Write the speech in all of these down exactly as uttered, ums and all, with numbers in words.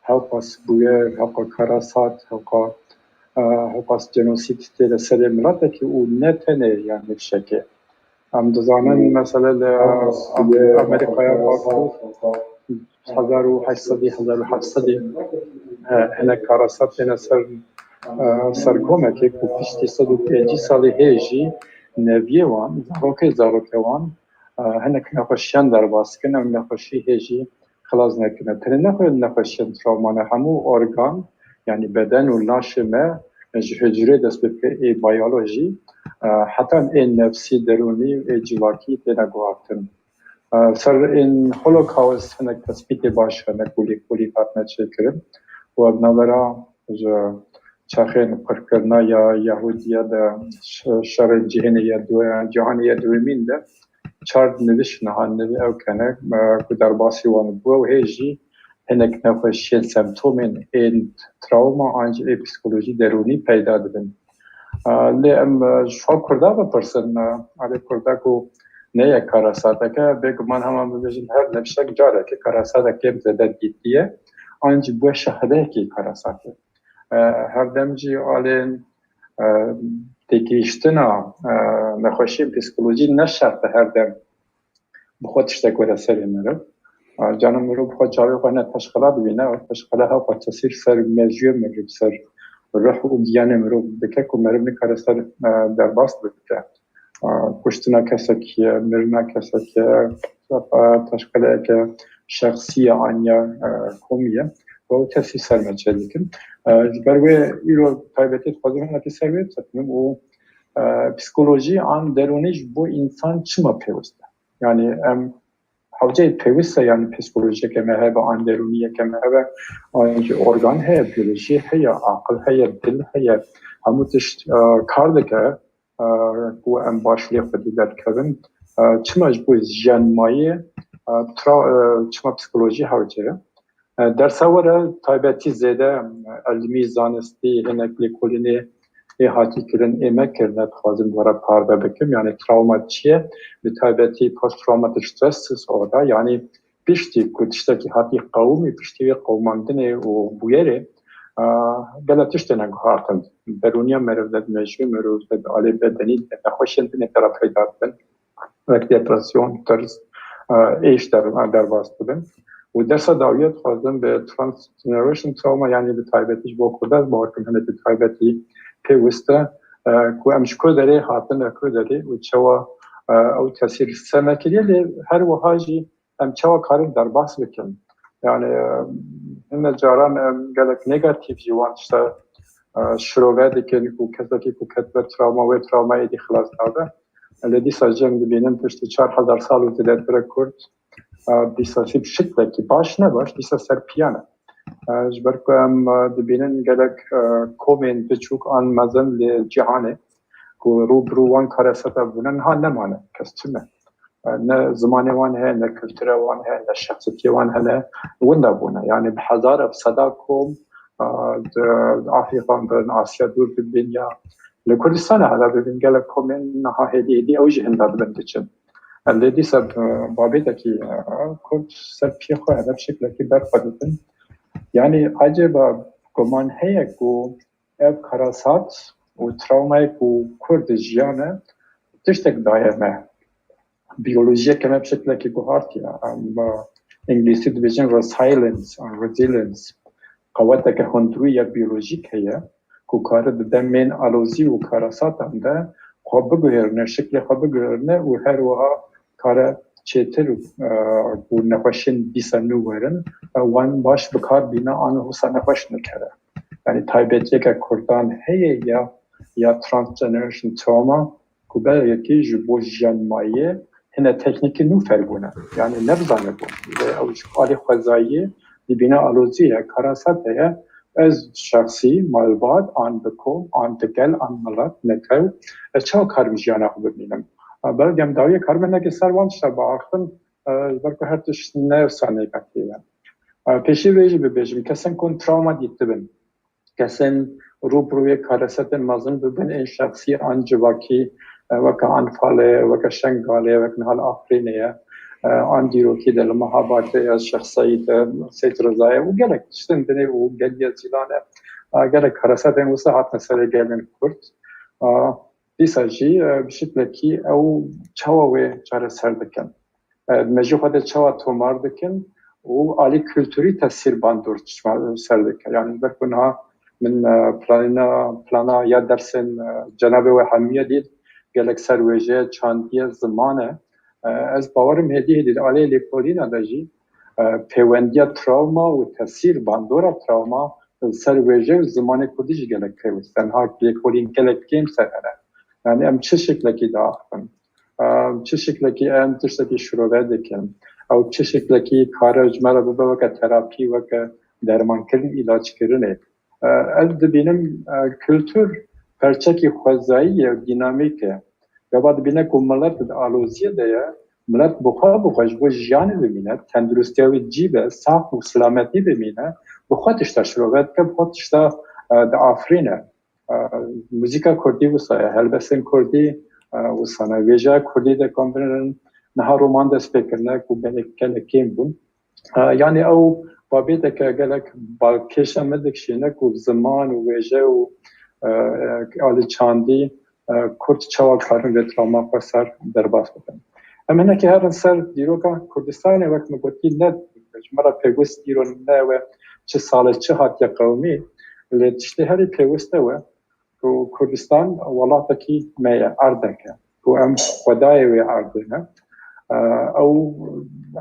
hewqas bûyer, hewqa karasat, hewqa, e, hewqas cenosîd tê li serê miletekî û ne tenê, yanî fişekê. Em dizanin, hmm, mesele li Amerîkaya Bakur hezar û heşt sedî, hezar û heft sedî, e, hinek karasat têne ser, e, serkomekê ku piştî sed û pêncî salê hê jî neviyê wan, zarokê zarokê wan, e, hinek nexweşiyan derbas dikin, ew nexweşî hê jî xilas nekirine. Tenê nexwe-, nexweşiyên travma ne, hemû organ, yanî beden û laşê me, ji hicrê dest pê bike, ê biyolojî, e, heta ên ê nefsî, derûnî, ê civakî têne guhartin. E, ser ên Holocaust hinek tespîtê baş hene ku lêkolîn hatine çêkirin û ev navbera ji çaxên qirkirina ya Yahûdiya de, ş-, şerên cihênê ya du-, cîhanê ya duyemîn de çar nivîş niha nivî ew kene, e, ku derbasî wan bû û hê jî hinek nexweşiyên, semptomên ên travma an jî ê psîkolojî derûnî peyda dibin. E, lê em, e, ji xwe Kurda bipirsin, e, erê Kurda ku ne yek karasateke, bêguman hema bibêjin her nifşek careke karasatek kêm zêde dîtiye, an jî bûye şahideyekî karasatê. E, her dem jî alên, e, têgihiştina, e, nexweşiyên psîkolojî ne şert e her dem bi xwe tiştek were serê meriv. E, cana mirov bi xwe çavê xwe ne teşqela dibîne, ew teşqela hewqa tesîr ser mejiyê meriv, ser ruh û giyanê mirov dike ku meriv nikare ser, e, derbas bike. E, kuştina kesekî ye, mirina kesekî ye, e, teşqeleyeke şexsî ye an ya, e, komî ye. Û ew tesîr ser me çêdikin. E, ji ber wê îro taybetî dixwazim hinekî ser wê bisekinim û, e, psîkolojî an derûnî ji bo însan çima pêwist e? Yanî em hewceyê pêwist e, yanî psîkolojiyeke me hebe, an derûniyeke me hebe, an jî organ heye, biyolojî heye, aqil heye, dil heye, hemû tişt, e, kar dike, e, ku em baş lê xwedî derkevin. E, çima ji bo jiyan mayê, e, tra-, e, çima psîkolojî hewce ye? E, dersa we re taybetî zêde, e, ilmî, zanistî, hinek lêkolînê ê hatî kirin, ê me kirine, dixwazim bi we re parve bikim. Yanî travma çi ye? Bi taybetî post traumatic stress disorder, yanî piştî ku tiştekî hatî qewimî, piştî wê qewimandinê û bûyerê, e, gelek tişt têne guhartin. Derûniya meriv de, di mejiyê meriv de, di alê bedenî de, nexweşiyên dinê te re peyda dibin. Wek depresyon, tirs, e, êş der-, derbas dibin. Û dersa dawiyê dixwazim bi transgeneration trauma, yanî bi taybetî ji bo Kurda, ez bawer dikim hinekî taybetî pêwist e, e, ku em ji ku derê hatine ku derê û çawa, e, ew tesîr ser me kiriye, lê her wiha jî em çawa karin derbas bikin. Yanî, e, hine caran em gelek negatîf jî wan tişta, e, şirove dikin ku kesekî ku ketibe travma, wê travma êdî xilas nabe. Lê dîsa jî em dibînin piştî çar hezar sal û zêdetir e Kurd, e, dîsa sî bi şiklekî baş ne baş, dîsa ser piyan e. E, ji ber ku em, e, dibînin gelek, e, komên biçûk an mezin li cîhanê ku rû bi rû wan karesata bûne niha nemane. Kes çi ne? E, ne zimanê wan heye, ne kultura wan heye, ne şexsiyetê wan hene, winda bûne. Yanî bi hezara, bi seda kom, e, di, di Afrîka bin, Asya dûr bibin ya li Kurdistanê hela bibin, gelek komên niha hêdî hêdî ew jî hinda dibin diçin. Em dê dîsa, e, babêtekî, e, Kurd ser piyê xwe hene bi şeklekî ber xwe didin. Yanî ecêba guman heye ku ev karasat û travmayê ku Kurd jiyane tiştek daye me. Biyolojiyeke me bi şeklekî guhartiye. Em, e, Îngilîzî dibêjin resilience an resilience. Qeweteke hundirî ya biyolojîk heye ku kare di demên alozî û karasatan de xwe biguherîne, şiklê xwe biguherîne û her wiha kare çêtir, e, ku nexweşiyên dîsa nû werin, e, wan baş bi kar bîne an wisa nexweş nikere. Yanî taybetiyeke Kurdan heye ya, ya transgeneration trauma, ku belkî ji bo jiyan mayî hine teknîkên nû fêr bûne. Yanî nebizanibûn. Lê ew ji alî xwezayî dibîne alozî ye, karasat heye. Ez şexsî, malbat, an bi kom, an bi gel, an milet, netew, ez çawa karim jiyana xwe bimînim? Belkî em dawiyê karim hinekî ser wan tişta biaxivin, e, ji ber ku her tişt ne wisa negatîf e. E, pêşî vê jî bibêjim, kesên ku travma dîtibin, kesên rû bi rûyê karesetên mezin bibin, ên şexsî an civakî, e, weke Anfalê, weke Şengalê, weke niha li Afrînê ye. e, an dîrokî de li Mehabadê ya Şêx Seîd e, Seîd Rizayê û gelek tiştên dinê û geliya Zîlan e. E, gelek karasetên wisa hatine serê gelên Kurd. E, dîsa jî, e, bi şeklekî ew çawa wê çareser dikin. E, me jî xwe de çawa tomar dikin û alî kulturî tesîr bandor çima ser dike. Yani ber ku niha min, e, planîna, plana ya dersên, e, cenabê we hemiye dît, gelek ser wêje, çandiye, ziman e. E, ez bawerim hêdî hêdî di alê lêkolîna de jî, e, pêwendiya trawma û tesîr bandora trawma ser wêje û zimanê kurdî jî gelek pêwist e. Niha lêkolîn gelek kêm ser hene. Yani em çi şeklekî diaxivin? Em çi şeklekî em tiştekî şirove dikin? Ew çi şeklekî kare ji me re bibe weke terapî, weke dermankirin, îlackirinê? E, ez dibînim, e, kultur perçekî xwezayî ye, dînamîk e. Gava dibîne ku milet di aloziyê de ye, milet bi xwe, bi xwe ji bo jiyanê bimîne, tenduristiya wî cî be, sax û silametî bimîne, bi xwe tişta şirove dike, bi xwe tişta, e, diafirîne. E, muzîka kurdî wisa ye, helbestên kurdî, e, wisa ne. Wêjeya kurdî de kom binirin, niha roman dest pê kirine ku gelek, gelek kêm bûn. E, yani ew babeteke gelek balkêşa me dikişîne ku ziman û wêje û, e, e, alî çandî, e, kurd çawa karin vê trawma xwe ser derbas bikin. Em hinekî herin ser dîroka Kurdistanê, wek min gotî, ne ji me re pêwist îro ne we çi sal e, çi hatiye qewimî, lê tiştê herî pêwist ew e ku Kurdistan welatekî me ye, erdek e, ku em xwedayê wê erdê ne. E, ew,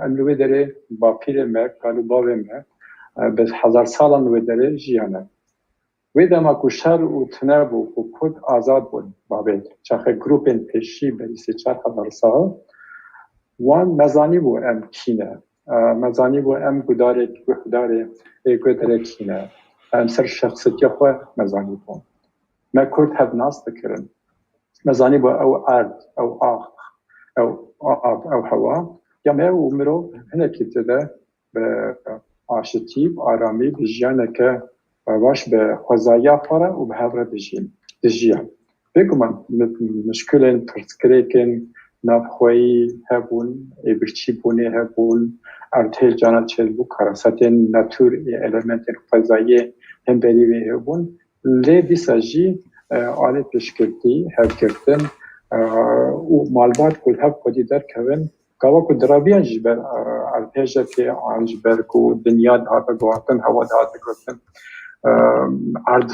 em li wê derê bapîrê me, kal û bavê me, e, bi hezar salan li wê derê jiyane. Wê dema ku şer û tune bû, ku Kurd azad bûn, babê çaxê grûpên pêşî berî sê çar hezar sal, wan me zanîbû em kî ne. E, me zanîbû em gudarê, guhdarê ê guhdarê kî ne. Em ser şexsiyetiya xwe me zanîbû. Me Kurd hev nas dikirin. Me zanîbû ew erd, ew ax, ew av, ew hewa ya me û mirov hinekî tê de bi aşitî, bi aramî, bi jiyaneke baş, bi xwezayiya xwe re û bi hev re dijîn, dijiyan. Bêguman mi-, mişkilên pirsgirêkên navxweyî hebûn, ê birçîbûnê hebûn, erdhêl cana çêdibû, karasetên natûr ê elementên xwezayiyê hemberî wê hebûn. Lê dîsa jî, e, alê piştgirtî, hevgirtin, e, û malbat ku li hev xwedî derkevin, gava ku diraviyan ji ber, e, erdhêjekê an ji ber ku dinya dihate guhertin, hewa dihate guhertin, e, erd,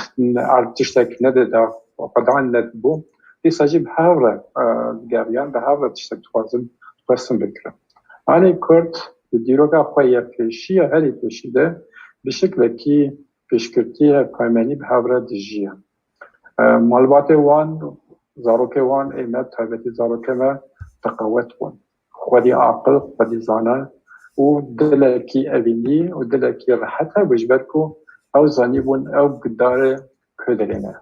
erd tiştek nedida, xwedan nedibû. Dîsa jî bi hev re, e, digeriyan, bi hev re tiştek dixwazin, dixwestin bikirin. Anê Kurd di dîroka xwe ya pêşî ya herî pêşî de bi şeklekî piştgirtî hevpaymenî bi hev re dijiyan. E, malbatê wan, zarokê wan ê me, taybetî zarokê me, teqewet bûn. Xwedî aqil, xwedî zana û dilekî evînî û dilekî rehet hebû ji ber ku ew zanîbûn ew gudarê Koderê ne.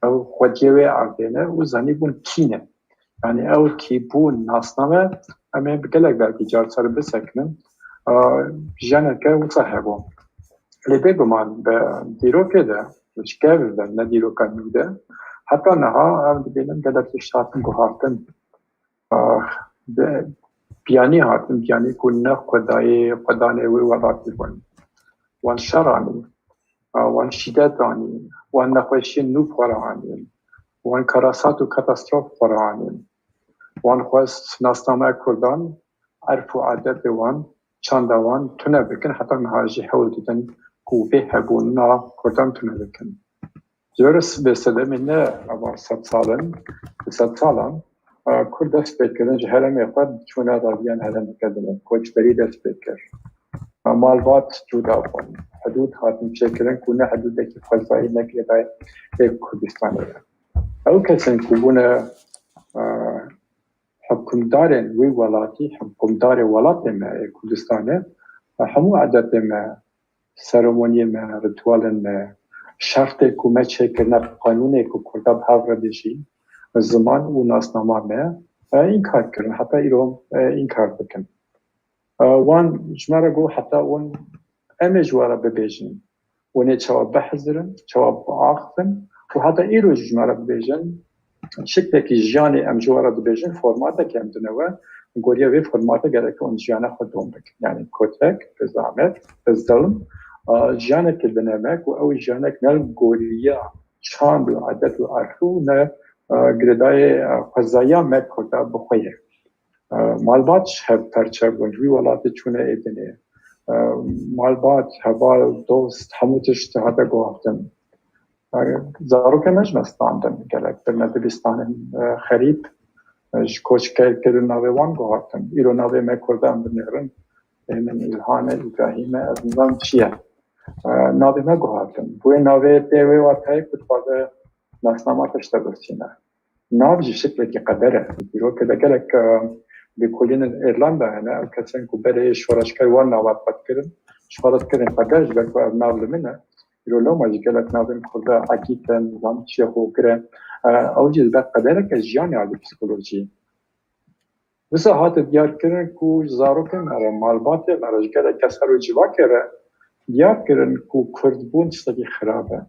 Ew xwediyê wê erdê ne û zanîbûn kî ne. Yani ew kîbûn, nasname, em ê bi gelek belkî car ser bisekinin. A, jiyaneke wisa hebû. Lê bêguman bi dîrokê de, ji kev ve ne dîroka nû de, heta niha em dibînin gelek tişt hatin guhartin. A, bi biyanî hatin, biyanî ku ne xwedayê, xwedanê wê welatî bûn. Wan şer anî, a, wan şîdet anî, wan nexweşiyên nû bi xwe re anîn, wan karasat û katastrof bi xwe re anîn. Wan xwest nasnameya Kurdan, erf û adetê wan, çanda wan tune bikin, heta niha jî hewl didin ku vê hebûnina Kurdan tune bikin. Ji ber vê sedemê ne ava sed sal in, bi sed salan, e, Kurd dest pê kirin ji herêmê xwe çûne reviyan herêmeke din, koçberî dest pê kir. E, malbat cuda bûn, hidûd hatin çêkirin ku ne hidûdekî xwezayî ne girêdayî ê Kurdistanê ye. Ew kesên ku bûne, e, hikûmdarên wî welatî, hikûmdarê welatê me ê Kurdistanê, e, hemû edetê me, seremoniyê me, ritualên me, şertê ku me çêkirine, qanûnê ku Kurda bi hev re dijîn, ziman û nasnama me, e, înkar kirin. Heta îro, e, înkar dikin. E, wan ji me re got, heta wan em ê ji we re bibêjin. Wan ê çawa bihizirin, çawa biaxivin û heta îro ji me re bibêjin, şiklekî jiyanê em ji we re dibêjin, formatekî em dine we, Goriya vê formatê gerek hûn jiyana xwe dom bikin. Yani kotek, bi zehmet, bi zilm, a, jiyanekê dineme ku ew jiyanek ne li goriya çand û edet û erf û ne, a, girêdayê, a, xwezaya me Kurda bi xwe ye. E, malbat ji hev perçe bûn, ji wî welatê çûne ê dinê. E, malbat, heval, dost, hemû tişt hate guhertin. E, zarokên me jî me standin, gelek birine dibistanên, e, xerîb, e, ji koçker kirin navê wan guhertin. Îro navê me Kurdan binêrin. Ê min Îlhan e, Îbrahîm e, ez nizanim çi ye. E, navê me guhertin. Bi wê navê tê wê wateyê ku dixwaze nasnama te ji te birsîne. Nav jî şiklekî qeder e. Dîrokê de gelek, e, lêkolînên Îrlanda hene, ew kesên ku berê şoreşger wan nava xwe dikirin, ji xwe re dikirin qeder, ji ber ku ev nav li min e. Îro loma jî gelek navên Kurda Ekît e, nizam çi ye, Xogir e. E, ew jî li ber qedereke jiyanê alî psîkolojî. Wisa hate diyarkirin ku ji zarokên me re, malbatê me re, ji gelek kes her û civakê re diyar kirin ku Kurdbûn tiştekî xirab e,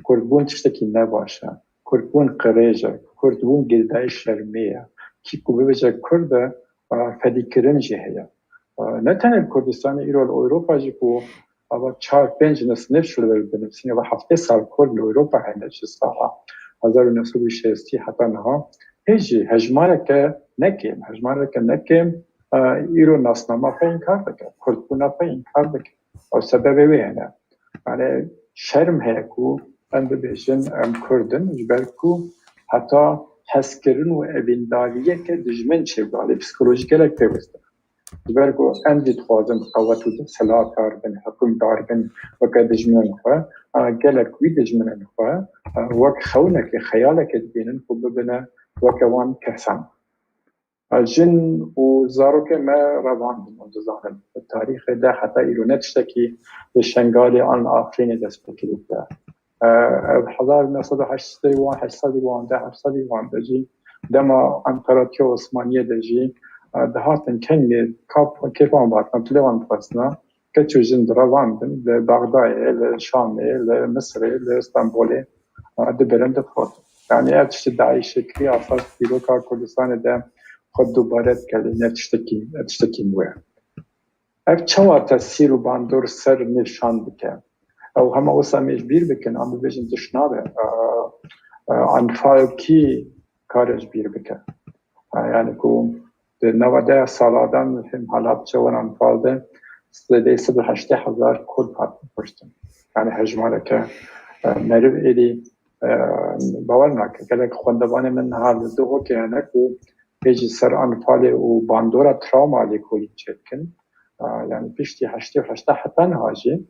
Kurdbûn tiştekî ne baş e, Kurdbûn qirêj e, Kurdbûn girêdayî şermê ye. Kî ku bibêje Kurd e, a, fedîkirin jî heye. A, ne tenê li Kurdistanê, îro li Ewropa jî ku ava çar pênc nisnif şûlwer binivîsîn, ava heftê sal Kurd li Ewropa hene, ji sala hezar û neh sed û şêstî heta niha. Hê jî hejmareke ne kêm, hejmareke ne kêm, e, îro nasnama xwe înkar dike, Kurdbûna xwe înkar dike. Ew sebebê wê hene. Yani şerm heye ku em bibêjin em Kurd in, ji ber ku heta hezkirin û evîndariyeke dijmin çêbû. Alî psîkolojî gelek pêwist e. Ji ber ku em jî dixwazin qewet û desthilatdar bin, hikimdar bin weke dijminên xwe, a, gelek wî dijminên xwe, a, wek xewnekê, xeyalekê dibînin ku bibine weke wan kesan. A, jin û zarokên me revandin, hûn dizanin. Tarîxê de heta îro ne tiştekî li Şengalê an li Afrînê dest pê kiriye. E, ev hezar neh sed û heştê wan, heşt sedî wan de, heft sedî wan de jî, dema Emperatiya Osmaniye de jî, e, dihatin kengê kap, kêfa wan dihatin, em tilê wan dixwestina, keç û jin direvandin, li Bexdayê, li Şamê, li Misirê, li Stenbolê, e, dibirin, dixwestin. Yani ev tiştê DAIŞê kiriye, esas dîroka Kurdistanê de xwe dubare dike, lê ne tiştekî, tiştekî nû ye. Ev çawa tesîr û bandor ser nêşan dike? Ew hema wisa em ê ji bîr bikin, em bibêjin tişt nabe. E, e, Enfal kî kare ji bîr bike? E, yani ku di nava deha sala de him halat çawan Enfal de zêdeyî sed û heştê hezar Kurd hatin kuştin. Yani hejmareke, e, meriv êdî, e, bawer nake. Gelek xwendevanê min niha li Duhokê hene ku hê jî ser Enfalê û bandora trawma lêkolîn çêdikin. A, yani piştî heştê û heşta heta niha jî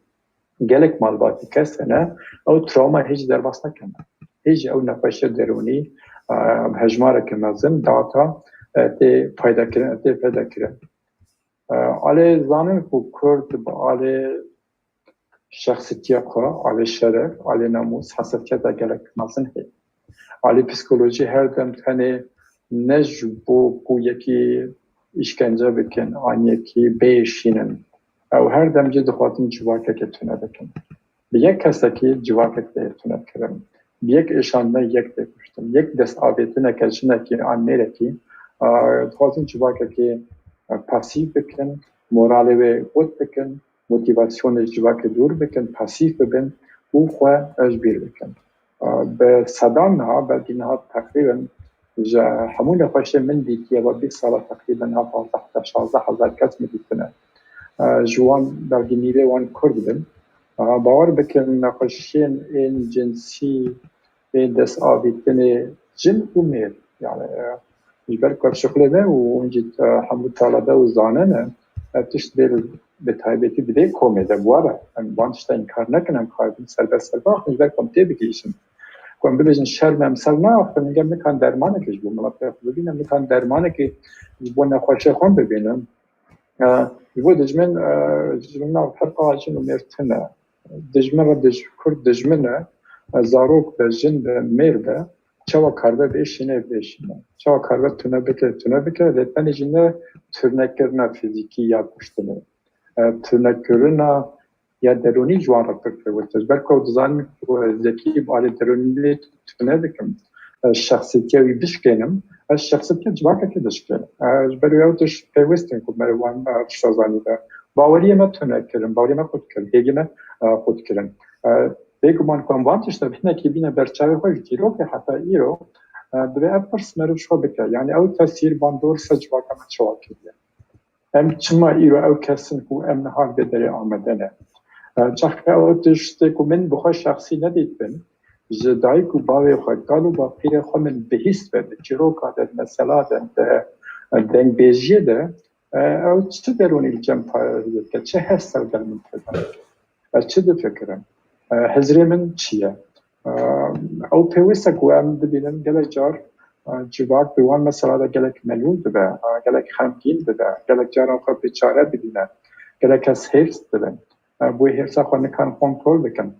gelek malbatî kes hene, ew trawma hê jî derbas nekirine. Hê jî ew nexweşiya derûnî, a, hejmareke mezin data, e, tê peyda kirin, tê peyda kirin. E, alê zanin ku Kurd bi alê şexsîtiya xwe, alê şeref, alê namûs, hesasiyeta gelek mezin heye. Alî psîkolojî her dem tenê ne ji bo ku yekî îşkence bikin an yekî bêşînin. Ew her dem jî dixwazin civakeke tune bikin. Bi yek kesekî civakek tê tune kirin. Bi yek êşandine yek tê kuştin. Yek destavêtineke jinekî an mêrekî, a, dixwazin civakekê, a, pasîv bikin, moralê wê wit bikin, motivasyonê ji civakê dûr bikin, pasîf bibin û xwe ji bîr bikin. Bi sedan niha, belkî niha teqrîben ji hemû nexweşiyên min dîtiye, ve bîst sala teqrîben niha pazdeh hezar, şazdeh hezar kes min dîtine. Ji wan belkî nîvê wan Kurd bin. Bawer bikin nexweşiyên ên cinsî, ên destavêtinê jin û mêr, yani, e, ji ber ku ev şixulê me û hûn jî, e, hemû talebe û zane ne, ev tişt bê bi taybetî di vê komê de bi we re, em van tişta înkar nekin, em xwedin serbest serbaxin, ji ber ku em têbigihîşin. Ku em bibêjin şerm em ser naaxivin, hingê em nikan dermanekê ji bo miletê xwe bibînin, em nikan dermanekê ji bo nexweşê xwe bibînin. E, ji bo dijmin, e, dijmin nav ferqa jin û mêr tune. Dijmin re dij-, Kurd dijmin e, e, zarok be, jin be, mêr be, çawa karibe bêşîne, bêşîne. Çawa karibe tune bike, tune bike, lê tenê jî ne turnekirina fîzîkî ya kuştinê. E, turnekirina ya derûnî ji wan re pir pêwist e. Ji ber ku ew dizanin ku ez yekî bi alê derûnî lê tune dikim. e, şexsiyetiya wî bişkênim, ez şexsiyetiya civakekê dişkênim. E, ji ber wê ew tişt pêwist in ku meriv wan, e, tişta zanî be. Baweriyê me tune kirin, baweriyê me qut kir, hêviyê me, e, qut kirin. E, Bêguman ku em van tişta hinekî bîne ber çavê xwe ji dîrokê heta îro, e, divê ev pirs meriv ji xwe bike. Yanî ew tesîr bandor ser civaka me çawa kiriye? Em çima îro ew kes in ku em niha li vê derê amade ne? E, çaxê ew tiştê ku min bi xwe şexsî nedîtibin, ji dayik û bavê xwe, kal û bapîrê xwe min bihîst be, di çîroka de, di mesela de, di dengbêjiyê de, e, ew çi derûnî li cem parêzê dike, çi hest ser gel min peyda dike? Ez çi difikirim? E, hizrê min çi ye? E, Ew pêwist e ku em dibînin gelek car, e, civak bi wan mesela de gelek melûl dibe, e, gelek xemgîn dibe, gelek caran xwe bêçare dibîne, gelek kes hêrs dibin. E, bi wê hêrsa xwe nikarin kontrol bikin.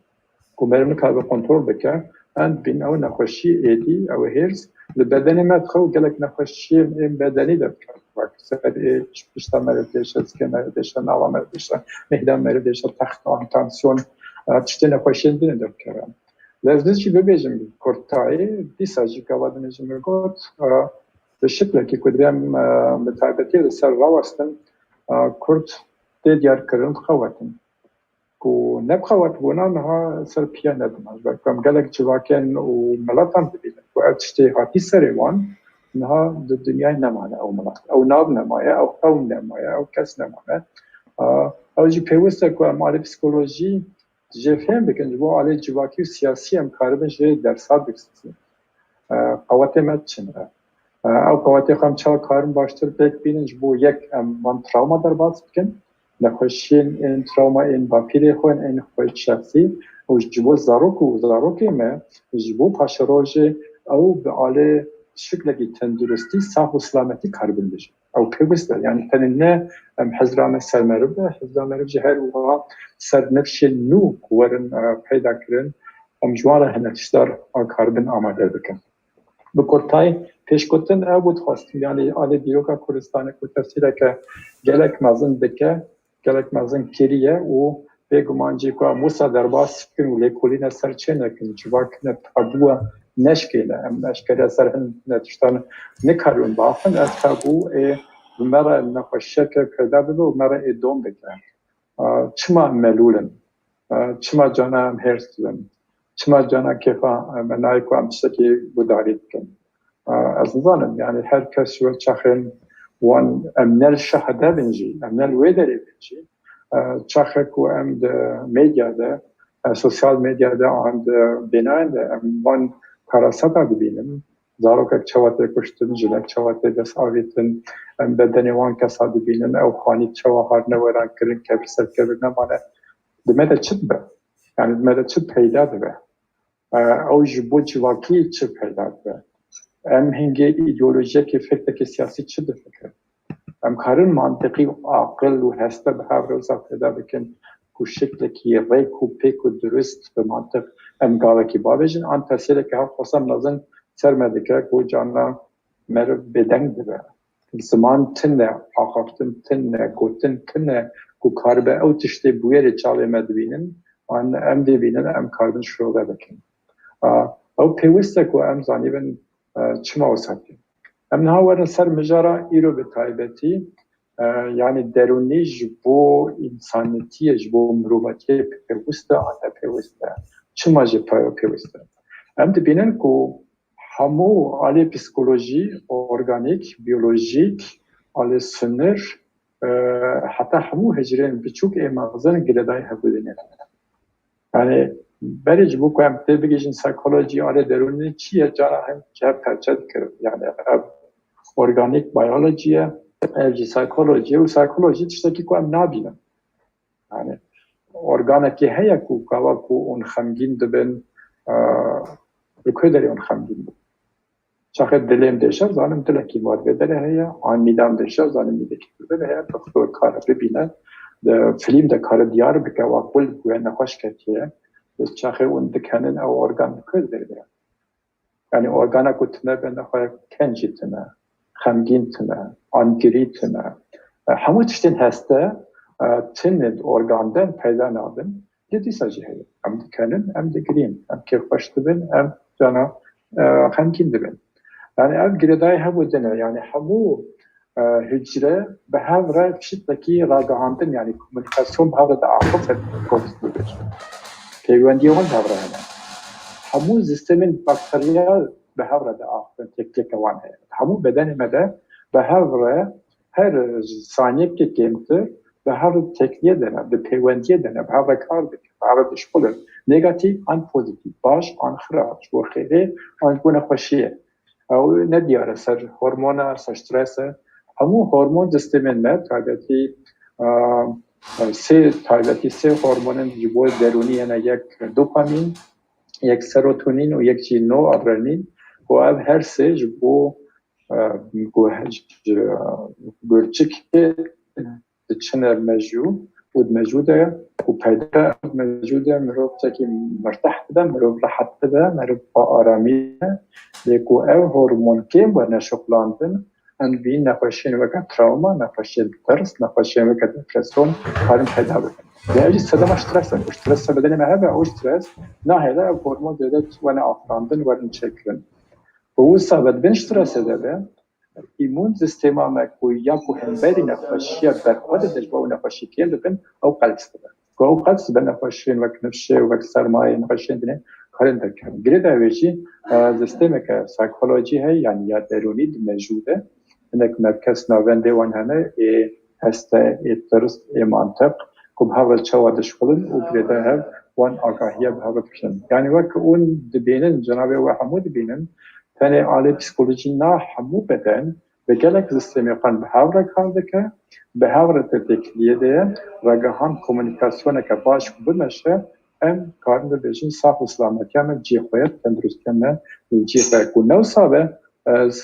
Ku meriv nikaribe kontrol bike, em dibînin ew nexweşî êdî, ew hêrs li bedenê me dixe û gelek nexweşiyên ên bedenî de dike. Wek ser ê pişta meriv dêşe, zikê meriv dêşe, nava meriv dêşe, mihda meriv dêşe, textan, tansiyon, e, tiştê nexweşiyên din derdikeve. Lê ez jî bibêjim kurtayî, dîsa jî gava din jî min got, e, bi şiklekî ku divê em, e, bi taybetî li ser rawestin, e, Kurd tê diyarkirin dixewetin. Ku nebixewetibûna niha ser piya nedima. Ji ber ku em gelek civakên û miletan dibînin ku ev tiştê hatî serê wan, niha di dinyayê nemane ew milet. Ew nav nemaye, ew qewm nemaye, ew kes nemane. A, ew jî pêwist e ku em alî psîkolojî jê fêm bikin, ji bo alî civakî û siyasî em karibin jê dersa bigirin. E, qewetê me çi ne? E, ew qewetê xwe em çawa karin baştir pêk bînin, ji bo yek em van travma derbas bikin, nexweşiyên ên travma ên bapîrê xwe, ên xwe şexsî û ji bo zarok û zarokê me, ji bo paşerojê ew bi alê şiklekî tenduristî, sax û silametî karibin bijin. Ew pêwist e. Yanî tenê ne em hizra me ser meriv be, hizra meriv jî her wiha ser nifşên nû ku werin, e, peyda kirin, em ji wan re hinek tiştar a karibin amade bikin. Bi kurtayî pêşgotin ew bû dixwestim, yanî alê dîroka Kurdistanê ku tesîreke gelek mezin dike, gelek mezin kiriye û bêguman jî ku em wisa derbas bikin û lêkolîne ser çê nekin, civakine tabûya neşkêne, em eşkere ser hin ne tiştan nikaribin biaxivin, ev tabû ê bi me re nexweşiyeke peyda bibe û me re ê dom bike. A, çima em melûl in? A, çima cana em hêrs dibin? Çima cana kêfa me nayê ku em tiştekî gudarî bikin? A, ez nizanim, yanî her kes ji we çaxên wan, em ne li şehede bin jî, em ne li wê derê bin jî, e, çaxê ku em di medya de, e, sosyal medya de an di bênayên de em wan karasata dibînin, zarokek çawa tê kuştin, jinek çawa tê dest avîtin, em bedenê wan kesa dibînin, ew xanî çawa hatine werankirin, kevir ser kevir nemane. Di me de çi dibe? Yanî di me de çi peyda dibe? E, ew ji bo civakî çi peyda dibe? Em hingê îdeolojiyekê, fikrekê siyasî çi difikirin? Em karin mantiqî û aqil û heste bi hev re wisa peyda bikin ku şiklekî rêk û pêk û dirust bi mantiq em gavekî bavêjin, an tesîreke hewxwasa mezin ser me dike ku cana meriv bêdeng dibe. Ziman tune, axaftin tune, gotin tune ku karibe ew tiştê bûyerê çavê me dibînin, an em dê bînin, em karibin şirove bikin. A, ew pêwist e ku em zanîbin, e, çima wisa tê. Em niha werin ser mijara îro bi taybetî, e, yanî derûnî ji bo însanetiyê, ji bo mirovatiyê pêwist e, an ne pêwist e? Çima jî pê-, pêwist e? Em dibînin ku hemû alê psîkolojî, organîk, biyolojîk, alê sinir, e, heta hemû hicrên biçûk ê mezin girêdayî hevdû dînin. Yanî berê ji bo ku em tê bigihîjin psîkolojî alê derûnî çi ye, cara hin ji hev perçe dikirin. Yanî ev organîk biyolojî ye, ev jî psîkolojî ye û psîkolojî tiştekî ku em nabînin. Yanî organekî heye ku gava ku hûn xemgîn dibin, e, li ku derê hûn xemgîn bin? Çaxê dilê em dêşe, zanim dilekî vat vê derê heye, an mîda em dêşe, zanim mîdekî vê derê heye. Doktor kare bibîne, di filîm de kare diyar bike, wa gul bûye, nexweş ketiye. Bi çaxê hûn dikenin, ew organ li ku derê ye? Yanî organa ku tune be, nexwe kencî tune, xemgîn tune, angirî tune. E, hemû tiştên heste, e, tune di organ de peyda nabin. Lê dîsa jî heye. Em dikenin, em digirîn, em kêfxweş dibin, em cana e, xemgîn dibin. Yani ev girêdayî hemû din e. Yani hemû, e, hicre bi hev re tiştekî ragihandin, yani komunikasyon bi hev re diaxife komîst dibêjin. Peywendiyê wan bi hev re hene. Hemû sistemên bakteriyal bi hev re diaxivin, tekliyeke wan heye. Hemû bedenê me de bi hev re her saniyekê kêmtir bi hev re tekliye de ne, bi peywendiyê de ne, bi hev re kar dikin, bi hev re dişxulin. Negatif an pozitif, baş an xirab, ji bo xêrê an ji bo nexweşiyê. Ew ne diyar e, ser hormon e, ser stres e. Hemû hormon sistemên me, taybetî, a, sê, taybetî sê hormonên ji bo derûnî hene, yek dopamîn, yek serotonin û yek jî noradrenalin. Ku ev her sê ji bo, e, ku ji, gurçikê diçine mejû û di mejû de ku peyda mejû de mirov çekî mirteh dibe, mirov rehet dibe, mirov bi aramî dibe. Lê ku ev hormon kêm werne şoxlandin, em dibînin nexweşiyên weke travma, nexweşiyên tirs, nexweşiyên weke depresyon karin peyda bikin. Lê ev jî sedema stres e. Ku stres bedenê me hebe, ew stres nahêle ev hormon zêde wene afirandin, werin çêkirin. Û wisa be di bin stresê de be, îmûn sistema me ku ya ku hemberî nexweşiya berxwe dide, ji bo ew nexweşî kêm dibin, ew qels dibe. Ku ew qels dibe, nexweşiyên wek nifşê û wek sermayê, nexweşiyên dinê karin derkevin. Girêdayî wê jî, e, sistemeke psîkolojî heye, yani ya derûnî di mejû de. Hinek merkez navendê wan hene, ê heste, ê tirs, ê mantiq, ku bi hev re çawa dişxulin û girêdayî hev wan agahiya bi hev re dikişin. Yani wek hûn dibînin, cenabê we hemû dibînin, tenê alê psîkolojî na, hemû beden bi gelek sistemê xwe bi hev re kar dike, bi hev re têkiliyê de ye, ragihan komunîkasyoneke baş ku bimeşe, em karin bibêjin sax û silametiya me cihê xwe ye, tenduristiya me li cihê xwe ye. Ku ne wisa be, ez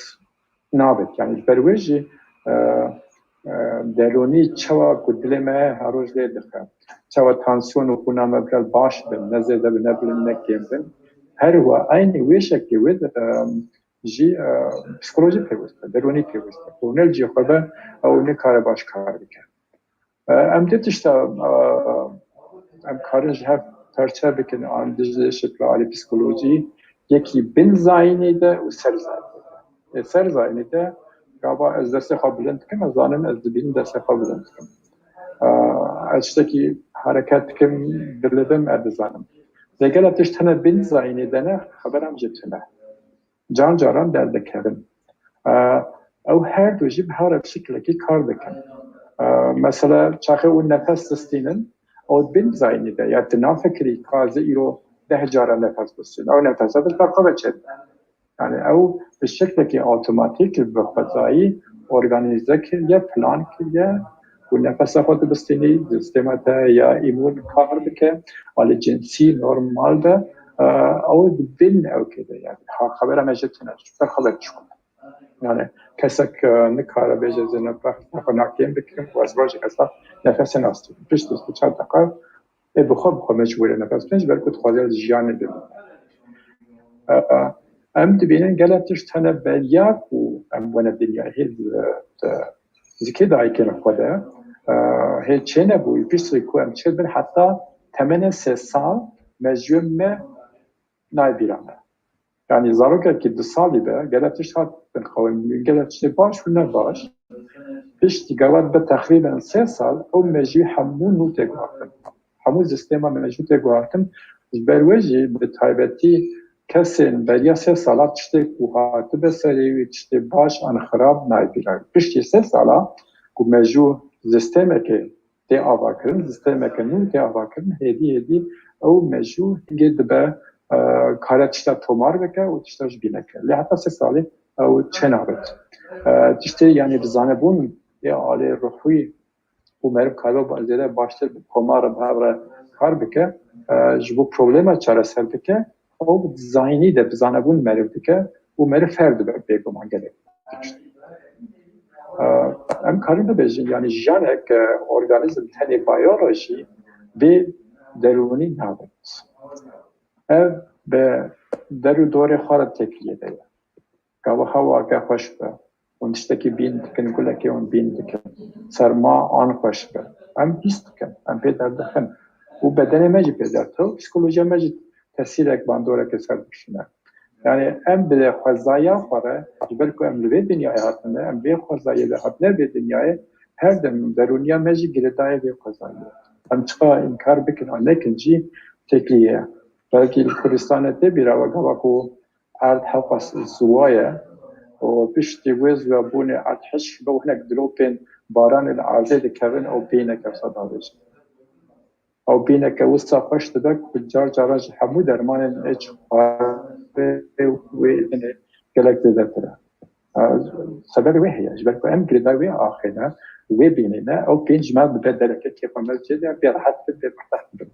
nabit. Yani ji ber wê jî, e, e, derûnî çawa ku dilê me her roj lê dixe, çawa tansiyon û xûna me bi baş bin, ne zêde bin, ne bilind, ne kêm bin. Her wa eynî wê şeklê wê de, e, jî, e, psîkolojî pêwist e, derûnî pêwist e. Ku ne li cihê xwe be, ew nikare baş kar bike. E, em dê tişta, e, em karin ji hev perçe bikin, an dijî şikla alî psîkolojî, yekî bin zayînê de û ser zayînê de. E, ser zayînê de, gava ez destê xwe bilind dikim, ez zanim ez dibînim destê xwe bilind dikim. E, ez tiştekî hereket dikim, dilibim, ez dizanim. Lê gelek tişt hene bin zayînê de ne, xeberam jê tune. Can caran derdikevin. E, ew her du jî bi hev re bi şekilekî kar dikin. E, mesela çaxê û nefes distînin, ew bin zayînê de ya tu nafikirî ka ez ê îro deh cara nefes bistînim. Ew nefesa tu ji ber xwe ve çêdibe. Yani ew bi şeklekî otomatîk bi xwezayî organîze kiriye, plan kiriye. Ku nefesa xwe tu bistînî, sistema te ya îmûn kar bike, alî cinsî normal be, e, ew di bin ew kê de yani. Ha, xebera me jê tune, ji ber xwe ve dişxulin. Yani kesek, e, nikare bêje zêde nefes xwe nakêm bikim, û ez rojek ez nefesê nastînim. Pişt bîst û çar deqa ê bi xwe bi xwe mecbûr e nefes bidin, ji ber ku dixwaze li jiyanê bimîne. E, em dibînin gelek tişt hene beriya ku em bûne dinyayê, hê, e, di zikê dayikên xwe de, e, hê çênebûyî, piştî ku em çêdibin, heta temenê sê sal mejiyên me nayê bîra me. Yani zarokekî du salî be, gelek tişt hat bin qewimîn, gelek tiştê baş û ne baş. Piştî gava dibe teqrîben sê sal, ew mejiyê hemû nû tê guhertin. Hemû sistema mejiyê tê guhertin. Ji ber wê jî bi taybetî kesên beriya sê sala tiştê ku hatibe serê wî, tiştê baş an xirab nayê bîra wî. Piştî sê sala ku mejû sistemekê tê avakirin, sistemeke nû tê avakirin, hêdî hêdî ew mejû hingê dibe, e, kare tişta tomar bike û tişta ji bîne ke. Lê heta sê salî ew çênabit. E, tiştê, yani bi zanebûn ê alê ruhî û meriv karibe ba-, zêde baştir bi komar re, bi hev re kar bike, e, ji bo problema çareser bike, ew bi zayînî de bi zanebûn meriv dike û meriv fêr dibe bêguman gelek. E, em karin bibêjin, yani jiyanek, e, organîzm tenê biyolojî bê derûnî nabit. Ev bi der û dorê xwe re têkiliyê de ye. Gava hewake xweş be, hûn tiştekî bîn dikin, gulekê hûn bîn dikin. Serma an xweş be. Em hîs dikin, em pê derdixin. Û bedenê me jî pê derdixin, û psîkolojiya me jî tesîrek, bandoreke ser dikişîne. Yani em bi xwezaya xwe re, ji ber ku em li vê dinyayê hatine, em vê xwezayê de hatine vê dinyayê, her dem derûniya me jî girêdayê vê xwezayê. Em çiqa înkar bikin an nekin jî têkilî ye. Belkî li Kurdistanê tê bîra we gava ku erd hewqa ziwa ye û piştî wê ziwebûnê erd hişk be û hinek dilopên baranê li erdê dikevin, ew bêhnek wisa davêjin. Ew bîneke wisa xweş dibe ku car caran ji hemû dermanên ê çixwarê wê dinê gelek zêdetir e. Sebebê wê heye, ji ber ku em girêdayî wê axê ne, wê bînê ne, ew pênc meh dibe dereke kêfa me jê de bê rehet bin, bê merteh bin.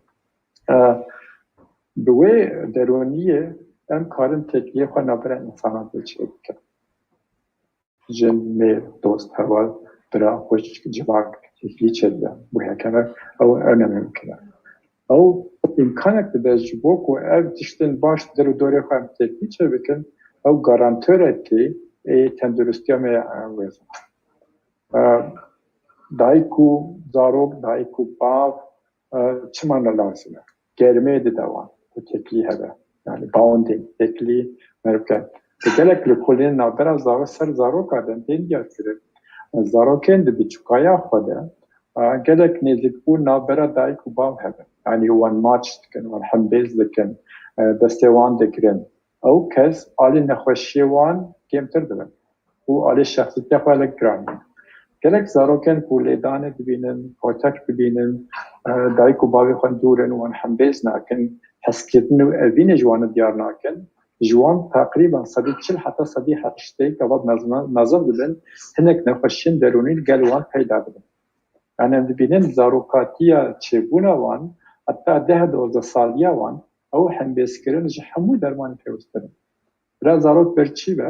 Bi wê derûniyê em karin têkiliyê xwe navbera însanan de çêbikin. Jin, mêr, dost, heval, bira, xwişk, civak, têkilî çêdibe. Wê heke ne, ew, ew ne mimkin e. Ew îmkanek dide ji bo ku ev tiştên baş der û dorê xwe em têkilî çêbikin, ew garantorekî ê tenduristiya me ya wêzan. E, dayik û zarok, dayik û bav, e, çima ne lazim e? Germê dide wan ku têkilî hebe. Yani bonding, têkilî meriv ke. Gelek lêkolînên navbera zaro-, ser zaroka de tên diyar kirin. Zarokên di biçûkaya xwe de, e, gelek nêzîkbûn navbera dayik û bav hebe. Yani wan maç dikin, wan hembêz dikin, e, destê wan digirin. Ew kes alî nexweşiyê wan kêmtir dibin. Û alî şexsîtiya xwe gelek giran e. Gelek zarokên ku lêdanê dibînin, kotek dibînin, e, dayik û bavê xwe dûr in, wan hembêz nakin, hezkirin û evînê ji wan diyar nakin, ji wan teqrîben sedî çil heta sedî heştê gava mezin, mezin dibin, hinek nexweşiyên derûnî li gel wan peyda dibin. Yani em dibînin zarokatiya çêbûna wan, heta deh dozdeh saliya wan, ew hembêzkirin ji hemû dermanê pêwîstir in. Bila zarok ber çî be,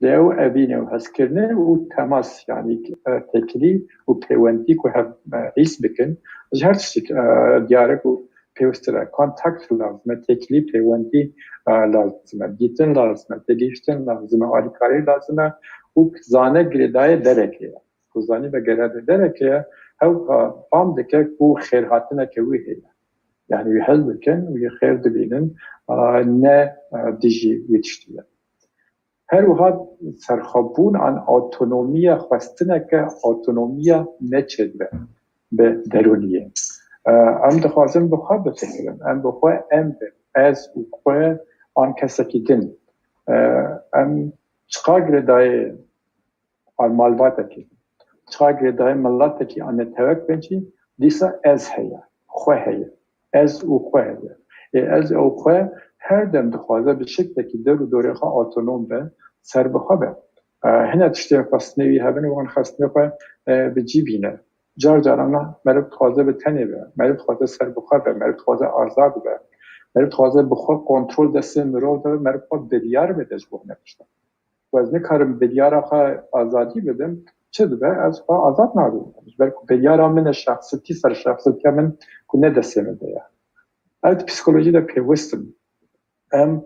lê ew evînê û hezkirinê û temas, yanî, e, têkilî û pêwendî ku hev, e, hîs bikin, ji her tiştik, e, diyar e ku pêwîstir e. Kontakt lazim e, têkilî pêwendî, e, lazim e, dîtin lazim e, têgihiştin lazim e, alîkarî lazim e û zane girêdayê derekê ye. Ku zanî ve girêdayê derekê ye, hew, e, fam dike ku xêrhatineke wî heye. Yani wî hez dikin, wî xêr dibînin, a, ne, a, dijî wî tiştî ye. Her wiha serxwebûn an otonomiya xwestineke otonomiya neçêdibe bi derûniyê. E, em dixwazin bi xwe bifikirin, em bi xwe em bin, ez û xwe an kesekî din. E, em çiqa girêdayê an malbatekî, çiqa girêdayî miletekî an netewek bin jî, dîsa ez heye, xwe heye. Ez û xwe heye. Ê ez û xwe her dem dixwaze bi şeklekî der û dorê xwe otonom be, ser bi xwe be. E, hine tiştên xwestinê wî hebin û wan xwestinê xwe, e, bi cî bîne. Car caran meriv dixwaze bi tenê be, meriv dixwaze ser bi xwe be, meriv dixwaze azad be, meriv dixwaze bi xwe kontrol destê mirov de be, meriv xwe biryar bide ji bo hine tiştan. Ku ez nikarim biryara xwe azadî bidim, çi dibe? Ez xwe azad nabim. Ji ber ku biryara min e şexsitî ser şexsitiya min ku ne destê min de ye. Ev di psîkolojî de pêwist in. Em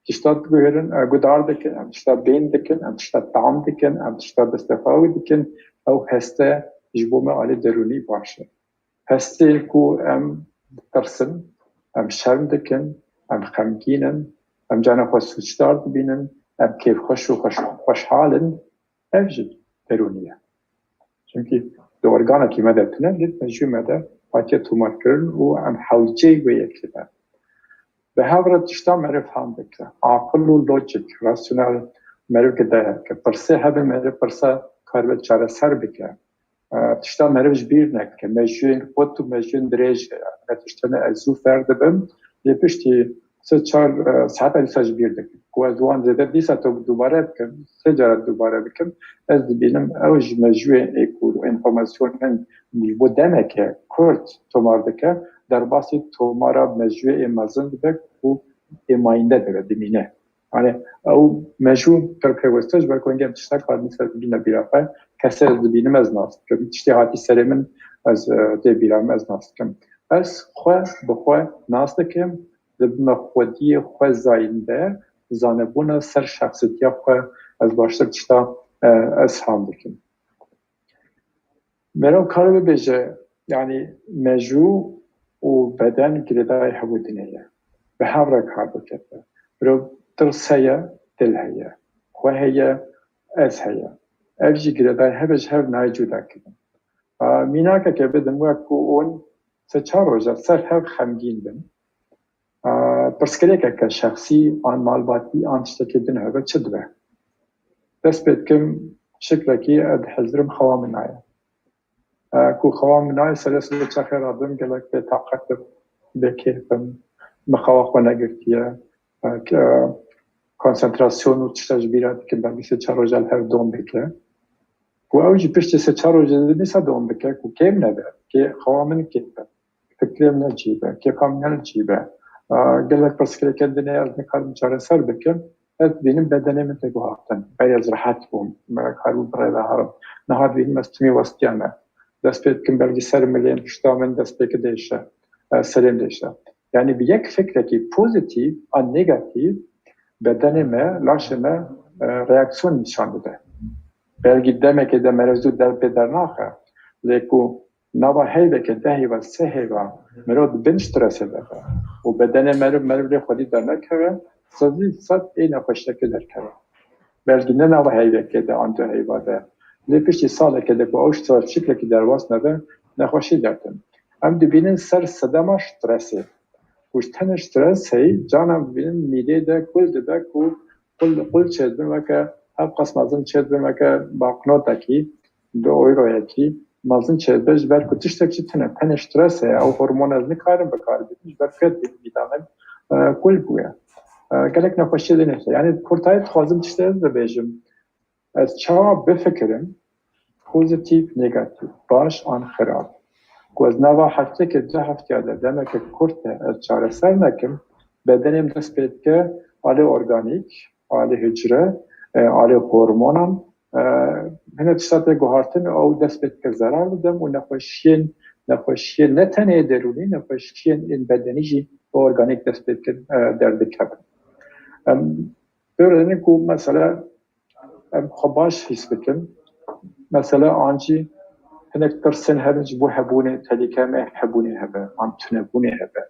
tişta diguherin, e, guhdar dikin, em tişta bên dikin, em tişta tam dikin, em tişta destefawî dikin. Ew heste ji bo me alî derûnî baş e. Hestên ku em ditirsin, em şerm dikin, em xemgîn in, em carna xwe sûcdar dibînin, em kêfxweş û xweş-, xweşhal in, ev jî derûnî ye. Çimkî di organekî me de tune, lê di mejiyê me de hatiye tomarkirin û em hewceyî wê yekê ne. Bi hev re tişta meriv fam dike. Aqil û lojîk, rasyonel meriv gide ye. Pirsê hebin, meriv pirsa karibe çareser bike. E, tişta meriv ji bîr neke. Mejiyên xurt û mejiyên dirêj heye. Ne tiştene ez zû fêr dibim. Lê piştî sê çar, e, saeta dîsa ji bîr dikim. Ku ez wan zêde dîsa to dubare bikim, sê cara dubare bikim, ez dibînim ew ji mejiyên ê ku înformasyonên ji bo demeke kurt tomar dike, derbasî tomara mejiyê ê mezin dibe ku ê mayînde dibe, dimîne. Yani ew mejû pir pêwest e, ji ber ku hingê em tiştek hatin ser bîne bîra xwe, kesê ez dibînim ez nas dikim. Tiştê hatî serê min ez, e, tê bîra min ez nas dikim. Ez xwe bi xwe nas dikim, dibime xwediyê xwe zayînde, zanebûna ser şexsîtiya xwe ez baştir tişta, e, ez fam dikim. Meriv kare bibêje, yani mejû û beden girêdayî hemû dinê ye. Bi hev re kar dikeve. Mirov Tirs heye, dil heye. Xwe heye, ez heye. Ev jî girêdayî hebe ji hev nayê cuda kirin. A, mînakeke bidim, wek ku hûn sê çar roja ser hev xemgîn bin. A, pirsgirêkeke şexsî, an malbatî, an tiştekê din hebe çi dibe? Dest pê dikim, şiklekî ez dihizirim xewa min nayê. E, ku xewa min nayê, serê sibê çaxê rabim, gelek bêtaqet im, bêkêf im, min xewa xwe negirtiye. E, ke-, konsentrasyon û tişta ji bîra dikim, belkî sê çar roja li hev dom bike. Ku ew jî piştî sê çar rojê dîsa dom bike, ku kêm nebe, kê xewa min kêm be. Fikrê min ne cî be, kêfa min ne cî be. E, gelek pirsgirêkên din ê ez nikarim çareser bikim. Ez dibînim bedenê min tê guhartin. Berê ez rehet bûm. Me karibû bi rê ve herim. Niha dibînim ez timî westiyame. Dest pê dikim belkî ser milên pişta min destpêkê dêşe. E, serê min dêşe. Yani bi yek fikrekî pozîtîf an negatîf bedenê me, laşê me, e, reaksiyon nîşan dide. Belkî demekê de meriv zû der pê dernaxe. Lê ku nava heyveke, deh heyva, sê heyva, mirov di bin stresê de be. Û bedenê meriv, meriv lê xwedî dernekeve, sedî sed ê nexweşiyekê derkeve. Belkî ne nava heyvekê de, an du heyva de. Lê piştî salekê de ku ew stres şiklekî derbas nebe, nexweşî dertin. Em dibînin ser sedema stresê. Ku ji tenê stres heyî, cana dibînin mîdê de kul dibe ku qul, qul çêdibin weke, ev qas mezin çêdibin weke banknotekî, du euroyekî mezin çêdibe, ji ber ku tiştek jî tune, tenê stres heye, ew hormon ez nikarim bikar bînim, ji ber ku vîtamin, e, kul bûye. E, gelek nexweşiyê din heye. Yani kurtayî dixwazim tiştê ez bibêjim. Ez çawa bifikirim, pozîtîf, negatîf, baş an xirab. Ku ez nava hefteyekê, du hefteya de demeke kurt e, ez çareser nekim, bedenê min dest pê dike, alê organîk, alê hucre, e, alê hormonan, e, hinek tişta tê guhartin û ew dest pê dike zerar bidem û nexweşiyên, nexweşiyên ne tenê derûnî, nexweşiyên ên bedenî jî û organîk dest pê dikin, e, derdikevin. Em, pêro dibînin ku mesela em xwe baş hîs bikin. Mesela an jî hinek tirsên herin ji bo hebûnê, tehlîke me hebûnê hebe, an tunebûnê hebe.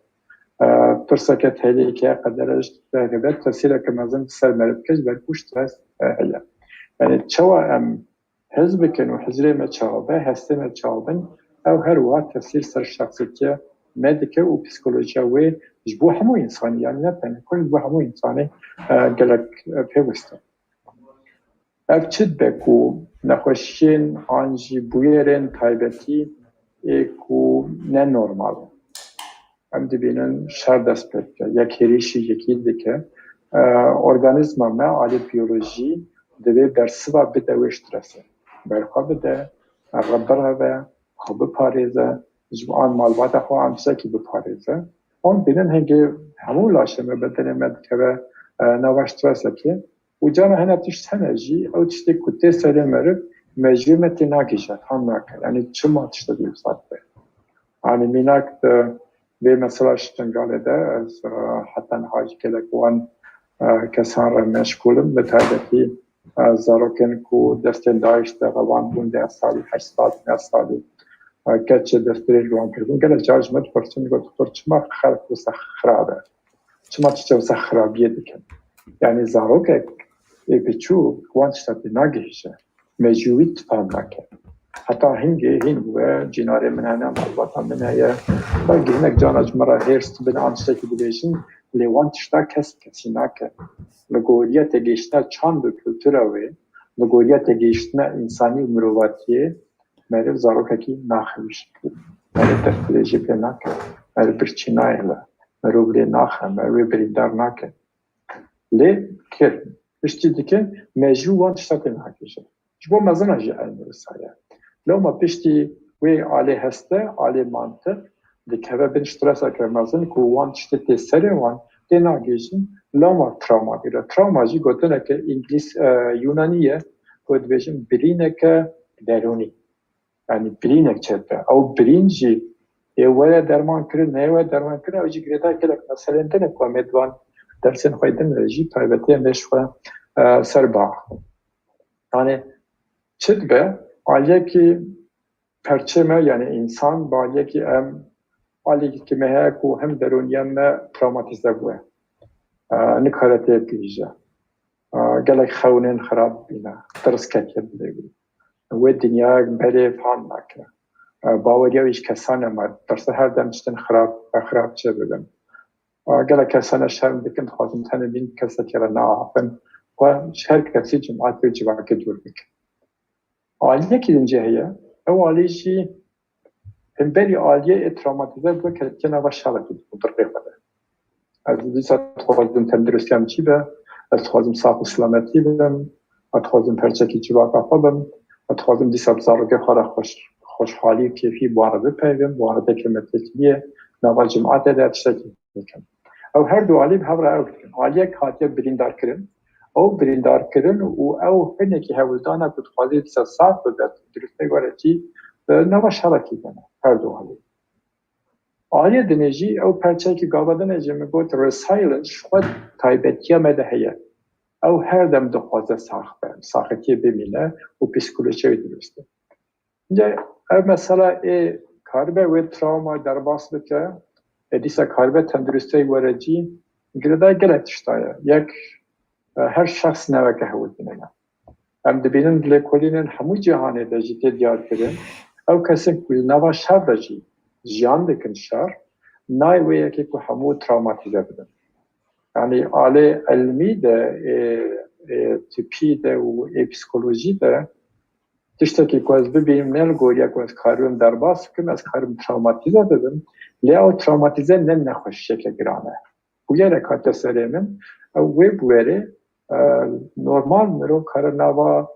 E, tirseke tehlîke, qedere ji te hebe, tesîreke mezin ser meriv dike, ji ber ku stres, e, heye. Yani çawa em hez bikin û hizrê me çawa be, hestê me çawa bin, ew her wiha tesîr ser şexsiyetiya me dike û psîkolojiya wê ji bo hemû însanî, yani ne tenê ku ji bo hemû însanî, e, gelek, e, pêwist e. Ev çi dibe ku nexweşiyên an jî bûyerên taybetî ê ku ne normal in? Em dibînin şer dest pê dike, yek hêrişî yekî dike. E, organîzma me alê biyolojî divê bersiva bide wê stresê. Berxwe bide, re bireve, xwe biparêze, ji bo an malbata xwe an tiştekî biparêze. Em dibînin hingê hemû laşê me, bedenê me dikeve, e, nava stresekê. Û cana hene tişt hene jî, ew tiştê ku tê serê meriv, mejiyê me tê nagihîje, tam nake. Yani çima tiştekî wisa dibe? Yani mînak di vê mesela Şingalê de ez, e, heta niha jî gelek wan, e, kesan re meşgûl im. Bi taybetî, e, zarokên ku destên DAIŞ de rewan bûn deh salî, heşt salî, neh salî, e, keçê destdirêj li wan kiribûn. Gelek car ji me dipirsin, got, doktor, çima xelk wisa xirab e? Çima tiştê wisa xirabiyê dikin? Yani zarokek ê biçûk wan tişta pê nagihîje. Mejiyê wî tifam nake. Heta hingê hîn bûye, cînarê min hene, malbata min heye. Belkî hinek cana ji min re hêrs dibin an tiştekî dibêjin, lê wan tişta kes bi kesî nake. Li goriya têgihiştina çand û kultura wê, li goriya têgihiştina însanî û mirovatiyê, meriv zarokekî naxe wî şeklî. Meriv destdirêjî pê nake. Meriv birçî nayêle. Meriv lê naxe. Meriv wê birîndar nake. Lê kir. Piştî dike, mejiyê wan tişta pê nagihîje. Ji bo mezina jî eynî wisa ye. Lewma piştî wê alê heste, alê mantiq, dikeve bin streseke mezin ku wan tiştê tê serê wan tê nagihîjin, lewma trawma bîre. Trawma jî gotineke îngilîz, e, yûnanî ye, ku dibêjin birîneke derûnî. Yani birînek çêdibe. Ew birîn jî ê were derman kirin, neyê were derman kirin, ew jî girêdayî gelek meselên din e ku em ê di van dersên xwe din re jî taybetî em ê ji xwe, e, ser biaxivin. Yani çi dibe? Aliyekî perçê me, yani însan, bi aliyekî em, aliyekî me heye ku hem derûniya me trawmatîze bûye. E, nikare têbigihîje. E, gelek xewnên xirab bîne. Tirs ketiye dilê wî. Wê dinyayek berê fam nake. E, baweriya wî ji kesan e ma. Tirse her dem tiştên xirab, xirab çêbibin. E, gelek kes hene şerm dikin, dixwazin tenê bîn kesekê re neaxifin. Xwe ji her kesî, cemaetê û civakê dûr bikin. Aliyekî din jî heye. Ew alî jî hemberî aliyê ê travmatîze bû, ketiye nava şerekî di hundirqê xwe de. Ez dîsa dixwazim tenduristiya min çî be, ez dixwazim sax û silametî bim, ez dixwazim perçekî civaka xwe bim, ez dixwazim dîsa bi zarokê xwe re xweş-, xweşhalî û kêfî bi wan re bipeyivim, bi wan re dekê me têkiliyê, nava cemaetê de tiştekî bikin. Ew her du alî bi hev re ew dikin. Aliyek hatiye birîndarkirin, ew birîndarkirin û ew hinekî hewldana ku dixwaze dîsa sax bibe, tenduristê were çî, e, nava şerekî dene, her du alî. Aliyê dinê jî ew perçeyekî gava dinê jî min got resilience, ji xwe taybetiya me de heye. Ew her dem dixwaze sax be, saxetiyê bimîne û psîkolojiyê wî dirust e. Înca ev mesela ê karibe wê travma derbas bike, ê dîsa karibe tenduristiyê were cî, girêdayî gelek tişta ye. Yek, e, her şexs neweke hewldinê ne. Em dibînin lêkolînên hemû cîhanê de jî tê diyarkirin. Ew kesên ku li nava şer de jî jiyan dikin şer, nayê wê yekê ku hemû travmatîze bibin. Yanî alê ilmî de, ê, ê tipî de û ê psîkolojî de tiştekî ku ez bibînim ne li goriya ku ez karibim derbas bikim, ez karibim travmatîze bibim. Lê ew travmatîze ne nexweşiyeke giran e. Bûyerek hate serê min, ew wê bûyerê, e, normal mirov kare nava,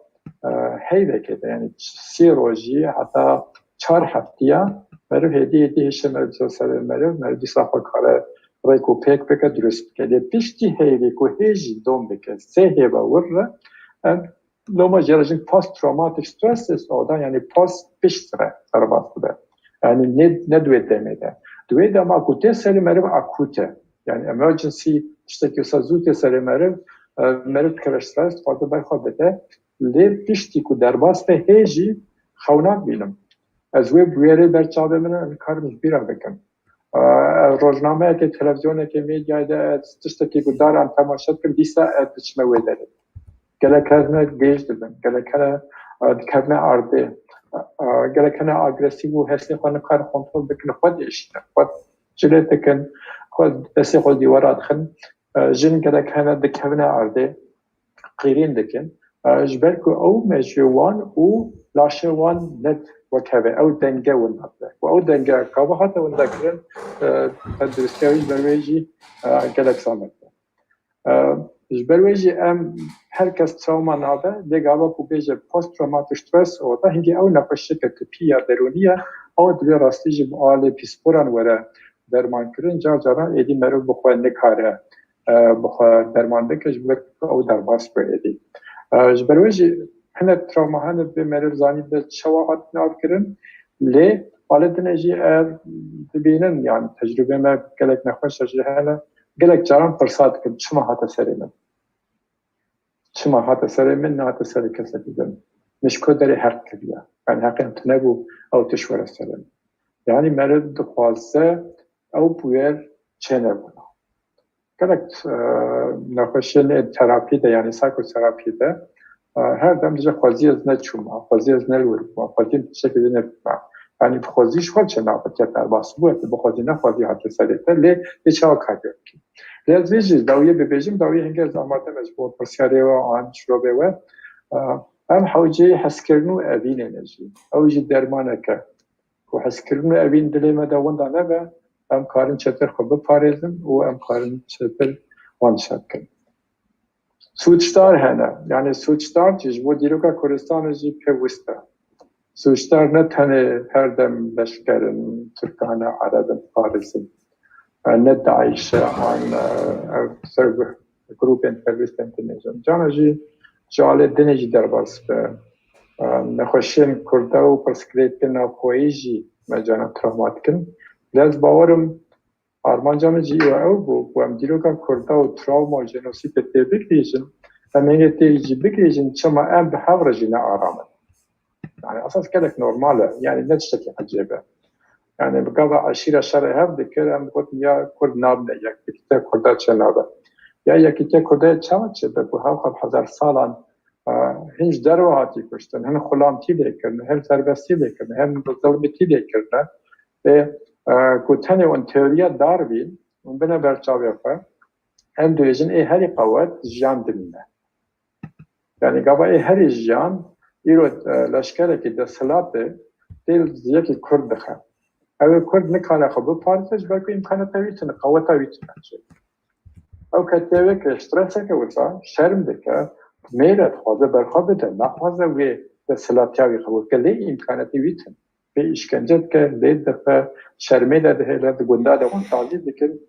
e, heyvekê de, yanî sê rojî heta çar heftiya meriv hêdî hêdî hêşe meriv dîsa serê meriv, meriv dîsa xwe kare rêk û pêk bike, dirust bike. Lê piştî heyvê ku hê jî dom bike, sê hêva wir re, em loma jê re jin post traumatic stress disorder, yanî post pişt re derbas dibe. Yanî ne, ne di wê demê de. Di wê dema ku tê serê meriv akût e. Yanî emergency, tiştekî wisa zû tê serê meriv, e, meriv dikeve stres, dixwaze ber xwe bide. Lê piştî ku derbas be hê jî xewnak bînim. Ez wê bûyerê ber çavê min e, nikarim ji bîra bikim. E, ez rojnameyekê, televizyonekê, medyayê de ez tiştekî guhdar em temaşe dikim, dîsa ez diçime wê derê. Gelek hene gêj dibin, gelek hene, e, dikevine erdê. E, gelek hene agresîv û hestê xwe nikarin kontrol bikin, xwe diêşînin, xwe cilê dikin, xwe destê xwe li dîwara dixin. E, jin gelek hene dikevine erdê, qîrîn dikin. E, ji ber ku ew mejiyê wan û laşê wan ne wek hev e, ew denge winda dibe. Û ew denge gava hate winda kirin, e, tenduristiya wî ji ber wê jî, e, gelek zamet e. E, ji ber wê jî em her kes travma nabe, lê gava ku bêje post traumatic stress disorder, hingî ew nexweşiyeke tipî ya derûnî ye, ew divê rastî jî bi alê pîsporan were derman kirin. Car caran êdî meriv bi xwe nikare, e, bi xwe derman bike, ji ber ku ew derbas bû êdî. E, ji ber wê jî hinek travma hene divê meriv zanî be çawa hatin avkirin, lê alê dinê jî ev dibînin, yanî tecrûbê me gelek nexweş e jî hene, gelek caran pirsa dikim, çima hate serê min? Çima hate serê min, nehate serê kesekî din? Min ji ku derê heq kiriye? Yanî heqê min tune bû, ew tişt were serê min. Yanî meriv dixwaze ew bûyer çênebûna. Gelek, e, nexweşiyên terapî de, yanî psîkoterapî de, e, her dem dije xwezî ez neçûma, xwezî ez ne li wir bûma, xwezî tiştekî din bûma. Yanî bi xwezî ji xwe çênabe, ke derbas bûye, tu bi xwezî nexwezî hate serê te, lê, lê çawa kariye bikî? Lê ez vê jî dawiyê bibêjim, dawiyê hingê ez amade me ji bo pirsiyarê we an şirobê we. E, em hewceyê hezkirin û evînê ne jî. Ew jî dermaneke ku hezkirin û evîn dilê me de winda nebe, em karin çetir xwe biparêzin û em karin çetir wan dişa bikin. Sûcdar hene. Yanî sûcdar jî ji bo dîroka Kurdistanê jî pêwist e. Sûcdar ne tenê her dem leşker in, Tirkan e, Ereb in, Faris in, e, ne DAIŞ e, an, e, ev ser grûpên terorîstên din jî. Cana jî ji alê dinê jî derbas be. E, nexweşiyên Kurda û pirsgirêkên navxweyî jî me cana travma dikin. Lê ez bawer im armanca min jî îro ew bû ku em dîroka Kurda û travma û jenosîdê tê bigihîjin, em hingê tê jî bigihîjin çima em bi hev re jî ne aram in. Yani esas gelek normal e. Yani ne tiştekî ecêb e. Yani bi gava eşîra şerê hev dikir, em digotin ya Kurd nabine yek, bi te Kurda çênabe. Ya Yekîtiya Kurda çawa çêbe ku hewqet hezar salan, e, hin ji derve hatî kuştin, hin xulamtî lê kirine, hin serbestî lê kirine, hin zilmîtî lê kirine. Ê, e, ku tenê hûn teoriya Darwin hûn bine ber çavê xwe, em dibêjin ê herî qewet jiyan dimîne. Yani gava ê herî jiyan îro, e, leşkerekî desthilatê tê yekî Kurd dixe. Ew ê Kurd nikare xwe biparêze ji ber ku îmkanata wî tune, qeweta wî tune. Ew ketiye wê ke streseke wisa şerm dike, mêre dixwaze berxwe bide, naxwaze wê desthilatiya wî qebûl ke, lê îmkanatê wî tune. Pê îşkence dike, lê dife, şermê de dihêle, di gunda de wan tazî dikin.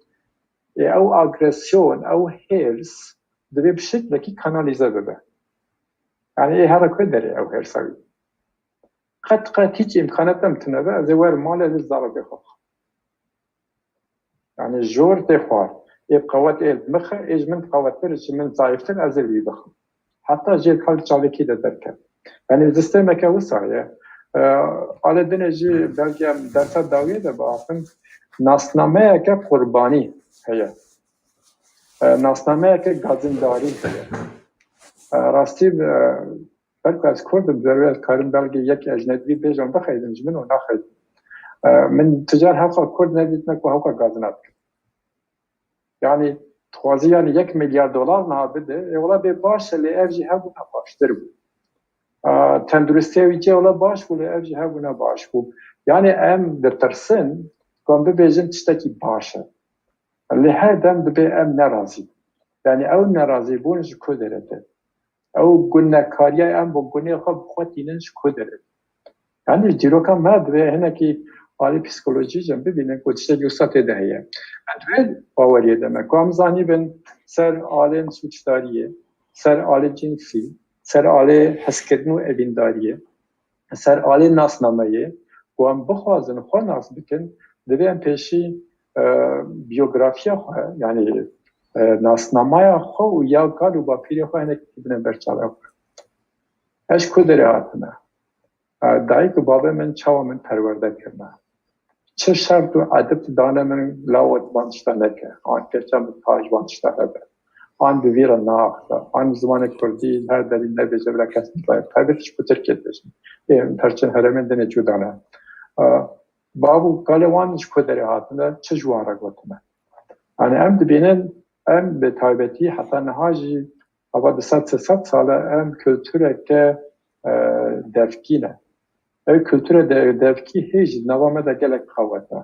Ê, ew agresyon, ew hêrs divê bi şeklekî kanalîze bibe. Yani ê here ku derê ew hêrsa wî. Qet qet hiç îmkanat em tune be, ez ê werim malê, ez ê zarokê xwe bixwim. Yani jor tê xwar. Ê qewet ê li min xe, ê ji min qewettir, ji min zayiftir, ez ê li wî bixwim. Heta jê kar çavekî de derket. Yani sistemeke wisa ye. E, alê dinê jî belge em dersa dawiyê de biaxin, nasnameyeke qurbanî heye. E, nasnameyeke gazindarî heye. E, rastî, e, belku ez Kurd im, berê ez karim belgê yek ecnebî bêjim, bixeydim ji min û naxeydim. E, min tu car hewqa Kurd nedîtine ku hewqa gazina bikin. Yani dixwazî yani yek milyar dolar niha bide, ê wela bê baş e, lê ev jî hebûna baştir bû. E, tenduristiya wî jî wela baş bû, lê ev jî hebûna baş bû. Yani em ditirsin ku em bibêjin tiştekî baş e. Lê her dem dibê em nerazî bin. Yani ew nerazîbûn ji ku derê tê? Ew gunekariya em bo gunê xwe bi xwe tînin ji ku derê? Yani ji dîroka me divê hinekî alî psîkolojî jî em bibînin ku tiştekî wisa tê de heye. Em di vê baweriyê de me ku em zanîbin ser alên sûcdariyê, ser alê cinsî, ser alê hezkirin û evîndariyê, ser alê nasnameyê, ku em bixwazin xwe nas bikin, divê em pêşî, e, biyografiya xwe, yani, e, nasnamaya xwe û ya kal û bapîrê xwe hinekî bine ber çavê xwe. Ez ji ku derê hatime? E, dayik û bavê min çawa min perwerde kirine? Çi şert û edib dane min, lawo van tişta neke. An keça min ka ji van tişta hebe. An bi vî re naaxive. An zimanê kurdî her derî nebêje bila kes nizane. Taybet ji ku Tirkiyê dibêjin. Ê, perçên herêmên dinê cuda ne. E, bav û kalê wan ji ku derê hatine, çi ji wan re gotine? Yani em dibînin, em bi taybetî heta niha jî ava du sed sê sed sal e em kultureke, e, devkî ne. Ew kultura de-, devkî hê jî di nava me de gelek qewet e.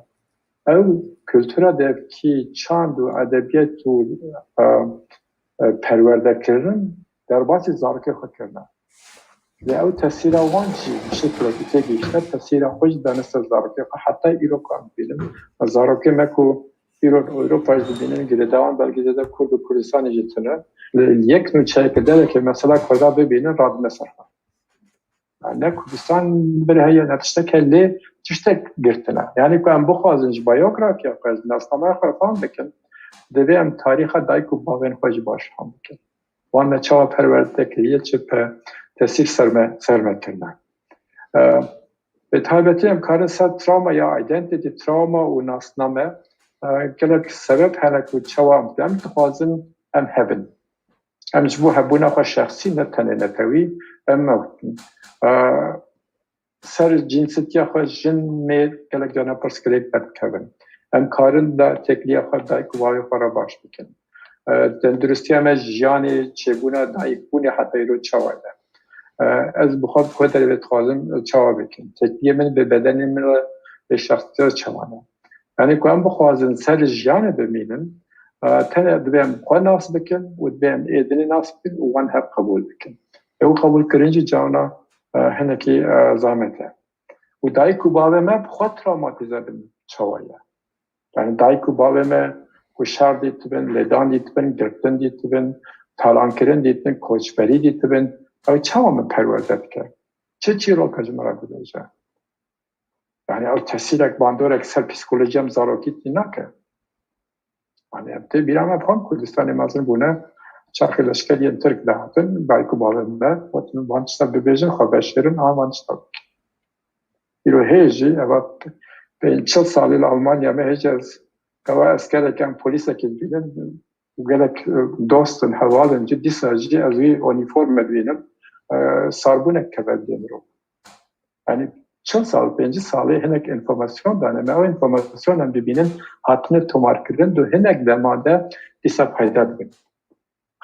Ew kultura devkî çand û edebiyat û, e, e, perwerdekirin derbasî zarokê xwe kirine. Lê ew tesîra wan jî bi şeklekî têgihişte, tesîra xwe jî dane ser zarokê xwe. Heta îro ku em dibînin, zarokê me ku îro li Ewropa jî dibînin, girêdawan belkî zêde Kurd û Kurdistanê jî tune. Li yek nûçeyeke derekê mesela Kurda bibînin, radine ser xwe. Yani ne Kurdistan bir heye, ne tiştek heye, lê tiştek girtine. Yani ku em bixwazin ji biyografiya xwe, ji nasnameya xwe fam bikin, divê em tarîxa dayik û bavên xwe jî baş fam bikin. Wan me çawa perwerde kiriye, çi pe-, tesîr ser me, ser me kirine. E, bi taybetî em karin ser travma ya identity, travma û nasname, e, gelek sebeb hene ku çawa em, em dixwazin em hebin. Em ji bo hebûna xwe şexsî, ne tenê netewî, em mewtin. E, ser cinsetiya xwe jin, mêr gelek carna pirsgirêk derdikevin. Em karin da têkiliya xwe dayik û bavê xwe re baş bikin. E, tenduristiya me, jiyanê, çêbûna dayikbûnê heta îro çawa ye? E, ez bi xwe bi ku derê dixwazim çawa bikim? Têkiliyê min bi bedenê min re, bi şexsiyetê re çawa ne? Yani ku em bixwazin ser jiyanê bimînin, e, tenê divê em xwe nas bikin û divê em ê dinê nas bikin û wan hev qebûl bikin. Ew qebûlkirin jî cawna, e, hinekî, e, zahmet e. Û dayik û bavê me bi xwe travmatîze bin çawa ye? Yani dayik û bavê me ku şer dîtibin, lêdan dîtibin, girtin dîtibin, talankirin dîtibin, koçberî dîtibin, ew çawa min perwerde dike? Çi çîroka ji min re dibêje? Yani ew tesîrek, bandorek ser psîkolojiya min zarokî tî nake. Yani em tê bîra me, bi xwe Kurdistanê mezin bûne, çaxê leşkeriyên Tirk dihatin, dayik û bavên me gotin, van tişta bibêjin, xwe veşêrin, an van tişta bikin. Îro hê jî, eva pênc çil salî li Almanya me hê jî ez, gava eskerek yan polîsekê dibînim, û gelek e, dost in, heval in, cî dîsa jî ez wî unîforme dibînim, e, sarbûnek keve dê mirov. Yani çil sal, pêncî salê hinek înformasyon dane me, ew înformasyon em dibînin hatine tomarkirin, di hinek dema de dîsa peyda dibin.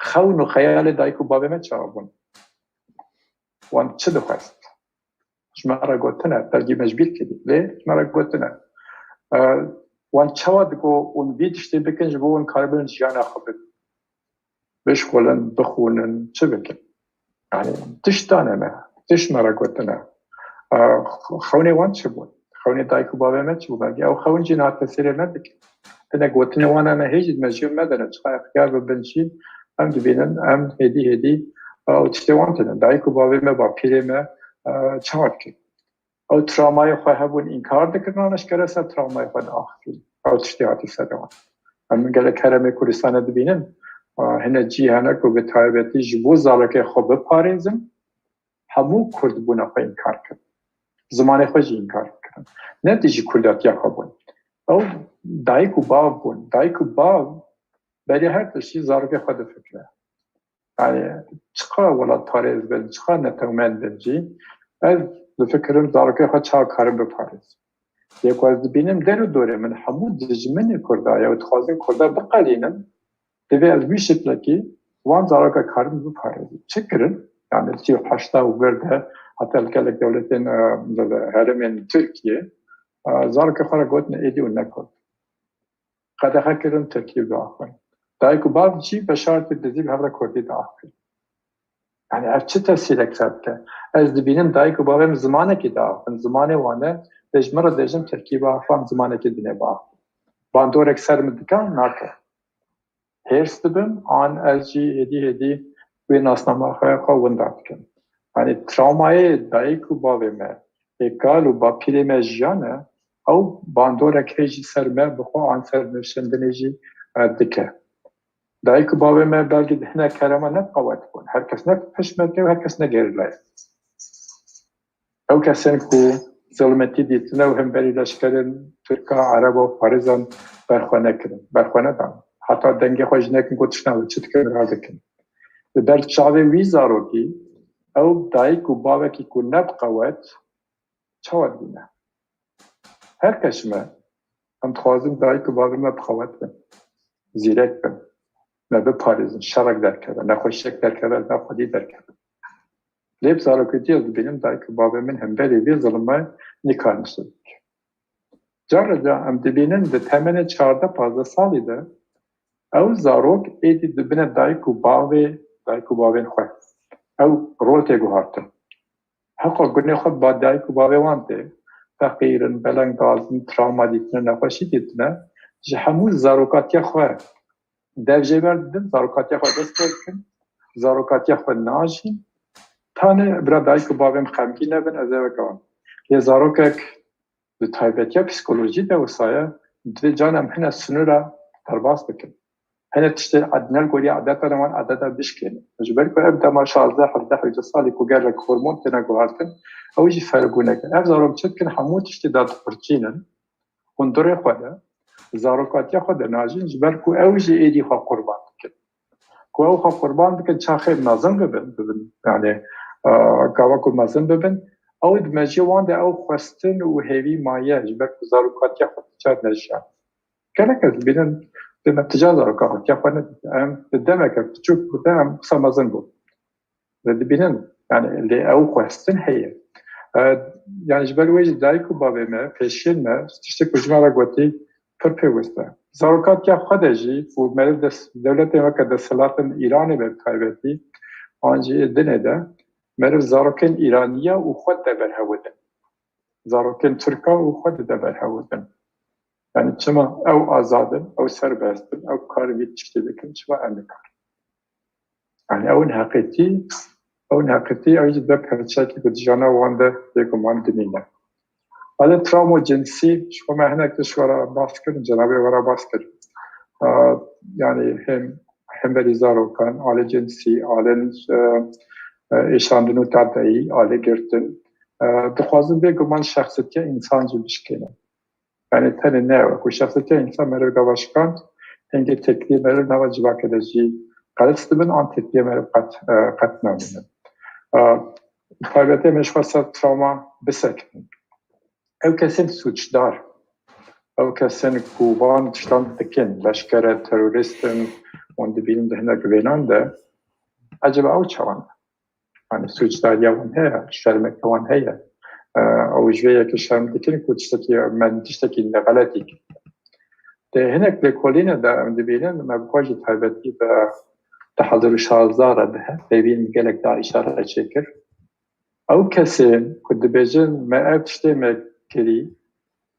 Xewn û xeyalê dayik û bavê me çawa bûn? Wan çi dixwest? Ji me re gotine, belkî me ji bîr kirî, lê ji me re gotine. E, wan çawa digot hûn vî tiştê bikin, ji bo hûn karibin jiyana xwe bibin, bişxulin, bixwînin, çi bikin? Yani tişt dane me, tişt me re gotine. E, xewnê wan çi bûn? Xewnê dayik û bavê me çi bû? Belkî ew xewn jî niha tesîrê me dikin. Hinek gotinê wan hene, hê jî di mejiyê me de ne, çiqa extiyar bibin jî, em dibînin, em hêdî hêdî, e, ew tiştê wan tune. Dayik û bavê me, bapîrê me, e, çawa dikin? Ew travmayê xwe hebûn înkar dikirin, an eşkere ser travmayê xwe diaxifîn. Ew tiştê hatî ser wan. Em gelek herêmê Kurdistanê dibînin, e, hine cî hene ku bi taybetî ji bo zarokê xwe biparêzin, hemû Kurd bûna xwe înkar kirin. Zimanê xwe jî înkar kirin. Ne tijî Kurdatiya xwe bûn. Ew dayik û bav bûn. Dayik û bav berê her tiştî zarokê xwe difikire. Yani çiqa welatparêz bin, çiqa netewmend bin jî, ez difikirim zarokê xwe çawa karim biparêzim. Yê ku ez dibînim der û dorê min hemû dijminê Kurda ye û dixwazin Kurda biqelînin, divê ez wî şiklekî wan zaroka karim biparêzim. Çi kirin? Yani sî û heşta û vir de heta li gelek dewletên, e, herêmên Tirkiye, e, zarokê xwe re gotin êdî û ne Kurd. Qedexe kirin Tirkî biaxivin. Dayik û bav jî veşartî dizî bi hev re Kurdî diaxivin. Yani ev çi tesîrek ser dike? Ez dibînim dayik û bavê min zimanekî diaxivin, zimanê wan e, lê ji min re dibêjin Tirkî biaxivin, zimanekî dinê biaxivin. Bandorek ser min dike? Nake. Hêrs dibim, an ez jî hêdî hêdî wê nasnama xwe xwe winda dikim. Yani travmayê dayik û bavê me, ê kal û bapîrê me jiyane, ew bandorek hê jî ser me bi xwe an ser nivşendinê jî, e, dike. Dayik û bavê me belkî di hinek herêma ne qewet bûn. Her kes ne pişmerge û her kes ne gerîla ye. Ew kesên ku zilmetî dîtine û hemberî leşkerên Tirka, Ereba û Farizan berxwe nekirin, berxwe nedan. Heta dengê xwe jî nekin ku tiştna wê çi dikin, ra dikin. Li ber çavê wî zarokî, ew dayik û bavekî ku ne bi qewet, çawa dibîne? Her kes me, em dixwazin dayik û bavê me bi qewet bin, zîrek bin, me biparêzin, şerek derkeve, nexweşiyek derkeve, ez ne xwedî derkeve. Lê bi zarokatî ez dibînim dayik û bavê min hemberî vê zilme nikarin ser bike. Cara cara em dibînin di temenê çardeh pazdeh salî de ew zarok êdî dibine dayik û bavê, dayik û bavên xwe. Ew rol tê guhartin. Heqa gunê xwe ba dayik û bavê wan tê. Feqîr in, belengaz in, travma dîtine, nexweşî dîtine. Ji hemû zarokatiya xwe dev jê berdidin, zarokatiya xwe dest pê dikin, zarokatiya xwe najîn. Tanê bira dayik û bavên xemgîn nebin, ez ê weke wan. Lê zarokek di taybetiya psîkolojî de wisa ye, divê can em hine sinûra derbas bikin. Hene tiştê ednel gorî edeta wan edeta bişkênin. Ji ber ku ev dema şazdeh, hevdeh, hevdeh salî ku gelek hormon têne guhartin, ew jî ferbûnek e. Ev zarok çi dikin, hemû tiştê dadiqurçînin. Hundirê xwe de, zarokatiya xwe de najin, ji ber ku ew jî êdî xwe qurban dikin. Ku ew xwe qurban dikin, çaxê mezin bibin, bibin, yani, e, gava ku mezin bibin, ew di mejiyê wan de ew xwestin û hêvî maye, ji ber ku zarokatiya xwe ti car nejiyan. Gelek ez dibînim, dê me ti car zaroka xwe tiya xwe nedîtin. Em di demeke piçûk de em wisa mezin bûn. Ve dibînin, yani lê ew xwestin heye. E, yani ji ber wê jî dayik û bavê me, pêşiyên me, tiştê ku ji me re gotî pir pêwist e. Zarokatiya xwe de jî û meriv des-, dewletên weke desthilatên Îranê be bi taybetî, an jî dinê de, meriv zarokên Îraniya û xwe dide ber hew din. Zarokên Tirka û xwe dide ber hew din. Yani çima ew azad in, ew serbest in, ew karin vî tiştê bikin, çima em nikarin? Yani ew in heqîtî, ew in heqîtî, ew jî be perçekî bi dijana wan de bêguman dinîne. Alê travmo cinsî, ji xwe me hinek tişt wera bas kirin, cenabê wera bas kirin. Aa, yani hem, hemberî zarokan, alê cinsî, alên, e, e, êşandin û tadeyî, alê girtin. E, dixwazin bêguman şexsetiya însan jî bişkênin. Yani tenê ne ew, ku şexsetiya însan meriv gava şikand, Hingê tepkiyê meriv nava civakê de jî qels dibin, an tepkiyê meriv qet, e, qet namînin. E, Taybetê me ji xwe ser travma bisekinin. Ew kesên sûcdar, ew kesên ku van tiştan dikin, leşker e, terorîst in, wan dibînin di hinek vênan de, ecaba ew çawan e? Yani sûcdariya wan heye, şermeke wan heye. E, ew ji vê yekê şerm dikin ku tiştekî, me tiştekî ne xeletî kir. Di hinek lêkolîne de em dibînin, me bi xwe jî taybetî bi du hezar û şazda re dihe, peyvîn gelek DAIŞ'a re çêkir. Ew kesên ku dibêjin me ev tiştê me kirî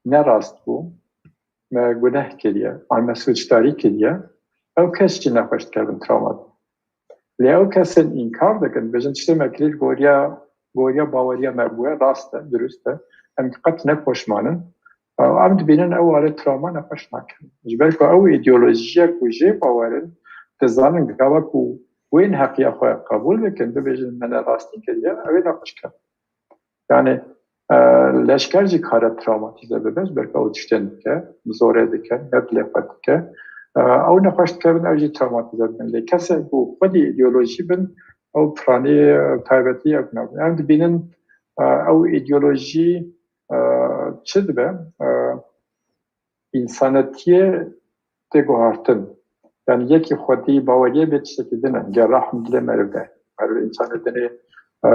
ne rast bû, me guneh kiriye, an me sûcdarî kiriye, ew kes jî nexweş dikevin travma de. Lê ew kesên înkar dikin, dibêjin tiştê me kirî goriya, goriya baweriya me bûye, rast e, dirust e, em qet ne poşman in. Em dibînin ew alê travma nexweş nakin. Ji ber ku ew îdeolojiyek ku jê bawer in, dizanin gava ku wê neheqiya xwe qebûl bikin, bibêjin me ne rastî kiriye, ew ê nexweş kevin. Yani, e, leşker jî kare travmatîze bibe, ji ber ku ew tiştên dike, zorê dike, ya dilê xwe dike. E, ew nexweş dikevin, ew jî travmatîze dibin. Lê kesek ku xwedî îdeolojî bin, ew piranî, e, taybetî ew nabin. Em dibînin, e, ew îdeolojî, e, çi dibe? E, Însanetiyê tê guhartin. Yani yekî xwedî baweriyê bê tiştekî din e. Ger rehm dilê meriv de. Meriv însanê dinê, e,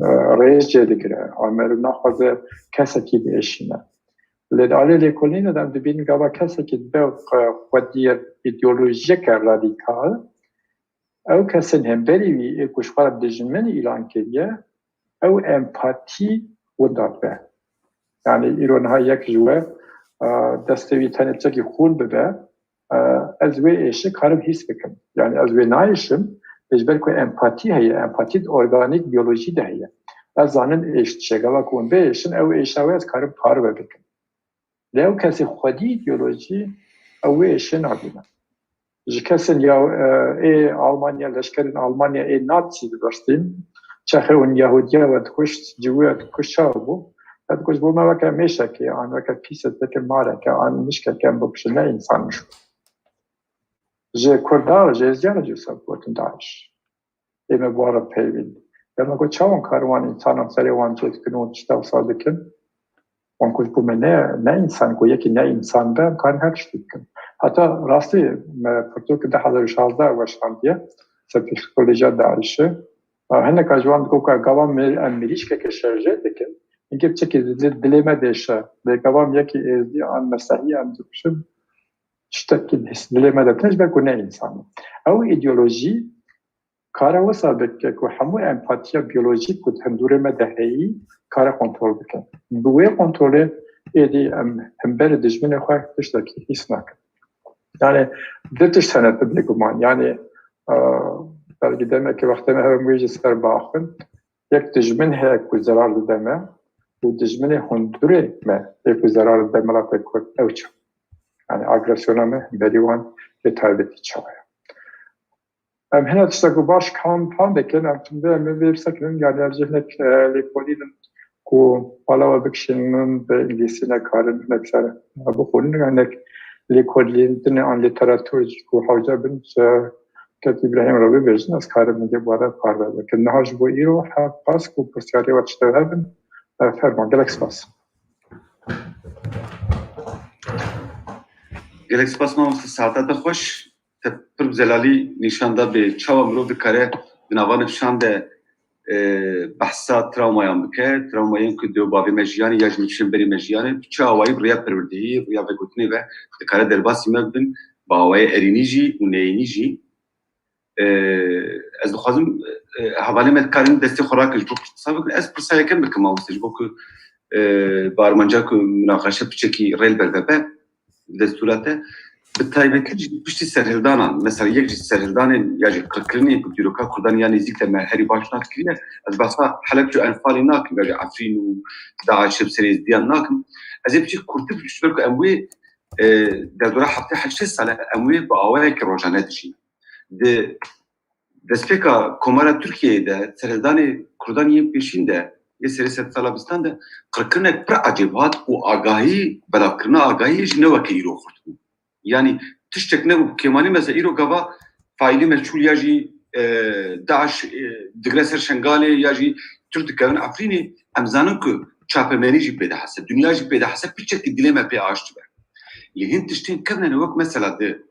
e, rêz jê digire. A meriv naxwaze kesekî biêşîne. Lê di alê lêkolînê de em dibînin gava kesekî dibe xwe-, xwediyê îdeolojiyeke radîkal, ew kesên hemberî wî ê ku ji xwe re dijmin îlan kiriye, ew empatî winda dibe. Yani îro niha yek ji we, e, destê wî tenê çekî xûn bibe, e, ez wê êşe karim hîs bikim. Yani ez wê naêşim, lê ji ber ku empatî heye, empatî di organîk biyolojî de heye. Ez zanim êş dişe, gava ku hûn biêşin, ew êşa wê ez karim parve bikim. Lê ew kesê xwedî îdeolojî, ew wê êşê nabîne. Ji kesên ya, e, ê Almanya, leşkerên Almanya ê Nazi dibirsîn, çaxê hûn Yahudiya we dikuşt, Cihûya dikuşt çawa bû? Ya dikuşt, bo me weke mêşekê, an weke pîsek, weke mareke, an mişkeke em bikuşin, ne însan in. Ji Kurda, ji Êzdiya re jî wisa gotin DAIŞ. Ê me bi wan re peyvîn. Ya me got, çawa karin wan însanan serê wan çê dikin û tişta wisa dikin? Wan ku ji bo me ne, ne însan, ku yekî ne însan be, em karin her tiştî bikin. Heta rastî me pirtûk du hezar û şazdeh weşandiye, ser psîkolojiya DAIŞ'ê. Hinek ji wan digot ku gava em mirîşkeke şerjê dikin, hingê piçekî dilê, dilê me dêşe. Lê gava em yekî êzdî an mesehî em dikuşin, tiştekî dilê me de tune ji ber ku ne însan e. Ew îdeolojî kare wisa bike ku hemû empatiya biyolojîk ku di hindûrê me de heyî, kare kontrol bike. Bi wê kontrolê êdî em hemberî dijminê xwe tiştekî hîs nakin. Yani, du tişt hene tu bêguman. Yani, e, belkî demeke wextê me hev em wê jî ser biaxivin. Yek dijmin heye ku zerar dide me û dijminê hindûrê me ê ku zerar dide miletê Kurd, ew çi? Yani, agresyona me berî wan bi taybetî çawa ye? Em hina tiştek ku baş kam tam dikin, em tim vê, em vê bisekinin, yani em jî hinek, e, lêkolîn in ku pala we bikişînin, bi îngilîsî nekarin hinek ser bixwînin, hinek lêkolîn din an lîteratur jî ku hewce bin, ji Kek Îbrahîm re bibêjin, ez karim hingê bi we re parve bikim. Niha ji bo îro her pas ku pirsiyarê we tiştek hebin, e, fermo, gelek spas. Gelek spas mamoste, saeta te xweş. Te pir bi zelalî nîşan da bê çawa mirov dikare di nava nifşan de, e, behsa travmayan bike, travmayên ku dê û bavê me jiyane ya ji nifşên berê me jiyane, bi çi awayî bi rêya perwerdehiyê, bi rêya vegotinê ve dikare derbasî me bibin, bi awayê erênî jî û neyênî jî. E, ez dixwazim, e, hevalê me dikarin destê xwe rakin ji bo qisa bikin. Ez pirsa yekem bikim mamoste ji bo ku, e, bi armanca ku minaqeşe piçekî rê li ber vebe. Destûra te, bi taybetî jî piştî serhildanan, mesela yek ji serhildanên ya jî qirkirinên ku dîroka Kurdan ya nêzîk de me herî baş nas kiriye, ez behsa Helebce û Enfalê nakim, ya jî Efrîn û DAIŞ'ê bi serê Êzdiyan nakim. Ez ê biçî kurtir bikim, ji ber ku em wê, e, derdora heftê heştê sal e, em wê bi awayekî rojane dijîn. Di destpêka Komara Tirkiyeyê de, serhildanê Kurdan yên pêşîn de, yê serê sedsala bistan de, qirkirinek pir ecêb hat û agahî, belavkirina agahiyê jî ne weke îro xurt bû. Yanî tiştek nebû. Kêmanî mesela îro gava faîlî meçhûl ya jî, e, DAIŞ, e, digre ser Şengalê ya jî Tirk dikevin Efrînê, em zanin ku çapemenî jî pê dihese, dinya jî pê dihese, piçekî dilê me pê aş dibe. Lê hin tiştên kevnene wek mesela di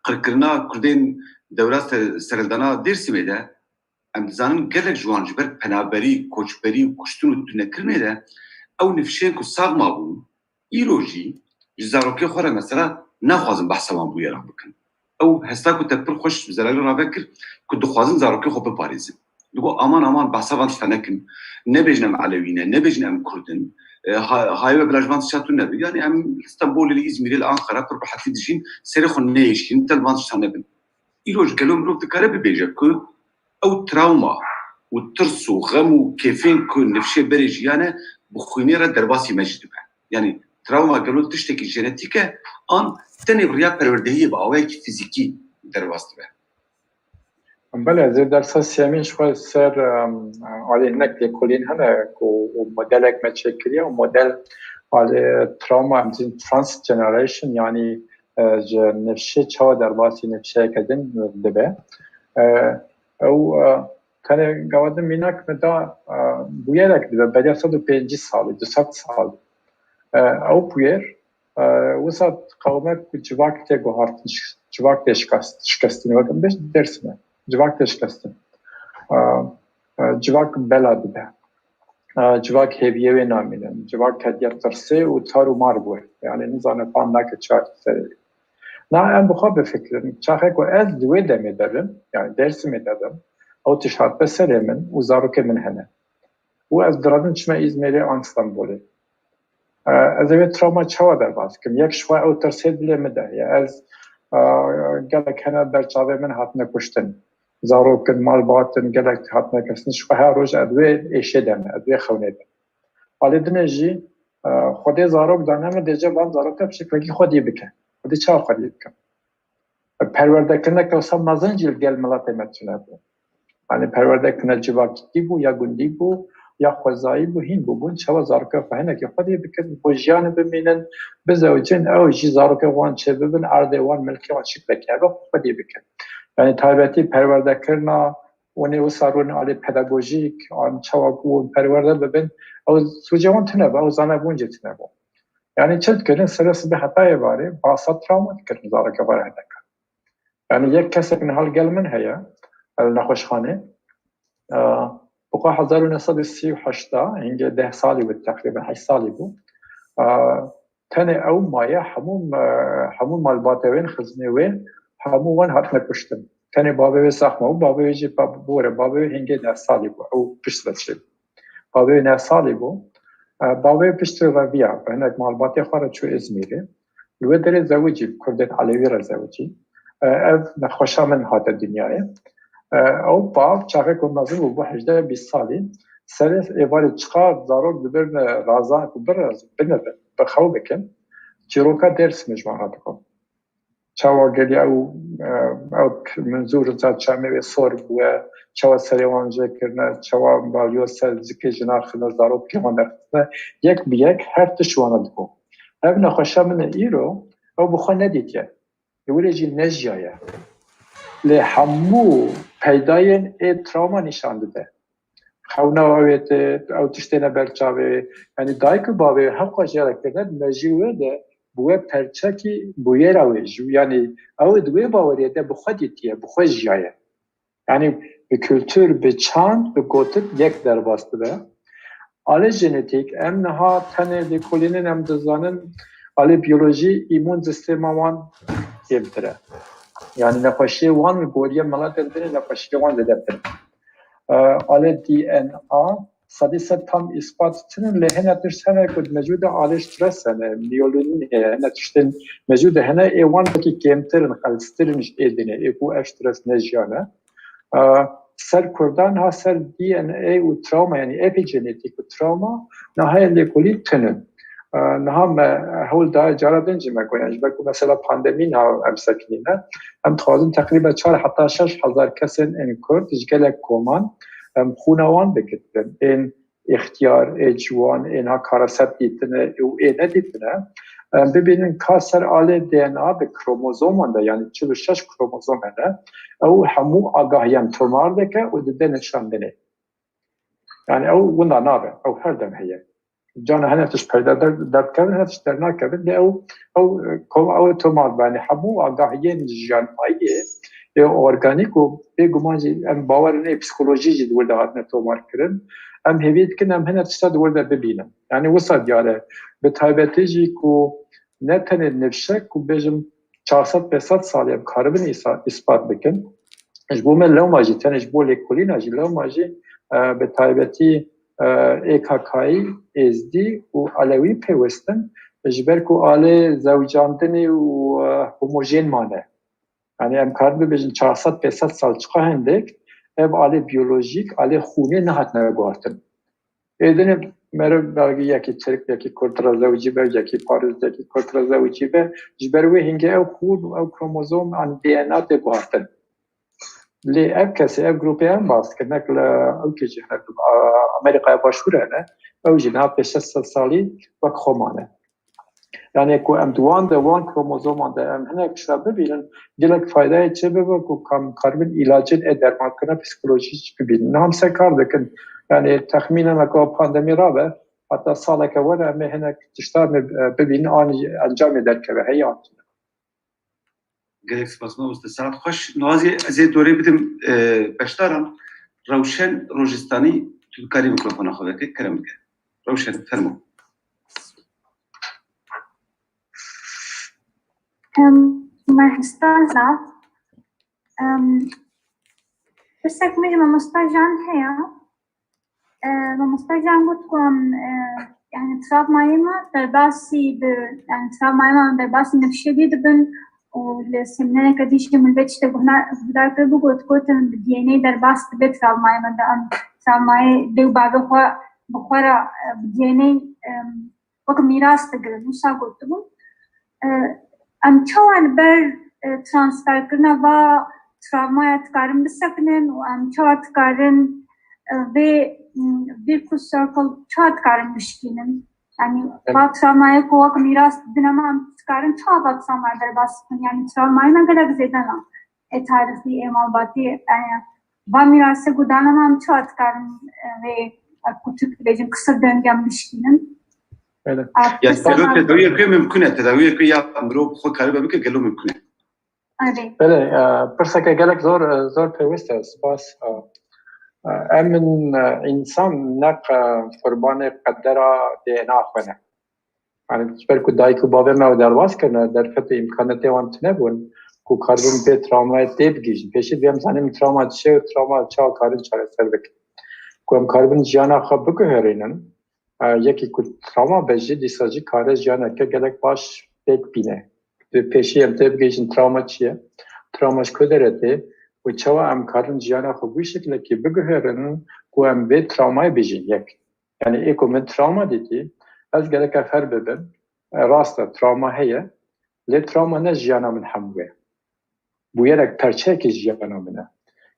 qirkirina Kurdên dewra ser-, serhildana Dêrsimê de, em dizanin gelek ji wan ji ber penaberî, koçberî û kuştin û tunekirinê de ew nifşên ku sax mabûn, îro jî ji zarokê xwe re mesela naxwazin behsa wan bûyeran bikin. Ew hesta ku te pir xweş bi Zelalî rave kir ku dixwazin zarokê xwe biparêzin. Digo aman aman behsa van tişta nekin. Nebêjin em Elewî ne, nebêjin em Kurd in. E, ha-, hayê we bila ji van tişta tune be. Yani em li Stenbolê, li Îzmîrê, li Anqara pir bi hetî dijîn, serê xwe neyêşînin, te li van tişta nebin. Îro ji gelo mirov dikare bibêje ku ew travma û tirs û xem û kêfên ku nifşê berê jiyan e, bi xwînê re derbasî me jî dibe. Yani travma gelo tiştekî jenetîk e, an tenê bi riya perwerdehiyê bi awayekî fîzîkî derbas dibe? Belê, ez ê dersa sêyemîn ji xwe ser, em, alî hinek lêkolîn hene ku û modelek me çêkiriye û model alî travma, em dibêjin transgeneration, yanî, e, ji nifşê çawa derbasî nifşeyeke din dibe. E, ew, e, tenê gava din mînak me da, e, bûyerek dibe, beriya sed û pêncî salî, du sed salî. E, ew bûyer, e, wisa qewime ku civak tê guhartin, şi-, civak tê şikast-, şikestin, wek em bêjin Dêrsim e. Civak tê şikestin. E, e, civak bela dibe. E, civak hêviyê wê namînin. Civak ketiye tirsê û tar û mar bûye. Yani nizane fam nake çi hate serê wê. Na em bi xwe bifikirin. Çaxê ku ez di wê demê de bim, yani Dêrsimê de bim, ew tişt hatbe serê min û zarokê min hene. Û ez diradim çime Îzmîrê an Stenbolê. E, ez ê vê travma çawa derbas bikim? Yek ji xwe ew tirsê dilê min de heye. Ez, e, gelek hene ber çavê min hatine kuştin. Zarok in, malbat in, gelek hatine kestin. Ji xwe her roj ez wê êşê de me, ez wê xewnê de. Alê dinê jî, e, Xwedê zarok dane min, dê ca van zaroka bi şeklekî xwedî bike. Xwedê çawa xwedî bikim? Perwerdekirina wisa mezin jî li gel miletê me tune bû. Yani perwerdekirina civakî bû, ya gundî bû, ya xwezayî bû, hîn bûbûn. Çawa zarokê xwe hinekî xwedî bikin, bo jiyanê bimînin, bizewicin, ew jî zarokê wan çêbibin, erdê wan, milkê wan şiklekî hebe xwedî bikin. Yani taybetî perwerdekirina û nê wisa rûn alî pedagojîk, an çawa ku hûn perwerde bibin, ew sûcê wan tune bû, ew zanebûn jî tune bû. Yani çi dikirin, serê sibê heta êvarê basa travma dikirin zarokê xwe re hineka. Yani yek kesek niha li gel min heye, li nexweşxanê. E, bi xwe hezar û neh sed û sî û heşt de, hingê deh salî bû, teqrîben heşt salî bû. E, tenê ew maye, hemû, e, hemû malbatê wê, xizinê wê, hemû wan hatine kuştin. Tenê bavê wê sax mabû, bavê wê jî pa-, bore, bavê wê hingê neh salî bû, ew piştre çêbû. Bavê wê neh salî bû. E, bavê wê piştre reviya, bi hinek malbatê xwe re çû Îzmîrê. Li wê derê zewicî, bi Kurdên Elewî re zewicî. E, ev nexweşa min hate dinyayê. E, ew bav, çaxê ku mezin bû, bû hejdeh bîst salî, serê êvarê çiqas zarok dibirine razan ku bir-, binivin, bi xew bikin, çîroka Dêrsimê ji wan re digot. Çawa gelî ew, e, ew k-, minzûr za çemê wê sor bûye, çawa serê wan jê kirine, çawa balyoz ser zikê jina xine, zarokê wan derxistine, yek bi yek her tişt wana digot. Ev nexweşa min e îro, ew bi xwe nedîtiye. Li wir jî nejiyaye. Lê hemû peydayên ê travma nîşan dide. Xewna wê tê, ew tiştê ne ber çavê. Yanî dayik û bavê hevqa jê re kirine, di mejiyê wê de bi wê perçekî bûyera wê jî. Yanî ew di wê baweriyê de bi xwe dîtiye, bi xwe jiyaye. Yanî bi kultur, bi çand, bi gotin yek derbas dibe. Alê jenetîk, em niha tenê lêkolînên em dizanin, alê biyolojî, îmûn sistema wan kêmtir e. Yanî nexweşiyê wan li goriyê miletên din ê nexweşiyê wan zêdetir. E, alê D N A, sedî sed tam îspat tinin, lê hene tişt hene ku mecûd e, alê stres hene, miyolînî hene, hene tiştên mecûd e hene, ê wan wekî kêmtir in, qelstir in ji ê dinê, ê ku ev stres ne jiyan e. E, ser Kurdan ha ser D N A û travma, yanî epigenetîk û travma, niha heye lêkolîn tune. E, niha me hewl daye cara din jî me goyan, ji ber ku mesela pandemî niha em sekinîne, em dixwazin teqrîben çar heta şeş hezar kesên ên Kurd ji gelek koman em xûna wan bigirin. Ên îxtiyar, ê ciwan, ê niha kareset dîtine û ê nedîtine, Em bibînin ka ser alê D N A de kromozoman de, yani çil û şeş kromozom hene, ew hemû agahiyan tomar dike û dide nîşandinê. Yani ew winda nabe, ew her dem heye. Cana hene tişt peyda der-, derdikevin, hene tişt dernakevin. Lê ew, ew, e, kom-, ew tomar be, yani hemû agahiyên jiyanmayî ê organîk û bêguman jî em bawer ne psikolojî jî di wir de hatine tomar kirin. Em hêvî dikin, em hene tişta di wir de bibînin. Yani wisa diyar e. Bi taybetî jî ku ne tenê nifşek ku bêjim çar sed pênc sed salî em karibin îsa-, îspat bikin. Ji bo me lewma jî, tenê ji bo lêkolîna jî, lewma jî, e, bi taybetî, e, êkakayî, êzdî û elewî pêwist in, ji ber ku alê zewicandinê û, e, homojên mane. Yani em karin bibêjin çar sed pênc sed sal çiqa hindek, ev alê biyolojîk, alê xûnê nehatine guhartin. Ê dinê meriv belkî yekî Tirk, yekî Kurd re zewicî be, yekî Paris, yekî Kurd re zewicî be. Ji ber wê hingê ew xûn, ew kromozom an D N A tê guhartin. Lê ev kesê, ev grûpê em bas kir, nek li ewkê jî, nek li, a, Amerîkaya Başûr hene, ew jî niha pênc sed salî wek xwe mane. Yani ku em di wan de, wan kromozoman de em hinek tişta bibînin, gelek faydayê çê bibe ku kam karibin îlacên ê dermankirina psikolojî bibînin. Niha em ser kar dikin. Yani texmînen ku pandemî rabe, heta saleke were em ê hinek tişta me, e, bibînin an jî encamê derkeve, heye an jî. Gelek spas mamoste. Saet xweş. Niha ez ê, ez ê dorê bidim, e, beşdaran. Rewşen Rojistanî, tu dikarî mikrofona xwe veke, kerem bike. Rewşen, fermo. Em, me hista zaf. Em, pirsek me ji mamosta Jan heye. E, mamosta Jan got ku em, e, yani travmayê me derbasî bi, yani travmayê me em derbasî nifşê dî dibin û li seminereke dî jî min vê tiştê guhna-, guhdar kir bû, got, gotin bi D N A derbas dibe travmayê me de, em travmayê dê û bavê xwe bi xwe re, e, bi D N A, em, wek mîras digirin. Wisa gotibû. E, em çawa li ber, e, transferkirina va travmaya dikarin bisekinin û em çawa dikarin, e, vê, m, virtuous circle çawa dikarin bişkînin? Yani, evet, va travmayê ku wek mîras didin, em dikarin çawa va travmaya derbas bikin? Yani, travmayê me gelek zêde ne. Ê tarîxî, ê malbatî, yani, va mîrasê guhdana me em çawa dikarin, e, vê, e, kutik bêjin, kısır döngem bişkînin? Evet. Ya, gelo tedawiyeke mimkun e, tedawiyeke ya mirov xwe karibe bike, gelo mimkun e? Erê. Belê, e, pirseke gelek zor, e, zor pêwist e, spas. E, e, em in, e, însan ne qe qurbanê qedera D N A xwe ne. Yani, ji ber ku dayik û bavê me ew derbas kirine, derfet û îmkanetê wan tune bûn ku karibin vê travmayê têbigihîjin. Pêşî divê em zanîn travma çi ye û travma çawa karin çareser bikin. Ku em karibin jiyana xwe biguherînin, e, yekî ku travma be jî, dîsa jî kare jiyaneke gelek baş pêk bîne. Divê pêşî em têbigihîjin travma çi ye? Travma ji ku derê tê û çawa em karin jiyana xwe bi wî şekilekî biguherînin ku em vê travmayê bijîn yek. Yani ê ku min travma dîtî, ez gereke fêr bibim, e, rast e, travma heye, lê travma ne jiyana min hemû ye. Bûyerek, perçeyekî jiyana min e.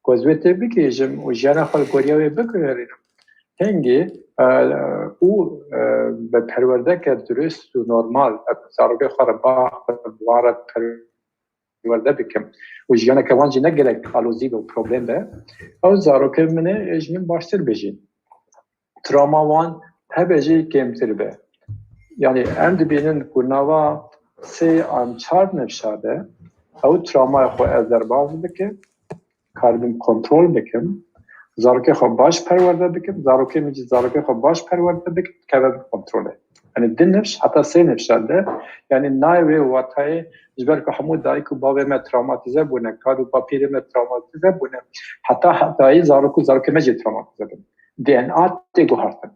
Ku ez wê tê bigihîjim û jiyana xwe li goriya wê biguherînim. Hingî, e, û, e, bi perwerdeke dirust û normal, e, zarokê xwe re baxivim, wan re perwerde bikim û jiyaneke wan jî ne gelek alozî be û problem be, ew zarokên min ê ji min baştir bijîn. Travma wan hebe jî kêmtir be. Yani em dibînin ku nava sê an çar nifşa de ew travmaya xwe ez derbas bikim, karibim kontrol bikim, zarokê xwe baş perwerde bikim, zarokê min jî zarokê xwe baş perwerde bikin, dikeve bin kontrolê. Yani di nifş heta sê nifşa de, yani nayê wê watayê, ji ber ku hemû dayik û bavê me travmatîze bûne, kad û bapîrê me travmatîze bûne, heta hetayî zarok û zarokê me jî travmatîze bûne. D N A tê guhartin.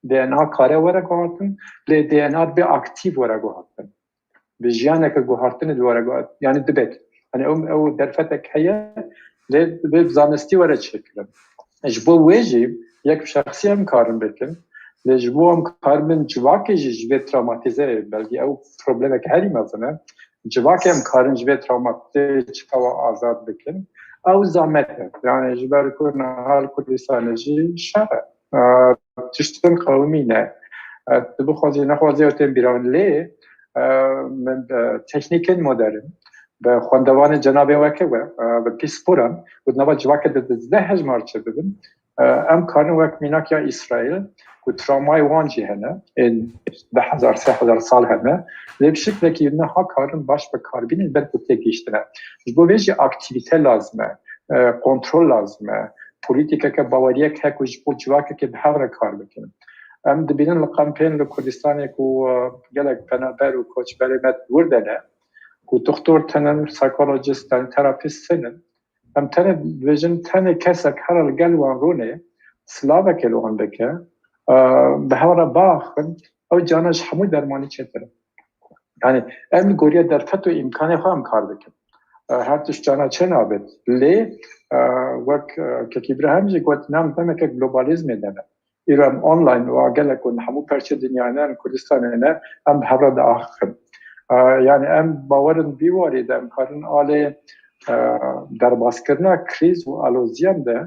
D N A kare were guhartin, lê D N A dibê aktîf were guhartin. Bi jiyaneke guhartinê di were guhartin. Yani dibêt. Hani ew, ew derfetek heye, lê dibê bi zanistî were çêkirin. Ji bo wê jî yek bi şexsî em karin bikin. Lê ji bo em karibin civakê jî ji vê travmatîzeyê, belkî ew problemeke herî mezin e. Civakê em karin ji vê travmatîzeyê çawa azad bikin? Ew zamet e. Yani ji ber ku niha li Kurdistanê jî şer e. E, tiştin qewimî ne. E, tu bixwazî nexwazî ew tên bîra min. Lê, e, min, e, teknîkên modern, bi xwendevanê cenabê weke we, e, bi pîsporan, û di nava civakê de duzdeh hejmar çêbibin, e, em karin wek mînak ya Îsraîl, ku trawmayê wan jî hene, ên deh hezar, sê hezar sal hene, lê bi şeklekî niha karin baş bi kar bînin, ber ku têgihiştine. Ji bo vê jî aktîvîte lazim e, e, kontrol lazim e, polîtîkeke baweriyek heye ku ji bo civakekê bi hev re kar bikin. Em dibînin li kampên li Kurdistanê ku, e, gelek penaber û koçberê me wir de ne, ku doktor tenin, psikolojist tenin, terapîst tenin. Em tenê dibêjin, tenê kesek here li gel wan rûnê, silavekê li wan bike, e, bi hev re biaxivin, ew cana ji hemû dermanî çêtir e. Yani em li goriya derfet û îmkanê xwe em kar dikin. E, her tişt cana çê nabêt. Lê, e, wek, e, Kek Îbrahîm jî got, nem demeke globalizmê de ne. Îro em online û gelek ku hemû perçê dinyayê ne, Kurdistanê ne, em bi hev re diaxivin. E, yani em bawerin vî warî de em karin alê, e, derbaskirina krîz û aloziyan de,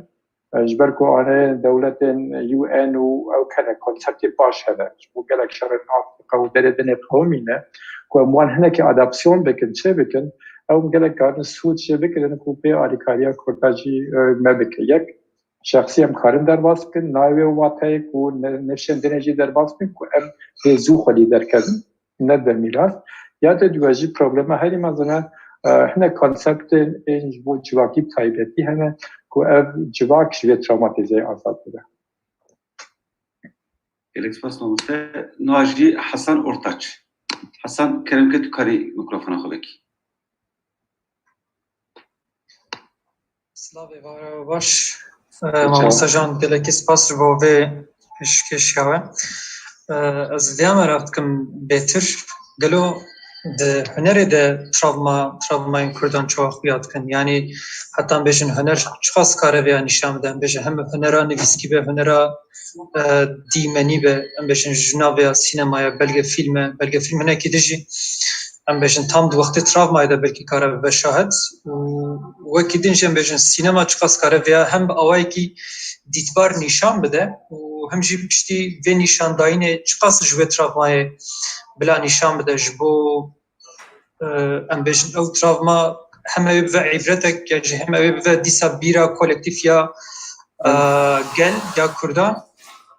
e, ji ber ku anê dewletên U N û ew kene konseptê baş hene. Ji bo gelek şerên Afrika û derê dinê qewimîne ku em wan hinekî adaptasyon bikin, çê bikin, ew gelek karin sûd jê bigirin ku pê alîkariya Kurda jî, e, me bike. Yek, şexsî em karin derbas bikin, nayê wê wateyê ku ne-, nifşên dinê jî derbas bikin ku em pê zû xwedî derkevin, ne de mîras. Ya de diwe jî problema herî mezin e, e, hinek konseptên ên ji bo civakî bi taybetî hene ku ev civak ji vê trawmatîzeyê azad bibe. Gelek spas mamoste. Niha jî Hasan Ortaç. Hasan, kerem ke tu karî mikrofona xwe vekî. Slavê, vara baş. Ee, Mamoste Can, gelekî spas ji bo vê pêşkêşiya we. Ee, ez vêya meraq dikim bêtir. Gelo di hunerê de travma, travmayên Kurdan çawa xuya dikin? Yanî heta em bêjin huner çiqas kare vêya nîşan bide? Em bêjin hem hunera nivîskî be, hunera, e, dîmenî be, em bêjin ji nav vêya sînemaya, belgefîlme, belgefîlm hinekî din jî em bêjin tam di wextê travmayê de belkî kare bibe şahid. Û wekî din jî em bêjin sînema çiqas kare vêya hem bi awayekî dîtbar nîşan bide û hem jî piştî vê nîşandayînê çiqas ji wê travmayê bila nîşan bide ji bo, e, em bêjin ew travma hem ew ê bibe îbretek ya jî hem ew ê bibe dîsa bîra kolektîf ya, e, gel ya Kurdan.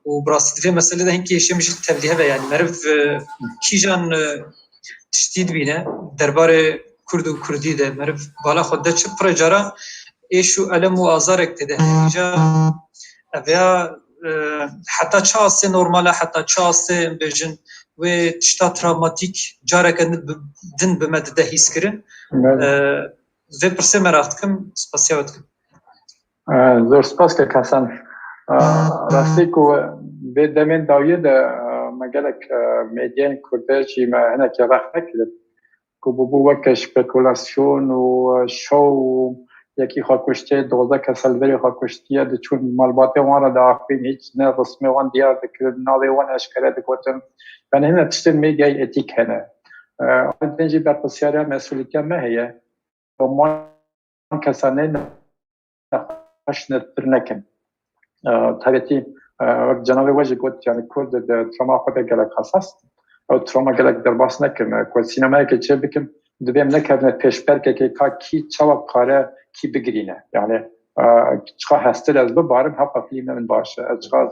Û bi rastî di vê meselê de hinkî êşê min jî tevlî hebe, yanî meriv, e, kîjan, e, tiştî dibîne derbarê Kurd û Kurdî de, meriv bala xwe de çi pire caran êş û elem û azarek tê de heye. Îca ev ya, e, heta çi astê normal e, heta çi astê em bêjin wê tişta travmatîk careke din bi, din bi me dide hîskirin? Belê. E, vê pirsê meraq dikim, spasiya we dikim. E, zor spas kek Hasan. E, rastî ku vê demên dawiyê de, e, me gelek, e, medyayên Kurde jî me hinekî rex nekir ku bûbû weke spekulasyon û, e, şov û yekî xwe kuştiye, dozdeh kes li verê xwe kuştiye, diçûn malbatê wan re diaxivîn, hîç ne rismê wan diyar dikirin, navê wan eşkere digotin. Yani hine tiştên medyayê etîk hene. E, Alî din jî berpirsiyariya, mesulîtiya me heye. Wan kesanê nexweş nirpir nekin. E, taybetî, e, wek cenabê we jî got, yani Kurd di trawma xwe de gelek hesas, ew trawma gelek derbas nekin. E, ku sînemayekê çê bikin, divê em nekevine pêşberkekê ka kî çawa kare kî bigirîne. Yani, e, çiqa hestir ez bibarim, hewqa fîlmê min baş e. Ez çiqa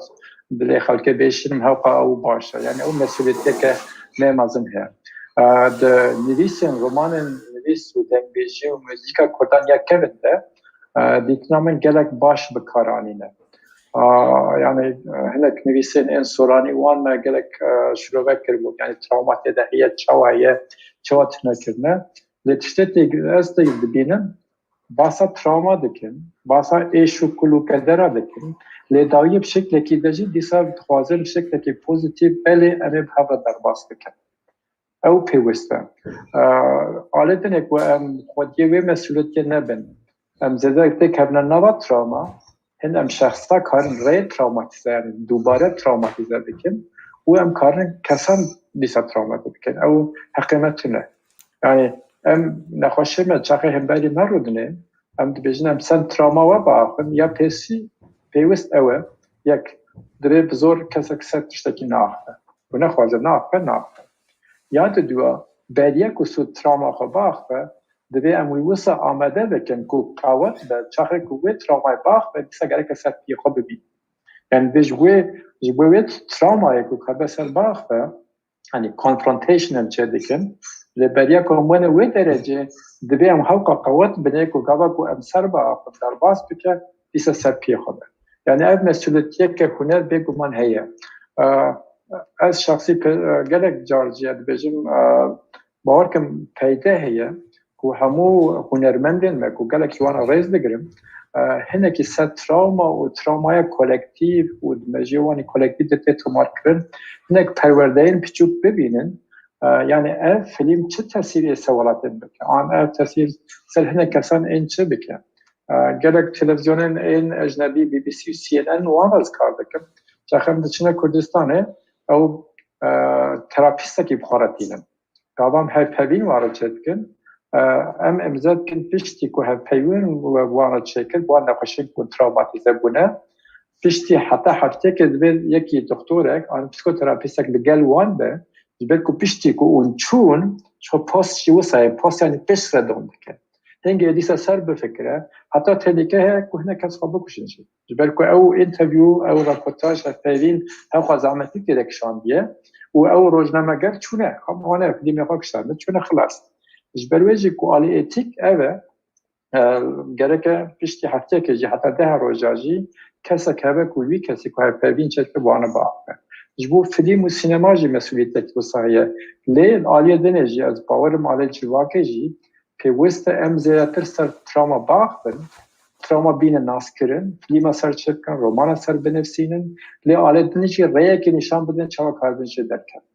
dilê xelkê bêşînim, hewqa ew baş e. Yani ew mesuliyeteke me mezin heye. E, di nivîsên, romanên nivîs û dengbêjî û muzîka Kurdan ya kevin de, e, dîtina min gelek baş bi kar anîne. A, yani, e, hinek nivîsên ên soranî wan me gelek, e, şirove kiribû. Yani trawma tê de heye, çawa heye, çawa tune kirine. Lê tiştê tê ez tê dibînim, basa trawma dikin, basa êş û kul û kedera dikin. Lê dawiyê bi şeklekî de jî dîsa dixwazin bi şeklekî pozîtîf, belê em ê bi hev re derbas bikin. Ew pêwist e. E, alê dinê ku em xwediyê wê mesuliyetê nebin. Em zêde têkevine nava trawma, hin em şexsa karin re trawmatîze, yani dubare trawmatîze bikin û em karin kesan dîsa trawmatîze bikin. Ew heqê me tune. Yani em nexweşê me çaxê hemberî me rûdinê, em dibêjin em sen trawma we biaxivin, ya pêsî pêwist ew e, yek, divê bi zor kesek ser tiştekî neaxive. Û nexwaze neaxive, neaxive. Ya di dua, beriya ku sûd trawma xwe biaxive, divê em wî wisa amade bikin ku qewet be, çaxê ku wê trawmayê biaxive, dîsa gereke ser piyê xwe bibî. Yani divê ji wê, ji bo wê trawmayê ku hebe ser biaxive, yani confrontation em çê dikin, lê beriya ku em wene wê derecê, divê em hewqa qewet binê ku gava ku em ser biaxivin, derbas bike, dîsa ser piyê xwe be. Yani ev mesuliyetiyeke huner bêguman heye. Ee, Ez şexsî pe- gelek car jî dibêjim, e, bawer kim peyde heye ku hemû hunermendên me ku gelekî wan rêz digirim, e, hinekî ser trawma û trawmaya kolektîf û di mejiyê wan ê kolektîf de tê tomarkirin, hinek perwerdeyên piçûk bibînin. E, yani ev filîm çi tesîrê ser welatên bike? An ev tesîr ser hinek kesan ên çi bike? E, gelek televîzyonên ên ecnebî, B B C û C N N, wan ez kar dikim. Çaxê em diçine Kurdistanê, ew, e, terapîstekî bi xwe re tînin. Gava em hevpeyvîn wan re çêdikin. E, em îmze dikin piştî ku hevpeyvîn wan re çêkir, bi wan nexweşiyên ku trawmatîze bûne. Piştî heta hefteyekê divê yekî doktorek an psîkoterapîstek li gel wan be, ji ber ku piştî ku hûn çûn, ji xwe post jî wisa ye, post yani pêş re dom dike. Hingê dîsa ser bifikire, heta tehlîke heye ku hinek kes xwe bikujin jî. Ji ber ku ew interview, ew reportaj, hevpeyvîn hewxa zehmetî tê de kişandiye û ew rojnameger çûne, em wane filmê xwe kişandin, çûne xilas. Ji ber wê jî ku alî etîk ev e, e, gereke piştî hefteyekê jî heta deh roja jî kesek hebe ku wî kesî ku hevpeyvîn çêdike bi wan re biaxive. Ji bo filîm û sînema jî mesûlîyetek wisa heye. Lê li aliyê dinê jî ez bawer im alê civakê jî pêwist e em zêdetir ser trawma biaxivin, trawma bîne naskirin, filîma ser çêbikin, romana ser binivîsînin, lê alê din jî rêyekê nîşan bidin çawa karibin jê derkevin.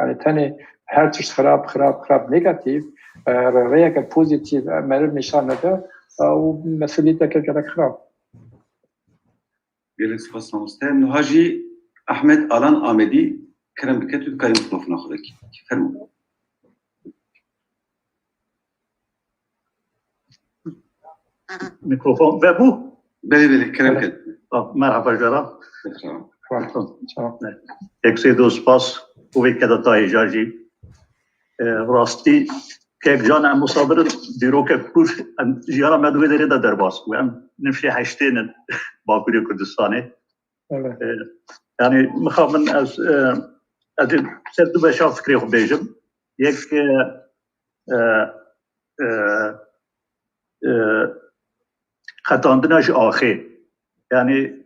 Yani tenê her tişt xirab, xirab, xirab, negatîf, e, rêyeke pozîtîf, e, meriv nîşan nede, e, û mesûlîyeteke gelek xirab. Gelek spas mamoste. Niha jî Ahmet Alan Amedî, kerem bike tu dikarî mikrofona xwe vekî. Fermo. Mikrofon vebû? Belê, belê, kerem ket. Ah, merhaba jara. Merhaba. Yek sê do spas û vê keda ta hêja jî. E, rastî, kek Can, em wisa birin dîrokek kûr, em jiyana me di wê derê de derbas bû. Em nifşê heştê ne Bakurê Kurdistanê. Evet. E, yani, mixabin ez, e, ez ê ser du beşa fikrê xwe bêjim. Yek, e, e, e, e, qetandina ji axê. Yani,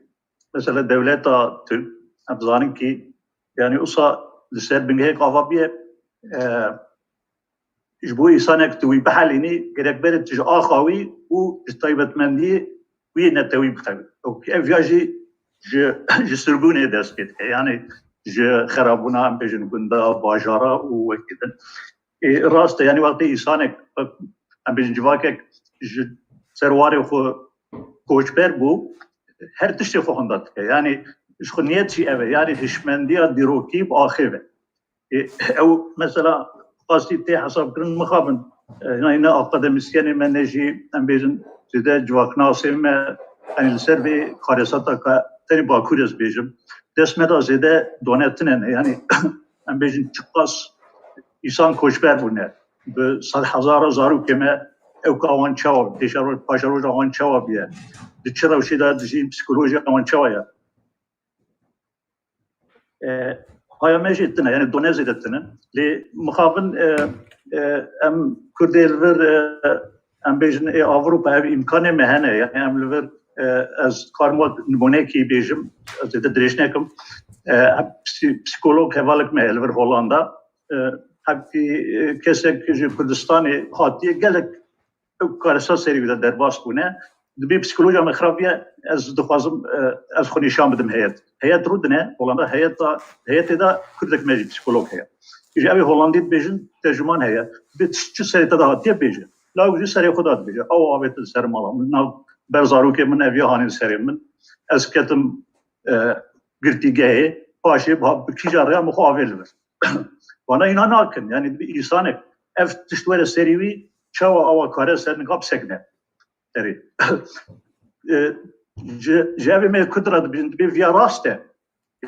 mesela dewleta Tirk, em zanin ki, yani, usa li ser bingehek ava biye, e, ji bo însanek tu wî bihelînî, gerek bere tu ji axa wî û ji taybetmendiyê wî netewî bixewî. Ev ya jî ji, ji sirgûnê dest pê dike. Yani ji xerabûna, em bêjin, gunda, bajara û wekî din. Ê, rast e, yani wextê însanek, em bêjin civakek ji ser warê xwe koçber bû, her tiştê xwe hunda dike. Yani ji xwe niyet jî ev e. Yani hişmendiya dîrokî bi axê ve. Ê, ew mesela qasî tê hesabkirin mixabin, e, ne, ne akademîsyenê me, ne jî em bêjin zêde civaknasê me, yani li ser vê karesata ka tenê Bakur ez bêjim, dest me de zêde done tune ne. Yani em bêjin çiqas îsan koçber bûne. Bi sedhezara zarokê me ew ka wan çawa, pêşeroj, paşeroja wan çawa biye. Di çi rewşê de dijîn, psîkolojiya wan çawa ye. E, haya me jî tune, yani done zêde tune. Lê mixabin, e, e, em Kurdê li vir, e, em bêjin ê Ewropa ev îmkanê me hene. Yani em li vir, e, ez karim wek nimûnekî bêjim, ez zêde dirêj nekim. E, psî-, psîkolog hevalek me heye li vir Holanda. E, hevkî, e, kesek ji Kurdistanê hatiye gelek ew karesa serî wî de derbas bûne. Dibê psîkolojiya me xirab ye, ez dixwazim, e, ez xwe nîşan bidim heyet. Heyet rû dine, Holanda heyeta, heyetê de Kurdek me jî psîkolog heye. Ji ew ê Holandî dibêjin, tercûman heye. Dibê çi, çi serê te de hatiye bêje. Lawik jî serê xwe de dibêje. Ew avêtin ser mala min, nav ber zarokê min ev ya hanîn serê min. Ez ketim, e, girtîgehê, paşê bi, bi kîja rêya min xwe avê li vir. Vana îna nakin. Yani dibê însanek ev tişt were serî wî, çawa awa kare ser nika bisekine. Erê. E, ji, ji evê me Kurd re dibîn, dibê viya rast e.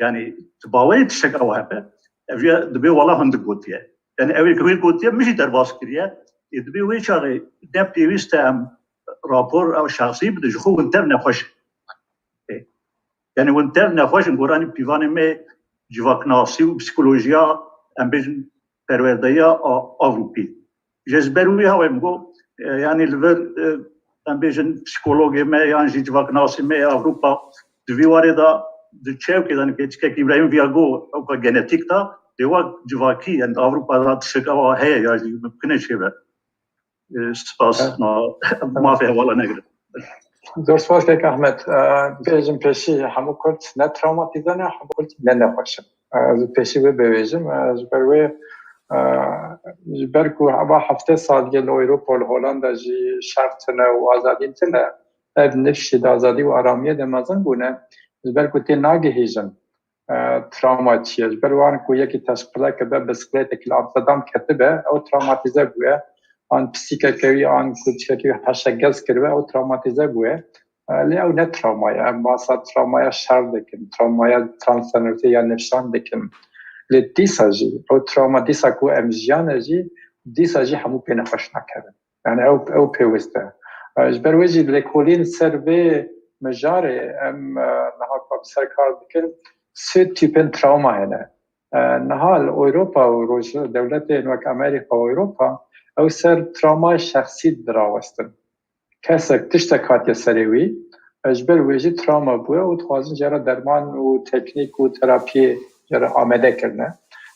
Yani tu bawerî tiştek awa hebe. Ev ya dibê wala hundik gotiye. Yani ew ê ku wî gotiye min jî derbas kiriye. Ê dibê wê çaxê ne pêwîst e em rapor ew şexsî bidin, ji xwe winter nexweş e. Yani winter nexweş in goranî pîvanê me civaknasî û psîkolojiya, em bêjin, perwerdeya a-, Avrupî. Ji ber wî hawê min got, e, yani li vir, e, em bêjin psîkologê me yan jî civaknasê me ya Avrupa di vî warê de di çewkê de, nike çikek Îbrahîm viya got, ewka genetîk de dê wek civakî, yani di Avrupa de tiştek ewa heye ya jî mimkun e çêbe. E, spas, Evet. na, mafê hevala negirin. Zor spas kek Ahmet. E, bêjim pêşî hemû Kurd ne trawmatîze ne, hemû Kurd ne nexweş in. E, ez pêşî wê bêjim. E, ji ber wê, e, ji ber ku eva heftê sal ye li Ewropa, li Holanda jî şer tune û azadî tune. Ev nifşê di azadî û aramiyê de mezin bûne. Ji ber ku tê nagihîjin, e, trawma çi ye. Ji ber wan ku yekî teşqile kiribe, bisiklêtek li Amsterdam ketibe, ew trawmatîze bûye. An pisîkeke wî, an kuçikekî wî heşegez kiribe, ew trawmatîze bûye. E, lê ew ne trawma ye. Em basa trawmaya şer dikin, trawmaya transgenderî ya nifşan dikin. Lê dîsa jî, ew trawma dîsa ku em jiyane jî, dîsa jî hemû pê nexweş nakevin. Yani ew, ew pêwist e. E, ji ber wê jî lêkolîn ser vê mijarê em, e, niha ku em ser kar dikin, sê tîpên trawma hene. E, niha li Ewropa û roj-, dewletên wek Amerîka û Ewropa, ew ser trawmaya şexsî dirawestin. Kesek tiştek hatiye serê wî, e, ji ber wê jî trawma bûye û dixwazin jê re derman û teknîk û terapiyê jê re amade kirine.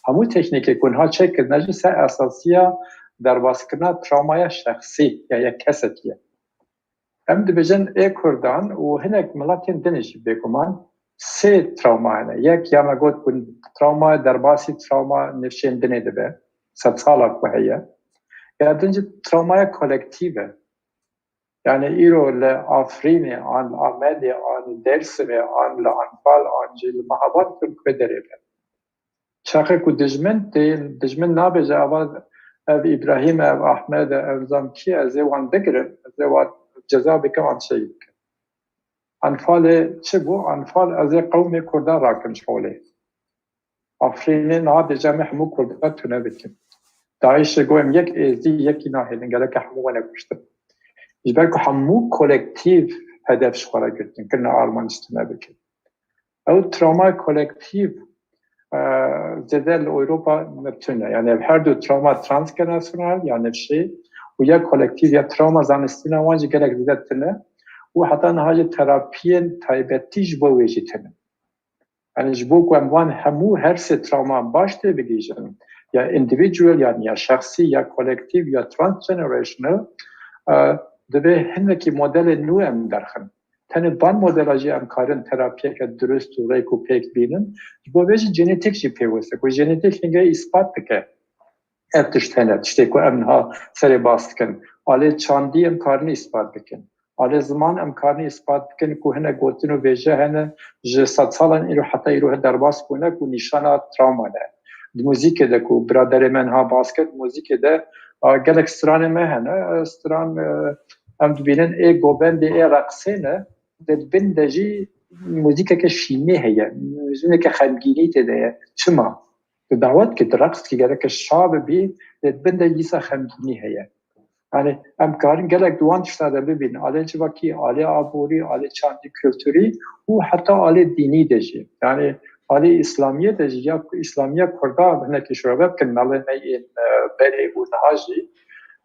Hemû teknîkê ku niha çêkirine jî ser esasiya derbaskirina trawmaya şexsî ya yek kesekî ye. Em dibêjin ê Kurdan û hinek miletên din jî bêguman sê trawma hene. Yek ya me got ku trawma derbasî trawma nifşên dinê dibe. Sedsala ku heye. Ya din jî trawmaya kolektîv e. Yani îro li Afrînê, an li Amedê, an li Dêrsimê, an li Anfal, an jî li Mehabad, ku derê be. Çaxê ku dijmin tê, dijmin nabêje, ava ev Îbrahîm e, ev Ahmed e, ev zam kî ye, ez ê wan digirim, ez ê wan ceza bikim, an şey bikim. Anfalê çi bû? Anfal, ez ê qewmê Kurda rakim ji holê. Afrînê niha dêje em ê hemû Kurda tune bikin. DAIŞê got em yek êzî yekî nahêlin, gereke hemû wene kuştin. Ji ber ku hemû kolektîv hedef ji xwe re girtin, kirine armanc tune bikin. Ew trawma kolektîv, e, zêde li Ewropa tune. Yani ev her du trawma transgenasyonel ya nifşê û ya kolektîv ya trawma zanistîna wan jî gelek zêde tune û heta niha jî terapiyên taybetî ji bo wê jî tune. Yani ji bo ku em wan hemû her sê trawma baş tê bigihîjin, ya individual, yani ya şexsî, ya kolektîv, ya transgenerational, e, divê hinekî modelên nû em derxin. Tenê van modela jî em karin terapiyeke dirust û rêk û pêk bînin. Ji bo vê jî genetîk jî pêwist e, ku genetîk hingê îspat dike. Ev tişt hene, tiştê ku em niha serê bas dikin. Alê çandî em karin îspat bikin. Alê ziman em karin îspat bikin ku hinek gotin û vêje hene, ji sedsalan îro heta îro derbas bûne ku nîşana trawma ne. Di muzîkê de ku biraderê me niha bas kir, muzîkê de, a, gelek stranê me hene. Stran, e, em dibînin ê govendê, ê reqsê ne. Di bin de jî muzîkeke şînê heye, muzîkeke xemgînî tê de ye. Çima? Tu dawet kî, tu reqs kî gereke şa bibî, lê di bin de dîsa xemgînî heye. Yani em karin gelek di wan tişta de bibînin. Alê civakî, alê aborî, alê çandî, kulturî û heta alê dînî de jî. Yani alê îslamiyê de jî, ya Îslamiya Kurda hinekî şirove bikin, melê me yên, e, berê û niha jî,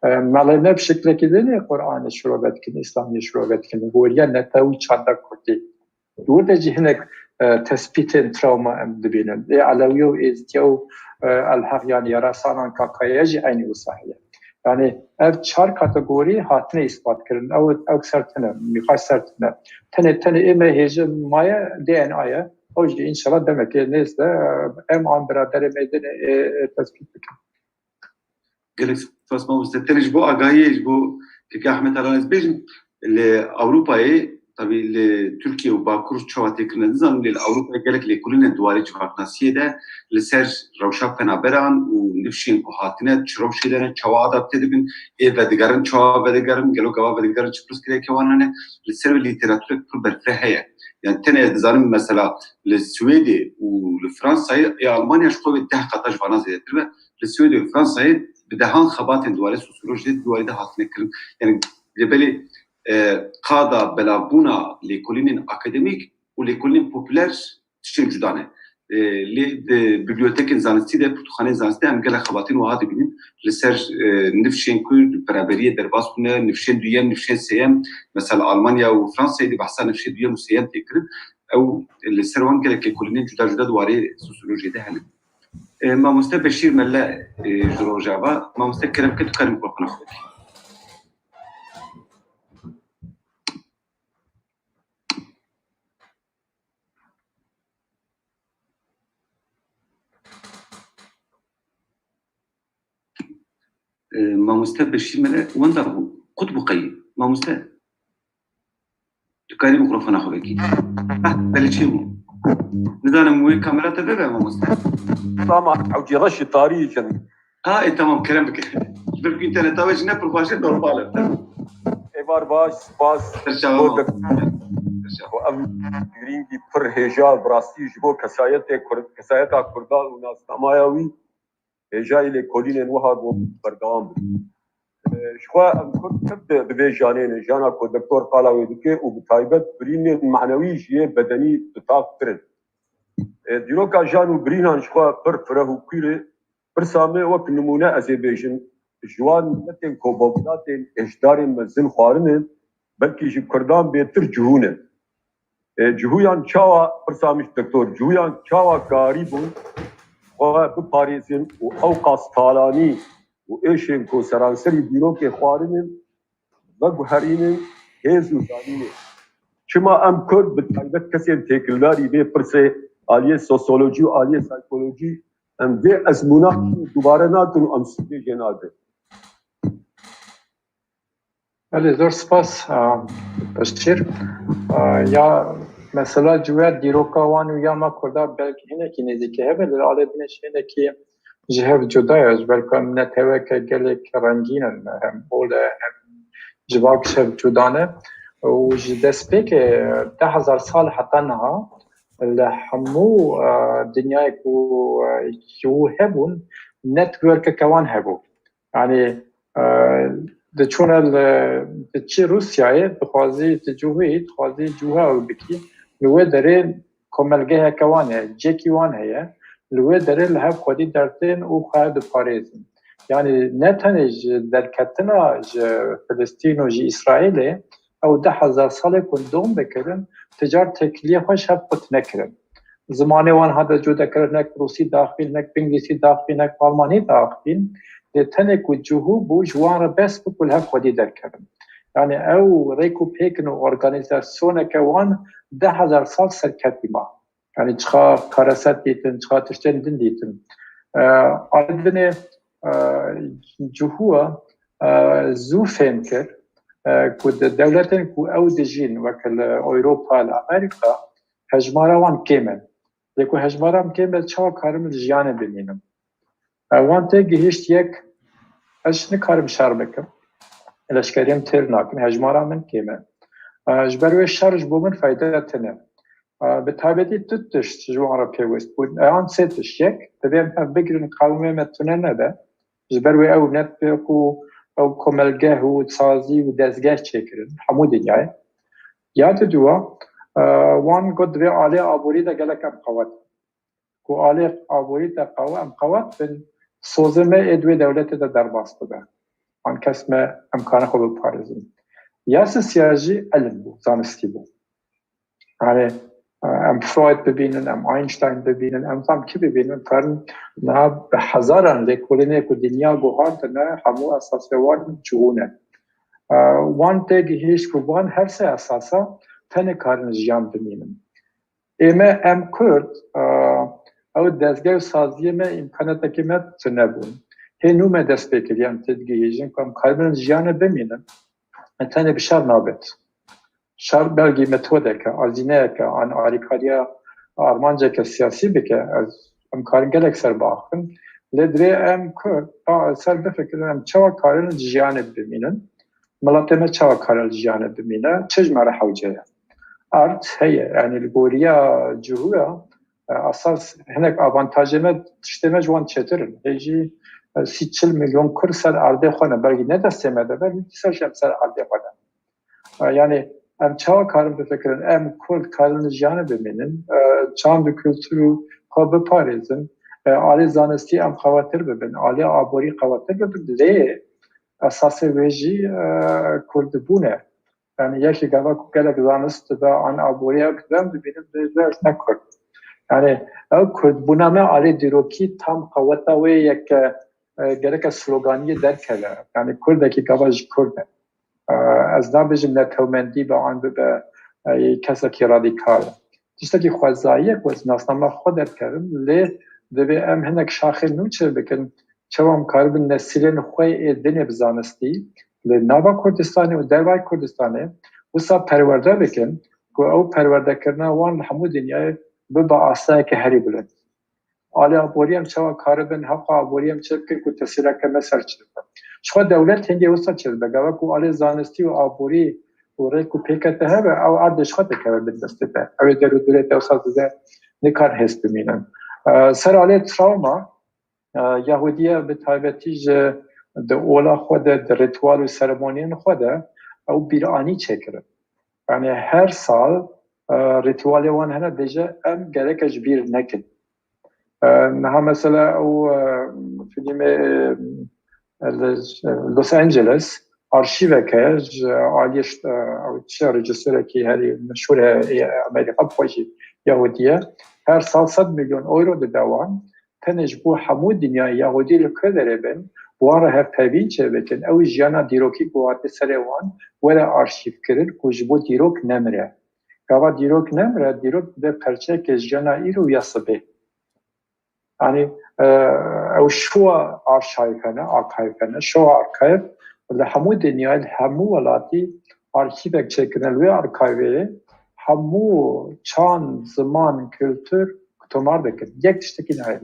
e, melê me bi şiklekî din ê Qur'anê şirove dikin, Îslamiyê şirove dikin. Goriya nete û çanda Kurdî. Di wir de jî hinek, e, tespîtên trawma em dibînin. Ê Elewî û Êzdiya û, e, Elheq, yani Yarasanan Kakaya jî eynî wisa heye. Yani ev çar kategorî hatine îspat kirin. Ew, ew ser tune, nîqaş ser tune. Tenê, tenê ê me hêjin maye D N A ye. Ew jî înşallah demekê nêz de, e, em an biraderê me dinê, e, e, tespît bikin. Gelek spas mamoste. Tenê ji bo agahiyê, ji bo keke Ahmet Alan ez bêjim, li Ewropayê, tabî li Tirkiye û Bakur çawa tê kirine nizanim, lê li Ewropayê gelek lêkolîne di warê civaknasiyê de li ser rewşa penaberan û nifşên ku hatine, çi rewşê de ne, çawa adapte dibin, ê vedigerin, çawa vedigerin, gelo gava vedigerin, çi pirsgirêke wan hene, li ser wê lîteraturek pir berfireh heye. Yani tenê ez dizanim mesela li Swêdê û li Fransayê, ê Almanya ji xwe vê deh qata ji vana zêdetir be. Li Swêdê û Fransayê bi dehan xebatên di warê sosyolojiyê di warê de hatine kirin. Yani lê belê, e, qada belavbûna lêkolînên akademîk û lêkolînên popüler tiştên cuda ne. E, lê di bibliotekên zanistî de, pirtûkxaneyên zanistî de em gelek xebatên wiha dibînin. Li ser, e, nifşên ku di beraberiyê derbas bûne, nifşên duyem, nifşên sêyem, mesela Almanya û Fransayê di behsa nifşê duyem û sêyem tê kirin. Ew li ser wan gelek lêkolînên cuda cuda di warê sosyolojiyê de hene. E, mamoste Beşîr Melle, e, ji Rojava. Mamoste kerem ke tu karî mikrofona xwe bikî. E, mamoste Beşîr Mele wenda bû. Qut bû qeyî. Mamoste. Tu karî mikrofona xwe vekî. Heh, belê çê bû. Nizanim wê kamera te vebe mamoste. Tamam, ewcî reşî tarî kin. Ha, e, tamam, kerem bike. Ji ber ku înterneta we jî ne pir xweş e, normal e. Êvar baş, spas. Serçava Bo ma. dek-, Serçava. Bo ev girîngî pir hêja, bi rastî ji bo kesayetê Kurd, kesayeta Kurdan û nasnamaya wî, hêjayî lêkolînên wiha go berdewam bin. E, ji xwe em Kurd pir di, di vê janê ne, jana ku doktor qala wê dike û bi taybet birînên manewî jî yê bedenî bi tav kirin. E, dîroka jan û birînan ji xwe pir fireh û kûr e. Pirsa me wek nimûne ez ê bêjim, ji wan miletên ku bi miletên êşdarên mezin xwarine, belkî ji Kurdan bêtir cihû ne. E, cihûyan çawa, pirsa min ji doktor, cihûyan çawa karîbûn xwe biparêzin û ew qas talanî û êşên ku seranserî dîrokê xwarine veguherînin hêz û zanînê. Çima em Kurd bi taybet kesên têkildarî vê pirsê aliyê sosyolojî û aliyê saykolojî em vê ezmûna dubare nakin û em sûdê jê nadin? Belê, zor spas, a, Beşîr. A, ya mesela ciwer dîroka wan û ya me Kurda belkî hinekî nêzîkî hebe, li alê din jî hinekî ji hev cuda ye, ji ber ku em neteweke gelek rengîn in, hem ol e, hem civak ji hev cuda ne. Û ji destpêkê deh hezar sal heta niha li hemû, e, dinyayê ku, e, cihû hebûn, networkeke wan hebû. Yani, e, diçûne li, diçî Rûsyayê, dixwazî, tu cihû, dixwazî cihû ew bikî. Li wê derê komelgeheke wan heye, cekî wan heye, li wê derê li hev xwedî dertên û xwe diparêzin. Yanî ne tenê ji derketina ji Filistîn û ji Îsraîlê, ew deh hezar salê ku dom dikirin, ti car têkiliyê xwe ji hev qut nekirin. Zimanê wan hate cuda kirin, nek bi rûsî daxivîn, nek bi îngilîsî daxivîn, nek bi almanî daxivîn. Lê tenê ku cihû bû, ji wan re bes bû ku li hev xwedî derkevin. Yanî ew rêk û pêkin û organîzasyoneke wan deh hezar sal serketî ma. Yanî çiqa kareset dîtin, çiqa tiştên din dîtin. E, a dinê, e, cihû, e, zû fêm kir, e, ku di dewletên ku ew dijîn, weke li Ewropa, li Amerîka, hejmara wan kêm e. Lê ku hejmara min kêm e, çawa karim li jiyanê bimînim? E, wan tê gihîşt yek, ez nikarim şer bikim. Leşkeriyê min têr nakin, hejmara min kêm e. E, ji ber wê şer ji bo min fayde tune. E, bi taybetî du tişt ji wan re pêwist bûn. E, an sê tişt. Yek, divê em hev bigirin qewimê me tune nebe. Ji ber wê ew network û ew komelgeh û sazî û dezgeh çêkirin hemû dinyayê. Ya di dua, e, wan got divê alê aborî de gelek em qewet bin. Ku alê aborî de qewe-, em qewet bin, sozê me ê di wê dewletê de derbas bibe. An kes me em karin xwe biparêzin. Ya sisiya jî ilim bû, zanistî bû. Yani, e, em Freud bibînin, em Einstein bibînin, em tam kî bibînin, karin niha bi hezaran lêkolînê ku dinya guhandine, hemû esasê wan cihû ne. E, wan tê gihîşt ku van her sê esasa tenê karin jiyan bimînin. Ê me, em Kurd, e, ew dezgeh û saziyê me, îmkanatekê me tune bûn. Hê nû me dest pê kiriye, em têdigihîjin ku em karibin jiyanê bimînin. E, tenê bi şer nabêt. Şer belkî metodeke, azîneyeke, an alîkariya armanceke siyasî bike, ez, em karin gelek ser biaxivin. Lê divê em Kurd, a, ser bifikirin, em çawa karin li jiyanê bimînin, miletê me çawa karin li jiyanê bimîne, çi ji me re hewce ye? erd heye. Yanî li goriya cihû ya, e, esas hinek avantajê me, tiştê me ji wan çêtir in. Hê jî, e, sî çil milyon Kurd ser erdê xwe ne, belkî ne destê me de be, lê dîsa jî em ser erdê xwe ne. E, yanî em çawa karin bifikirin? Em Kurd karin li jiyanê bimînin, e, çand û kultur û xwe biparêzin, e, alê zanistî em qewettir bibin, alê aborî qewettir bibin, lê esasê wê jî, e, Kurdbûn e. Yanî yekê gava ku gelek zanist dibe an aboriya, em dibînin dibêje ez ne Kurd. Yanî ew Kurdbûna me alê dîrokî tam qeweta wê yek, e, gereke sloganiyê derkeve. Yanî Kurdekî gava ji Kurd e. E, ez nabêjim netewmendî be an bibe, e, kesekî radîkal. Tiştekî xwezayî ye ku ez nasnama xwe derkevim, lê divê em hinek şaxên nû çêbikin, çawa em karibin nesîlên xwe ê dinê bi zanistî li nava Kurdistanê û dervayî Kurdistanê wisa perwerde bikin ku ew perwerdekirina wan li hemû dinyayê bibe astayeke herî bilind. Alê aborî em çawa karibin heqa aborî em çêbikin ku tesîreke me ser çêbibe. Ji xwe dewlet hingê wisa çêdibe. Gava ku alê zanistî û aborî û rêk û pêkete hebe, ew erdê ji xwe dikeve bin destê te. Ew ê derûdorê te wisa dide nikar hêz bimînin. E, ser alê travma, e, Yahûdiye bi taybetî ji di ola xwe de, di rîtual û seremoniyên xwe de ew bîranî çêkirin. Yanî her sal, e, rîtualê wan hene, dêje em gereke ji bîr nekin. E, niha mesela ew, e, fîlmê, e, li Los Angeles arşîvek e ji aliyê ş-, e, ew çi rejîsorekî herî meşhûr e, ê Amerîka bi xwe jî Yahûdî ye. Her sal sed milyon euro dide wan. Tenê ji bo hemû dinyayê Yahûdî li ku derê bin, bi wan re hevpeyvîn çêbikin, ew jiyana dîrokî ku hate serê wan were arşîvkirin ku ji bo dîrok nemire. Gava dîrok nemire, dîrok dide perçeyeke jiyana îro ya sibê. Yanî, e, ew şowa arşayîv hene, arkayîv hene, şowa arkayîv li hemû dinyayê, li hemû welatî arşîvek çêkirine. Li wê arkayîvê hemû çand, ziman, kultur tomar dikin. Yek tiştekî nayê.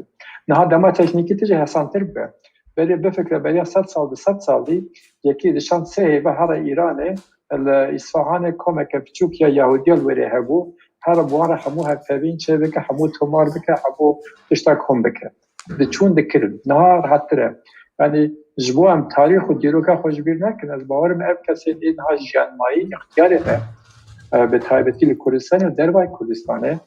Niha dema teknîkî tije hesantir be. Berê bifikre, beriya sed sal, du sed salî, yekî dişand sê heyva here Îranê, li Îsfahanê komeke biçûk ya Yahûdiya li wêrê hebû, here bi wan re hemû hevpeyvîn çêbike, hemû tomar bike, hemû tiştek hûn bike. Diçûn dikirin. Niha rehettir e. Yanî ji bo em tarîx û dîroka xwe ji bîr nekin, ez bawer im ev kesên ê niha jiyanmayî, îxtiyarê me, e, bi taybetî li Kurdistanê û dervayî Kurdistanê,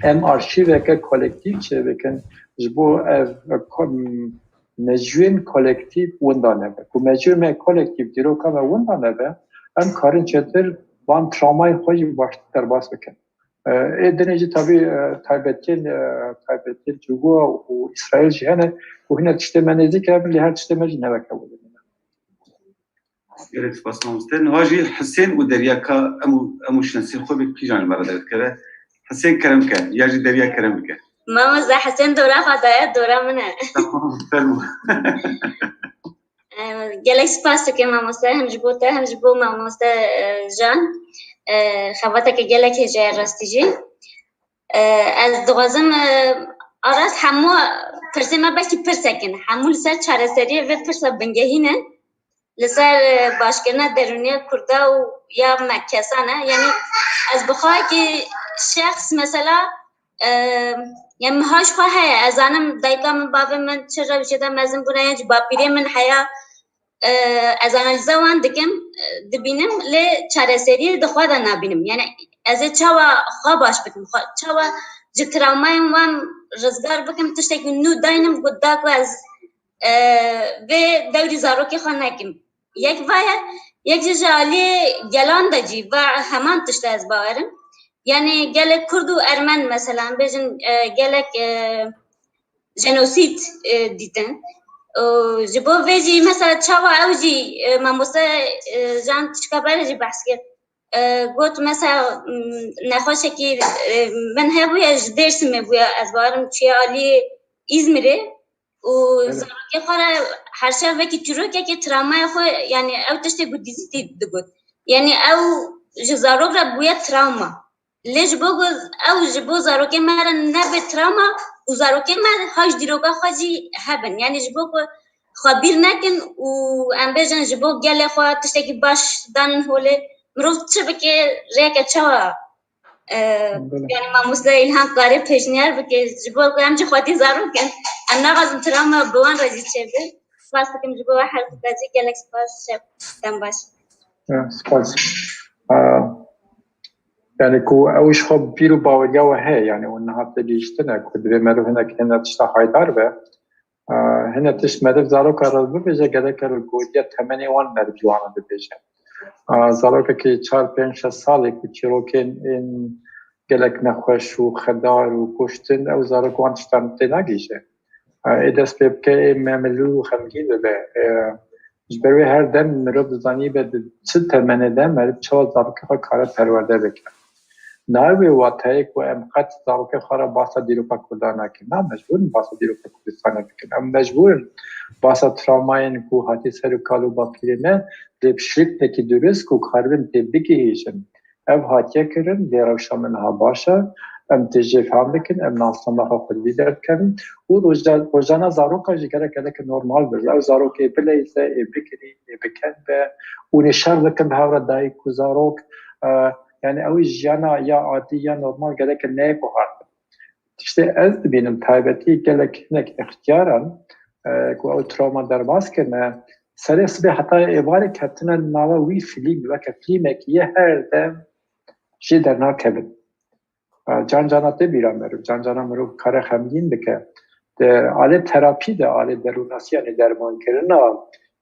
em arşîveke kolektîf çêbikin ji bo ev, e, ko-, mecûyên kolektîf winda nebe. Ku mecûyê me kolektîf, dîroka me winda nebe, em karin çêtir van travmayên xwe jî baştir derbas bikin. E, ê dinê jî tabî, e, taybetiyên, e, taybetiyên Cihû û Îsraîl jî hene û hine tiştê me nêzîk hebin, lê her tiştê me jî ne weke wê dinê. Gelek spas mamoste. Niha jî Hisên û Derya ka em û, em û şinesî xwe bi kîjan li me re derdikeve? Hisên kerem ke, ya jî Derya kerem bike. Mamoste Hisên dora xwe daye, dora min e. Tamam, fermo. Em, gelek spas dikim mamoste, hem ji bo te, hem ji bo mamoste, e, Jan. E, xebateke gelek hêja ye rastî jî. E, ez dixwazim, e, Aras, hemû pirsê me belkî pirsek in. Hemû li ser çareseriyê vê pirsa bingehîn in. Li ser, e, başkirina derûniya Kurda û ya me kesan e. Yanî ez bi xwe yekî şexs mesela, e, yanî min ha ji xwe heye. Ez zanim dayika min, bavê min çi rewşê de mezin bûne, yan jî bapîrê min heya, e, ez analîza wan dikim, e, dibînim, lê çareseriyê di xwe de nabînim. Yanî ez ê çawa xwe baş bikim, xwe, çawa ji travmayên wan rizgar bikim, tiştekî nû daynim, got da ku ez, e, vê dewrî zarokê xwe nekim. Yek va ye, yek jî ji alî gelan de jî va heman tişt e, ez bawerim. Yanî gelek Kurd û Ermen mesela, em bêjin, e, gelek, e, jenosîd, e, dîtin. Û ji bo vê jî mesela çawa ew jî, e, mamoste, e, Jan tişka berê jî behs kir. E, got mesela, m, nexweşekî, e, min hebûye, ji Dêrsimê bûye, ez bawerim çûye alî Îzmirê û Evet. zarokê xwe re her şev wekî çîrokekê travmaya xwe, yanî ew tiştê ku dîzîtî digot. Yanî ew ji zarok re bûye travma. Lê ji bo ku ew ji bo zarokê me re nebe travma û zarokê me ha ji dîroka xwe jî hebin. Yanî ji bo ku xwe bîr nekin û em bêjin ji bo gelê xwe tiştekî baş danin holê. Mirov çi bike, rêyeke çawa E, Belê. Yani mamoste Îlhan kare pêşniyar bike ji bo ku em jî xwedî zarok in. Em naxwazin travma bi wan re jî çêbe. Spas dikim ji bo we her du jî, gelek spas, şev, dem baş. Ya, spas. Aa, yani ku ew ji xwe bîr û baweriya we heye, yani hûn niha têgihîştine ku divê meriv hinek hêne tişta haydar be. Aa, hine tişt meriv zaroka re bibêje, gerek e li goriya temenê wan merivî wan re bibêje. Aa, zarokekî çar, pênc, şeş salê ku çîrokên ên gelek nexweş û xedar û kuştin, ew zarok wan tiştan tênagihîje. Aa, ê dest pê bike, ê memilû û xemgîn bibe. Ê, ji ber wê her dem mirov dizanîbe di çi temenê de meriv çawa zarokê xwe kare perwerde bike. Nayê wê wateyê ku em qet zarokê xwe re basa dîroka Kurdan nakin. Na, mecbûr in basa dîroka Kurdistanê bikin. Em mecbûr in basa travmayên ku hatî ser û kal û bapîrê me lê bi şeklekî durist ku karibin tê bigihîjin. Ev hatiye kirin, lê rewşa me niha baş e. Em tê jê fehm bikin, em nasnama xwe xwedî derdikevin û roja-, rojana zaroka jî gerek gelek normal be. Ew zarokê bileyze, ê bigirî, ê bikenbe û nê şer bikin bi hev re dayik û zarok. E, Yani ew jiyana ya adî ya normal gerek e neyê guhartin. Tiştê ez dibînim taybetî gelek hinek extiyaran, e, ku ew travma derbas kirine, serê sibê heta êvarê ketine nava wî filîm, weke filîmekî yê her dem jê dernakevin. E, can cana tê bîra meriv, can cana mirov kare xemgîn bike. Di alê terapî de, alê derûnasî, yanî dermankirina,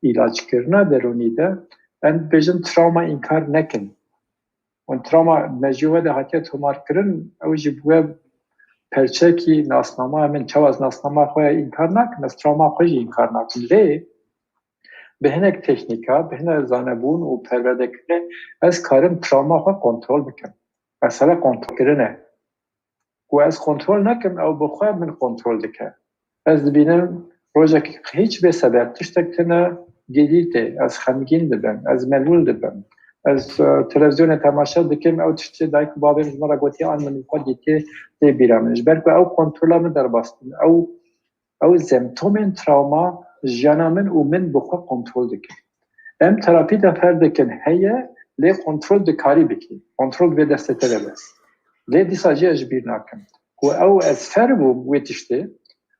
îlacekirina derûnî de, em dibêjin travma înkar nekin. Û travma mejiyê we de hatiye tomarkirin, ew jî bûye perçekî nasnama min. Çawa ez nasnama xwe înkar nakim, ez travma xwe jî înkar nakim. Lê bi hinek teknîka, bi hinek zanebûn û perwerdekirinê ez karim travma xwe kontrol bikim. Mesele kontrolkirin e. Ku ez kontrol nekim, ew bi xwe min kontrol dike. Ez dibînim rojekî hîç bê sebeb tiştek tune gêdî tê, ez xemgîn dibim, ez melûl dibim. Ez, e, televîzyonê temaşe dikim, ew tiştê dayik û bavê min ji min re gotiye an min xwe dîtiye tê bîra min. Ji ber ku ew kontrola min derbas bûn, ew, ew semptomên travma jiyana min û min bi xwe kontrol dikim. Em terapî de ferdekên heye, lê kontrol dikarî bikî. Kontrol vê destê te de be. Lê dîsa jî ez ji bîr nakim. Ku ew ez fer bûm wê tiştê,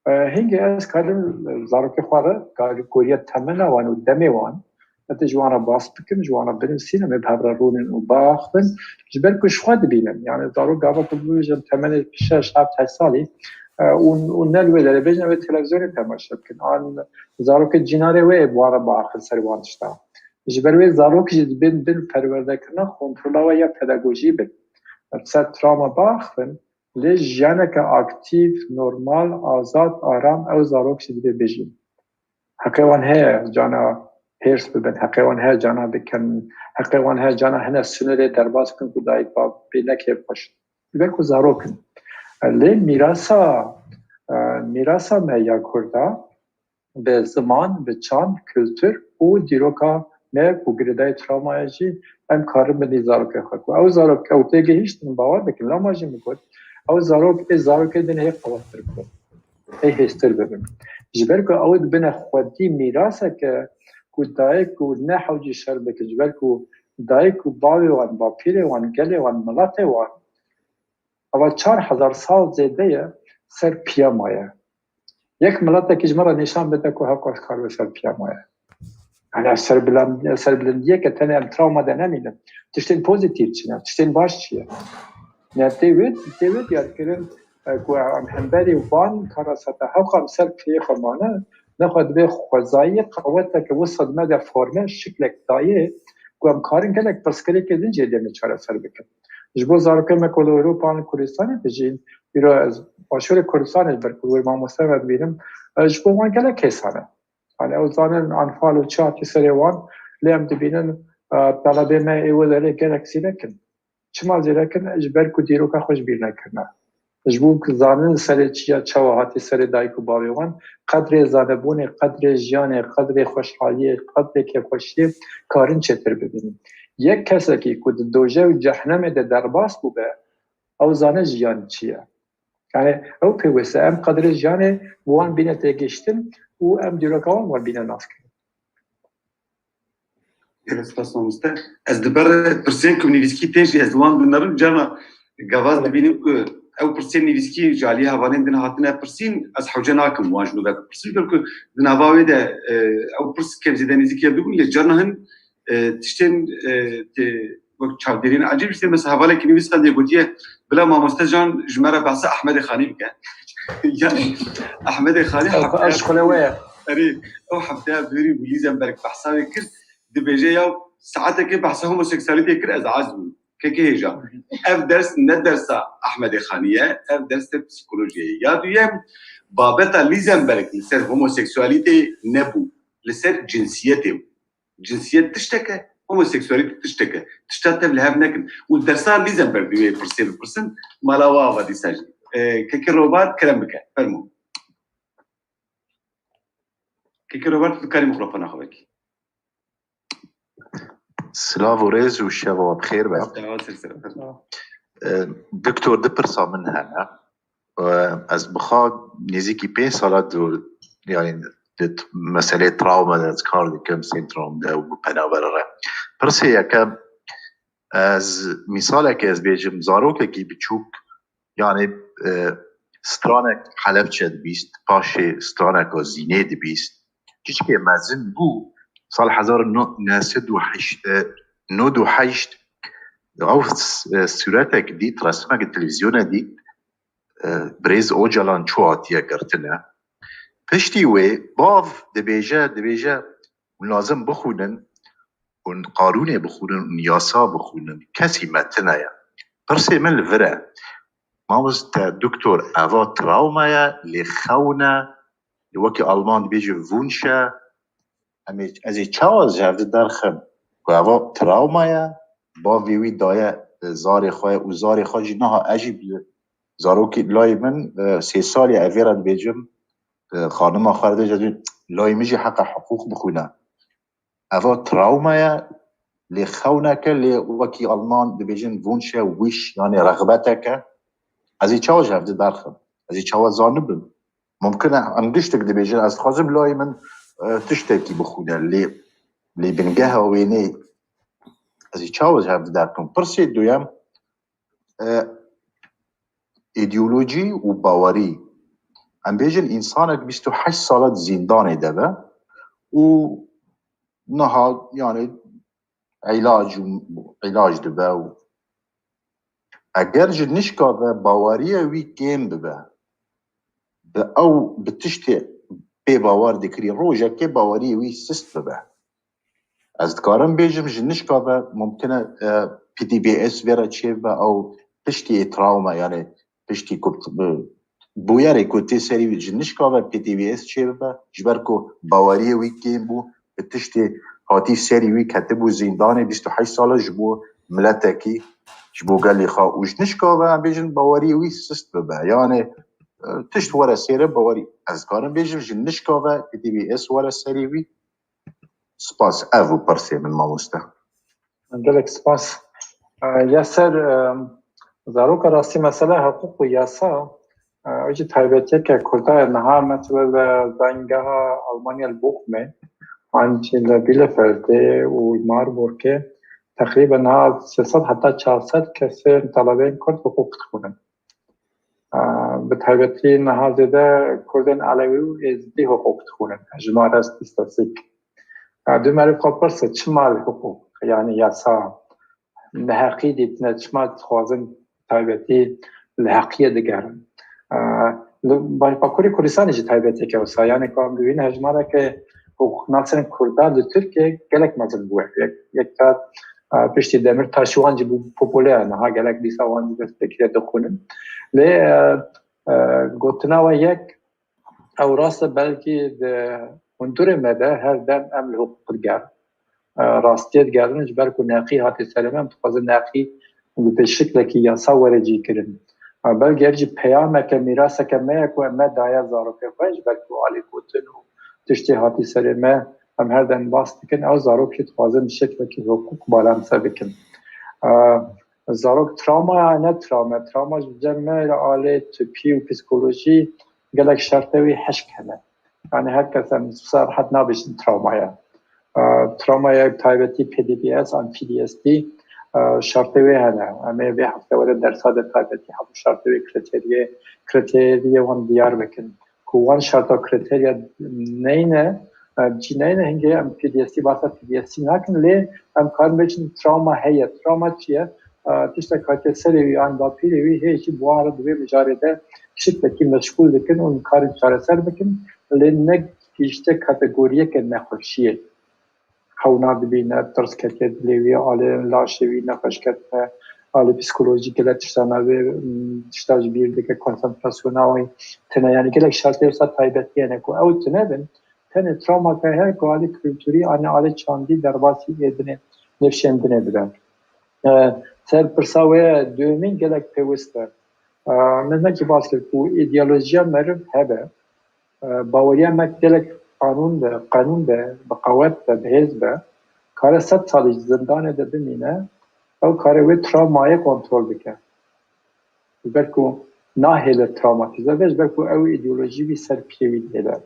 e, hingê ez karim zarokê xwe re, kar-, goriya temena wan û demê wan, ez dê ji wan re bas bikim, ji wan re binivîsînim, em ê bi hev re rûnin û biaxivin. Ji ber ku ji xwe dibînim. Yani zarok gava ku bibêjin temenê şeş, heft, heşt salî, e, û, û ne li wê derê bêjin, ew ê televîzyonê temaşe bikin. An zarokê cînarê wê ê bi wan re biaxivin ser wan tişta. Ji ber wê zarok jî dibin bin perwerdekirina kontrola we ya pedagojî bin. Ser travma biaxivin, lê jiyaneke aktîf, normal, azad, aram ew zarok jî divê bijîn. Heqê wan heye cana hêrs bibin, heqê wan heye cana bikin, heqê wan heye cana hine sînorê derbas bikin ku dayik bav pê ne kêfxweş. Ji ber ku zarok in. Lê mîrasa, e, mîrasa me ya Kurda, bi ziman, bi çand, kultur û dîroka me ku girêdayî travmayê jî em karin bidin zarokê xwe. Ku ew zarok ew têgihîştin, bawer bikin, lama jî min got, ew zarok ê zarokê din hê qewettir bibin, hê hêztir bibin. Ji ber ku ew dibine xwedî mîraseke ku dayik û ne hewcî şer bikin, ji ber ku dayik û bavê wan, bapîrê wan, gelê wan, miletê wan, ava çar hezar sal zêde ye ser piya maye. Yek miletekî ji me re nîşan bide ku hewqas kar be ser piya maye. Yani serbilind-, serbilindiyeke tenê em travma de nemînin. Tiştên pozîtîf çi ne? Tiştên baş çi ye? Yani tê wê, tê wê diyarkirin, e, ku em hemberî van kara sete hewqa em ser piyê xwe mane, nexwe divê xwezayî qeweteke wisa di me de forme şiklek dayê ku em karin gelek pirsgirêkê din jê dêne çareser bikin. Ji bo zarokên me ku li Ewropa an Kurdistanê dijîn, îro ez başûrê Kurdistanê ji ber ku wir mamoste me dibînim, e, ji bo wan gelek hêsan e. Yani ew zanin enfal û çi hatî serê wan, lê em dibînin, e, telebê me ê wê derê gelek zîrek in. Çima zîrek in? Ji ber ku dîroka xwe ji bîr nekirine. Ji bo ku zanin serê çiya çawa hatî serê dayik û bavê wan, qedrê zanebûnê, qedrê jiyanê, qedrê xweşhaliyê, qedrê kêfxweşiyê karin çêtir bibînin. Yek kesekî ku di doje û cehnemê de derbas bûbe, ew zane jiyan çi ye. Yani ew pêwîst e. Em qedrê jiyanê bi wan bîne têgihiştin û em dîroka wan wan bîne naskirin. Gelek spas mamoste. Ez di ber pirsên ku nivîskî tên jî ez wan binerim, cana Gava ez dibînim ku ew pirsên nivîskî ji aliyê hevalên din hatine pirsîn, ez hewce nakim wan ji nû ve bipirsim, belku di nava wê de, e, ew pirs kêm zêde nêzîkî hev dibûn, lê carna hin, e, tiştên, e, tê wek çavdêriyên ecêb, işte mesela hevalekî nivîskandî gotiye, bila mamoste Can ji me re behsa Ehmedê Xanî bike. Yani Ehmedê Xanî Ev hefteya eşxule we ye. Erê, ew hefteya bêrî bû Lîzenberg behsa wê kir, dibêje ya saetekê behsa homoseksualîtê kir, ez aciz bûm. Kekê hêja. Ev ders ne dersa Ehmedê Xanî ye, ev dersa psîkolojiyê ye. Ya duyem, babeta Lîzenberg li ser homoseksualîtê nebû, li ser cinsiyetê bû. Cinsiyet tiştek e, homoseksualîte tiştek e. Tişta tev li hev nekin. Û dersa Lîzenberg di wê pirsê bipirsin, mala we ava dîsa jî. E, Kekê Robert, kerem bike, fermo. Kekê Robert, tu dikarî mikrofona xwe vekî. Silav û rêz û şeva we bi xêr be. Silav û rêz, silav. E, Doktor, du pirsa min hene. E, ez bi xwe nêzîkî pênc sala di, yani, di t-, meseleyê travma de ez kar dikim, sentrum de û bi penaber re. Pirsê yekem, ez mîsalekê ez bêjim, zarokekî biçûk, yani, e, stranek Helebçe dibîst, paşê straneka Zînê dibîst. Çiçkê mezin bû, sal hezar neh sed û heşt, e, nod û heşt, ew s-, e, sûretek dît, resmek televîzyonê dît, e, birêz Ocalan çû hatiye girtine. Piştî wê bav dibêje, dibêje, hûn lazim bixwînin, hûn qanûnê bixwînin, hûn yasa bixwînin. Kesî me tune ye. Pirsê min li vir e. Mamoste, doktor, eva travma ye, lê xewn e, wekî Alman dibêje Wunsch e. Em ê, ez ê çawa ji hev di derxim? Ku eva travma ye, bavê wî daye, e, zarê xwe ye û zarê xwe jî niha ez jî bi zarokî layê min, e, sê salî evê re dibêjim, e, xanima xwe re dibêje, layê min jî heqa hiqûq bixwîne. Eva travma ye, lê xewneke, lê wekî Alman dibêjin Wunsch e, wish, yani rexbetek e. Ez ê çawa ji hev di derxim? Ez ê çawa zanibim? Mumkin e em giştik dibêjin, ez dixwazim layê min, e, tiştekî bixwîne, lê, lê bingeha wênê ez ê çawa ji hev di derxim? Pirsê duyem, e, îdeolojî û bawerî. Em bêjin, însanek bîst û heşt sala di zîndanê de be û niha, yani, îlac û îlac dibe û eger ji nişka ve baweriya wî kêm bibe, bi ew, bi tiştê pê bawer dikirî, rojekê baweriyê wî sist bibe. Ez dikarim bêjim, ji nişka ve mumkin e, e, P D B S vê re çêbibe, ew piştî travma, yani piştî ku bi bûyerê ku tê serî wî ji nişka ve P D B S çêbibe, ji ber ku baweriyê wî kêm bû, bi tiştê hatî serî wî ketibû zîndanê bîst û heşt sala ji bo miletekî, ji bo gelê xwe û ji nişka ve em bêjin baweriyê wî sist bibe. Yani, e, tişt were sêre bawerî. Ez dikarim bêjim ji nişka ve P D B S were serî wî. Spas. Ev bû pirsê min, mamoste. Gelek spas. E, ya ser, e, zaroka rastî mesele hiqûq û yasa, e, ew jî taybetiyeke Kurda ye. Niha mesela li zangeha Almanya li Bochumê, an jî li Bielefeldê û Marburgê teqrîben niha sê sed heta çar sed kesên talebeyên Kurd hiqûq dixwînin. Bi taybetî niha zêde Kurdên Elewî û Êzidî hiqûq dixwînin. Hejmare, stîstatîstîk. Du meriv xwe pirse, çima li hiqûq, yanî yasa, neheqî dîtine, çima dixwazin taybetî li heqiyê digerin? Li Baş-, Bakurê Kurdistanê jî taybeteke wisa, yanî ku em bibînin hejmareke hiqûqnasên Kurdan li Tirkiyê gelek mezin bûye. Yek, yek car, e, piştî Demirtaş wan jî bû popûler, niha gelek dîsa wan jî dest pê kiriye dixwînin. Lê, e, e, gotina we yek, ew rast e, belkî di hundirê me de her dem em li hiqûq digerin. E, rastiyê digerin, ji ber ku neqî hatî serê me, em dixwazin neqî bi şiklekî yasa were cîkirin. E, belkî ev jî peyameke, mîraseke me ye ku me daye zarokê xwe, ji ber ku alîgotin û tiştê hatî serê me, em her dem bas dikin, ew zarok jî dixwazin bi şeklekî hiqûq bala em ser bikin. E, zarok travma ya ne travma, travma ji cem me li alê tipî û psîkolojî gelek şerte wî hişk hene. Yani her kes em wisa rehet nabêjin travma ye. E, travma ye taybetî P D B S an P D S D, e, şartê wê hene. Em ê vê hefte were dersa de taybetî hemû şartê wê kriteriyê, kriteriyê wan diyar bikin. Ku wan şarta kriteriya neyne, e, cî neyne, hingê em P D S bahsa P D S nakin, lê em karin bêjin travma heye. Travma çi ye? E, tiştek hatiye serê wî an dapîrê wî hê jî bi wan re di vê mijarê de şiklekî meşgûl dikin û karin çareser bikin, lê ne gihişte kategoriyeke nexweşiyê. Xewna dibîne, tirs ketiye dilê wî, alê laşê wî nexweş ketine, alê psîkolojîk gelek tişta navê, m, tişta ji bîr dike, konsantrasyona wî tune, yanî gelek şartê wisa taybetî hene ku ew tune bin, tenê travmaka heye ku alê kulturî an alê çandî derbasî ê dinê, nifşên dinê dibe. E, ser pirsa wê duyemîn gelek pêwist e. E, min nekî bas kir ku îdeolojiya meriv hebe, e, baweriya me gelek qanûn be, qanûn be, bi qewet be, bi hêz be, kare sed salî ji zindanê de bimîne, ew kare wê travmayê kontrol bike. Ji ber ku nahêle travmatîze be, ji ber ku ew îdeolojî wî ser piyê wî dihêle.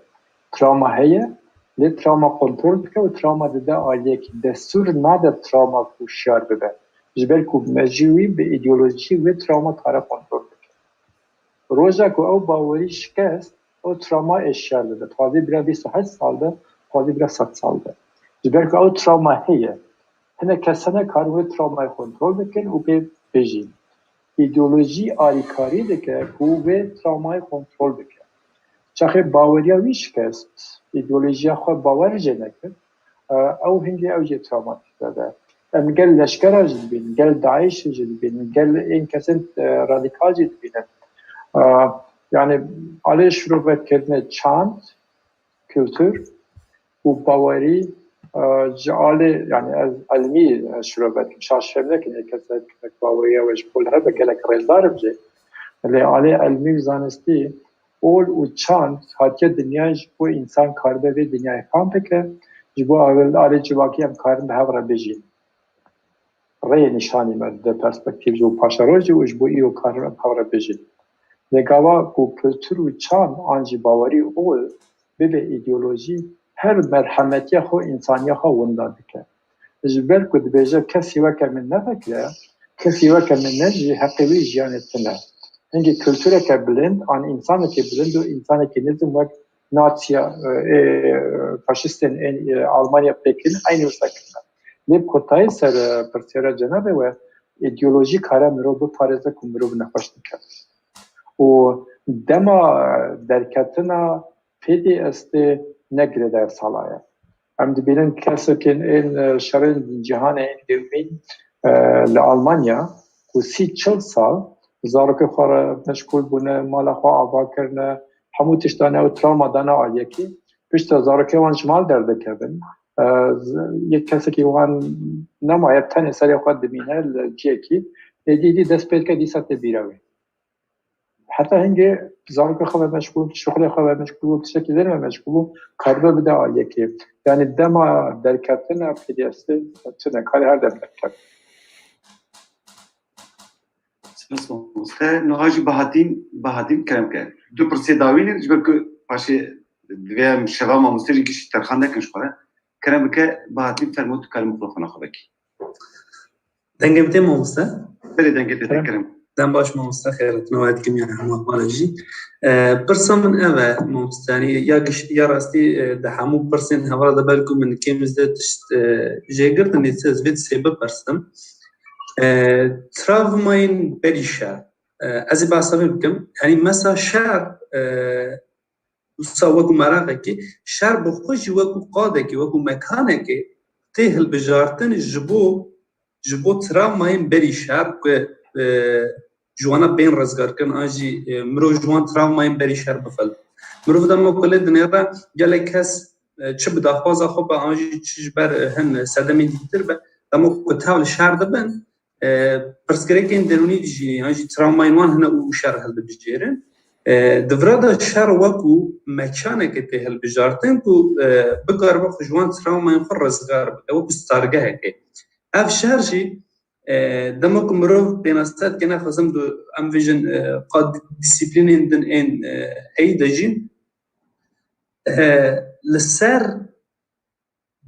Travma heye, lê travma kontrol dike û travma dide aliyekî. Destûr nade travma ku şiyar bibe. Ji ber ku mejî wî bi îdeolojî wê travma kare kontrol bike. Roja ku ew bawerî şikest, ew travma ê şiyar dibe. Dixwazî bira bîst û heşt sal be, dixwazî bira sed sal be. Ji ber ku ew travma heye. Hinek kes hene karin wê travmayê kontrol bikin û pê bijîn. Îdeolojî alîkarî dike ku wê travmayê kontrol bike. Çaxê baweriya wî şikest, îdeolojiya xwe bawer jê nekir, e, ew hingê ew jê travmatîze be. Em gel leşkera jî dibînin, gel DAIŞ jî dibînin, gel ên kesên, e, radîkal jî dibînin. E, yanî alê şirovekirinê çand, kultur û bawerî, e, ji alê, yanî ez elmî, e, şirove dikim, şaş fêm nekin, ê kesek wek baweriya we ji pol hebe, gelek rêzdar im jê. Lê alê elmî û zanistî, ol û çand hatiye dinyayê ji bo însan karibe vê dinyayê fam bike, ji bo alê civakî em karin bi hev re bijîn. Rêyê nîşanî me dide perspektîv jî û paşerojî û ji bo îro karin em hev re bijîn. Lê gava ku kultur û çand an jî bawerî ol bibe îdeolojî, her merhemetiya xwe, însaniya xwe winda dike. Ji ber ku dibêje kesî weke min nevekire, kesî weke min nejî, heqê wî jiyanê tune. Hingî kultureke bilind an însanekî bilind û însanekî nizm wek Naziya, e, e, faşistên ên, e, Almanya pêkin eynî wisa kirine. Lê bi kotayî ser, e, pirsiyara cenabê we, îdeolojî kare mirov biparêze ku mirov nexweş dike. Û dema, e, derketina P D S'ê ne girêdayî sala ye. Em dibînin kesekên ên, e, şerên cîhanê ên dewmîn, e, li Almanya ku sî çil sal zarokê xwe re meşgûl bûne, mala xwe ava kirine, hemû tişta ne û travma dane aliyekî. Piştre zarokê wan ji mal derdikevin. E, z-, yek kesekî wan nemaye, tenê serê xwe dimîne li ciyekî. Êdî dî dest pê dike, dîsa tê bîra wê. Heta hingê zarokê xwe ve meşgûl, şixulê xwe ve meşgûl, tiştekî din ve meşgûl, karibe bide aliyekê. Yanî dema derketina P D S'ê tune, karê her dem derket. Spas mamoste. Niha jî Bahatîn, Bahatîn kerem ke. Du pirsê dawî ne, ji ber ku paşê divê em şeva mamoste jî giştî terxan nekin ji xwe re. Kerem bike Bahatîn, fermo tu karî mikrofona xwe vekî. Dengê min tê mamoste? Belê, dengê te tê, kerem. Kerem. Dem baş mamoste, xêr hatin, we dikim ya hemû hevalê jî. E, pirsa min ev e mamoste, yanî ya giş-, ya rastî, e, di hemû pirsên hevala de belkû min kêm zêde tişt, e, jê girtin, lê ez vê tiştê bipirsim. E, travmayên berî şer. E, ez ê behsa vê bikim. Yanî mesela şer, e, wisa wekû meraqekê, şer bi xwe jî wekû qadekê, wekû mekanekê tê hilbijartin ji bo, ji bo travmayên berî şer ku, e, ji wana bên rizgarkirin an jî, e, mirov ji wan travmayên berî şer bifil. Mirov dema ku lê dinêre gelek kes, e, çi bi daxwaza xwe be an jî çi ji ber, e, hin sedemên dîtir be, dema ku tev li şer dibin, e, pirsgirêkên derûnî dijînin, yan jî travmayên wan hene û şer hildibijêrin. E, di vira de şer wekû mekaneke tê hilbijartin ku, e, bikaribe xwe ji wan travmayên xwe rizgar bike, wekû stargehekê. Ev şer jî, e, dema ku mirov pênase dike, naxwazim du-, em vêjin, e, qad dîsîplînên din ên, e, heyî de jî, e, li ser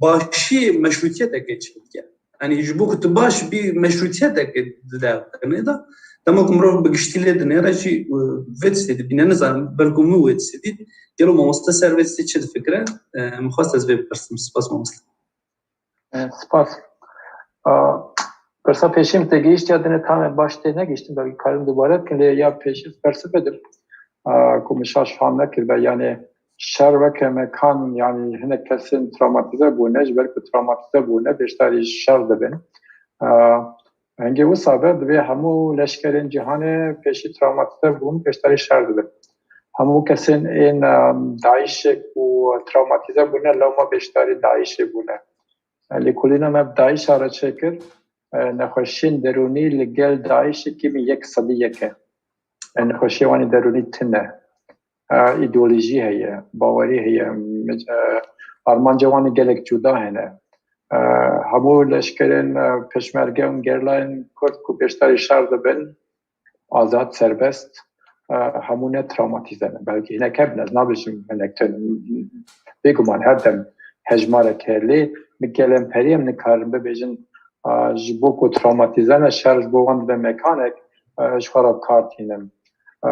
başiyê meşrûtiyeteke çêdike. Yanî ji bo ku tu baş bî meşrûtiyeteke dide qirnê de, dema ku mirov bi giştî lê dinêre jî, e, vê tiştê dibîne, nizanim, belku min wê tiştê dît. Gelo mamoste ser vê tiştê çi difikire? E, min xwest ez vê bipirsim. Spas mamoste. E, spas. A, pirsa pêşî min tê gihîşt ya dinê tamê baş tê negihîştin, belkî karin dubare bikin, lê ya pêşî ez perse bidim. A, ku min şaş fam nekiribe, yanî şer weke mekan, yanî hinek kesên travmatîze bûne, ji ber ku travmatîze bûne, beşdarî şer dibin. A, hingê wisa be, divê hemû leşkerên cîhanê pêşî travmatîze bûn, beşdarî şer dibin. Hemû kesên ên, a, DAIŞê ku travmatîze bûne, lewma beşdarî DAIŞê bûne. Lêkolîna me bi DAIŞa re çêkir, e, nexweşiyên derûnî li gel DAIŞê kêmî yek sedî yek e. E, nexweşiya wan ê derûnî tune. E, îdeolojî heye, bawerî heye, e, armanca wan ê gelek cuda hene. E, hemû leşkerên, e, pêşmerge û gerîlayên Kurd ku beşdarî şer dibin, azad, serbest, e, hemû ne travmatîze ne. Belkî hinek hebin, ez nabêjim hinek tune, bêguman her dem hejmarek heye. Lê mi gelemperî em nikarin bibêjin, e, ji bo ku travmatîze ne, şer ji bo wan dibe mekanek, e, ji xwe re bi kar tînin. E,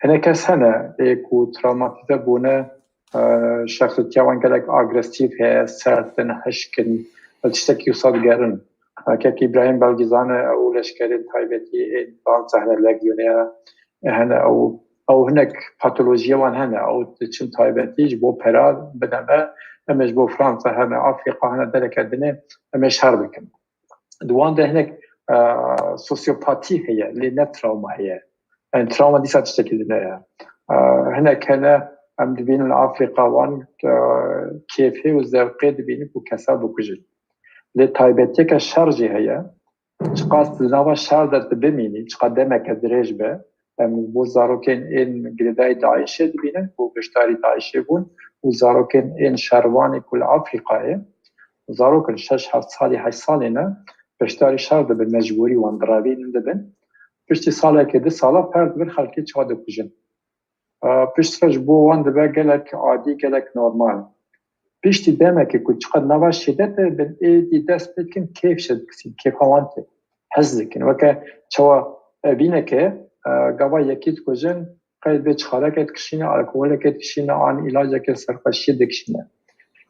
hinek kes hene, ê ku travmatîze bûne, e, şexsiyetiya wan gelek agresîf heye, sert in, hişk in, li tiştekî wisa digerin. Kek Îbrahîm belkî zane, ew leşkerên taybetî ên Fransa hene, legyoneya hene, ew, ew hinek patolojiya wan hene, ew diçin taybetî ji bo pera bideme, em ê ji bo Fransa hene, Afrîka hene, dereke dinê em ê şer bikin. Di wan de hinek, e, sosyopatî heye, lê ne travma heye. Yani travma dîsa tiştekî din e. E, hinek hene em dibînin li Afrîka wan, e, kêfê û zewqê dibînin ku kesa bikujin. Lê taybetiyeke şer jî heye. Çiqas di nava şer de tu bimînî, çiqa demeke dirêj be, em bo zarokên ên girêdayî DAIŞê dibînin ku beşdarî DAIŞê bûn û zarokên ên şervanê ku li Afrîkayê, zarok in şeş heft salî, heşt salî ne, beşdarî şer dibin, mecbûrî wan direvînin dibin. Piştî salekê, du sala per dibin xelkê çawa dikujin. E, piştre ji bo wan dibe gelek adî, gelek normal. Piştî demekê ku çiqas nava şîdetê bin, êdî dest pê dikin, kêf şidikisîn, kêfa wan tê. Hez dikin. Weke çawa evîneke, e, gava yekî dikujin, qey bê çixareke dikişîne, alkoleke dikişîne, an îlaceke serxweşiyê dikişîne.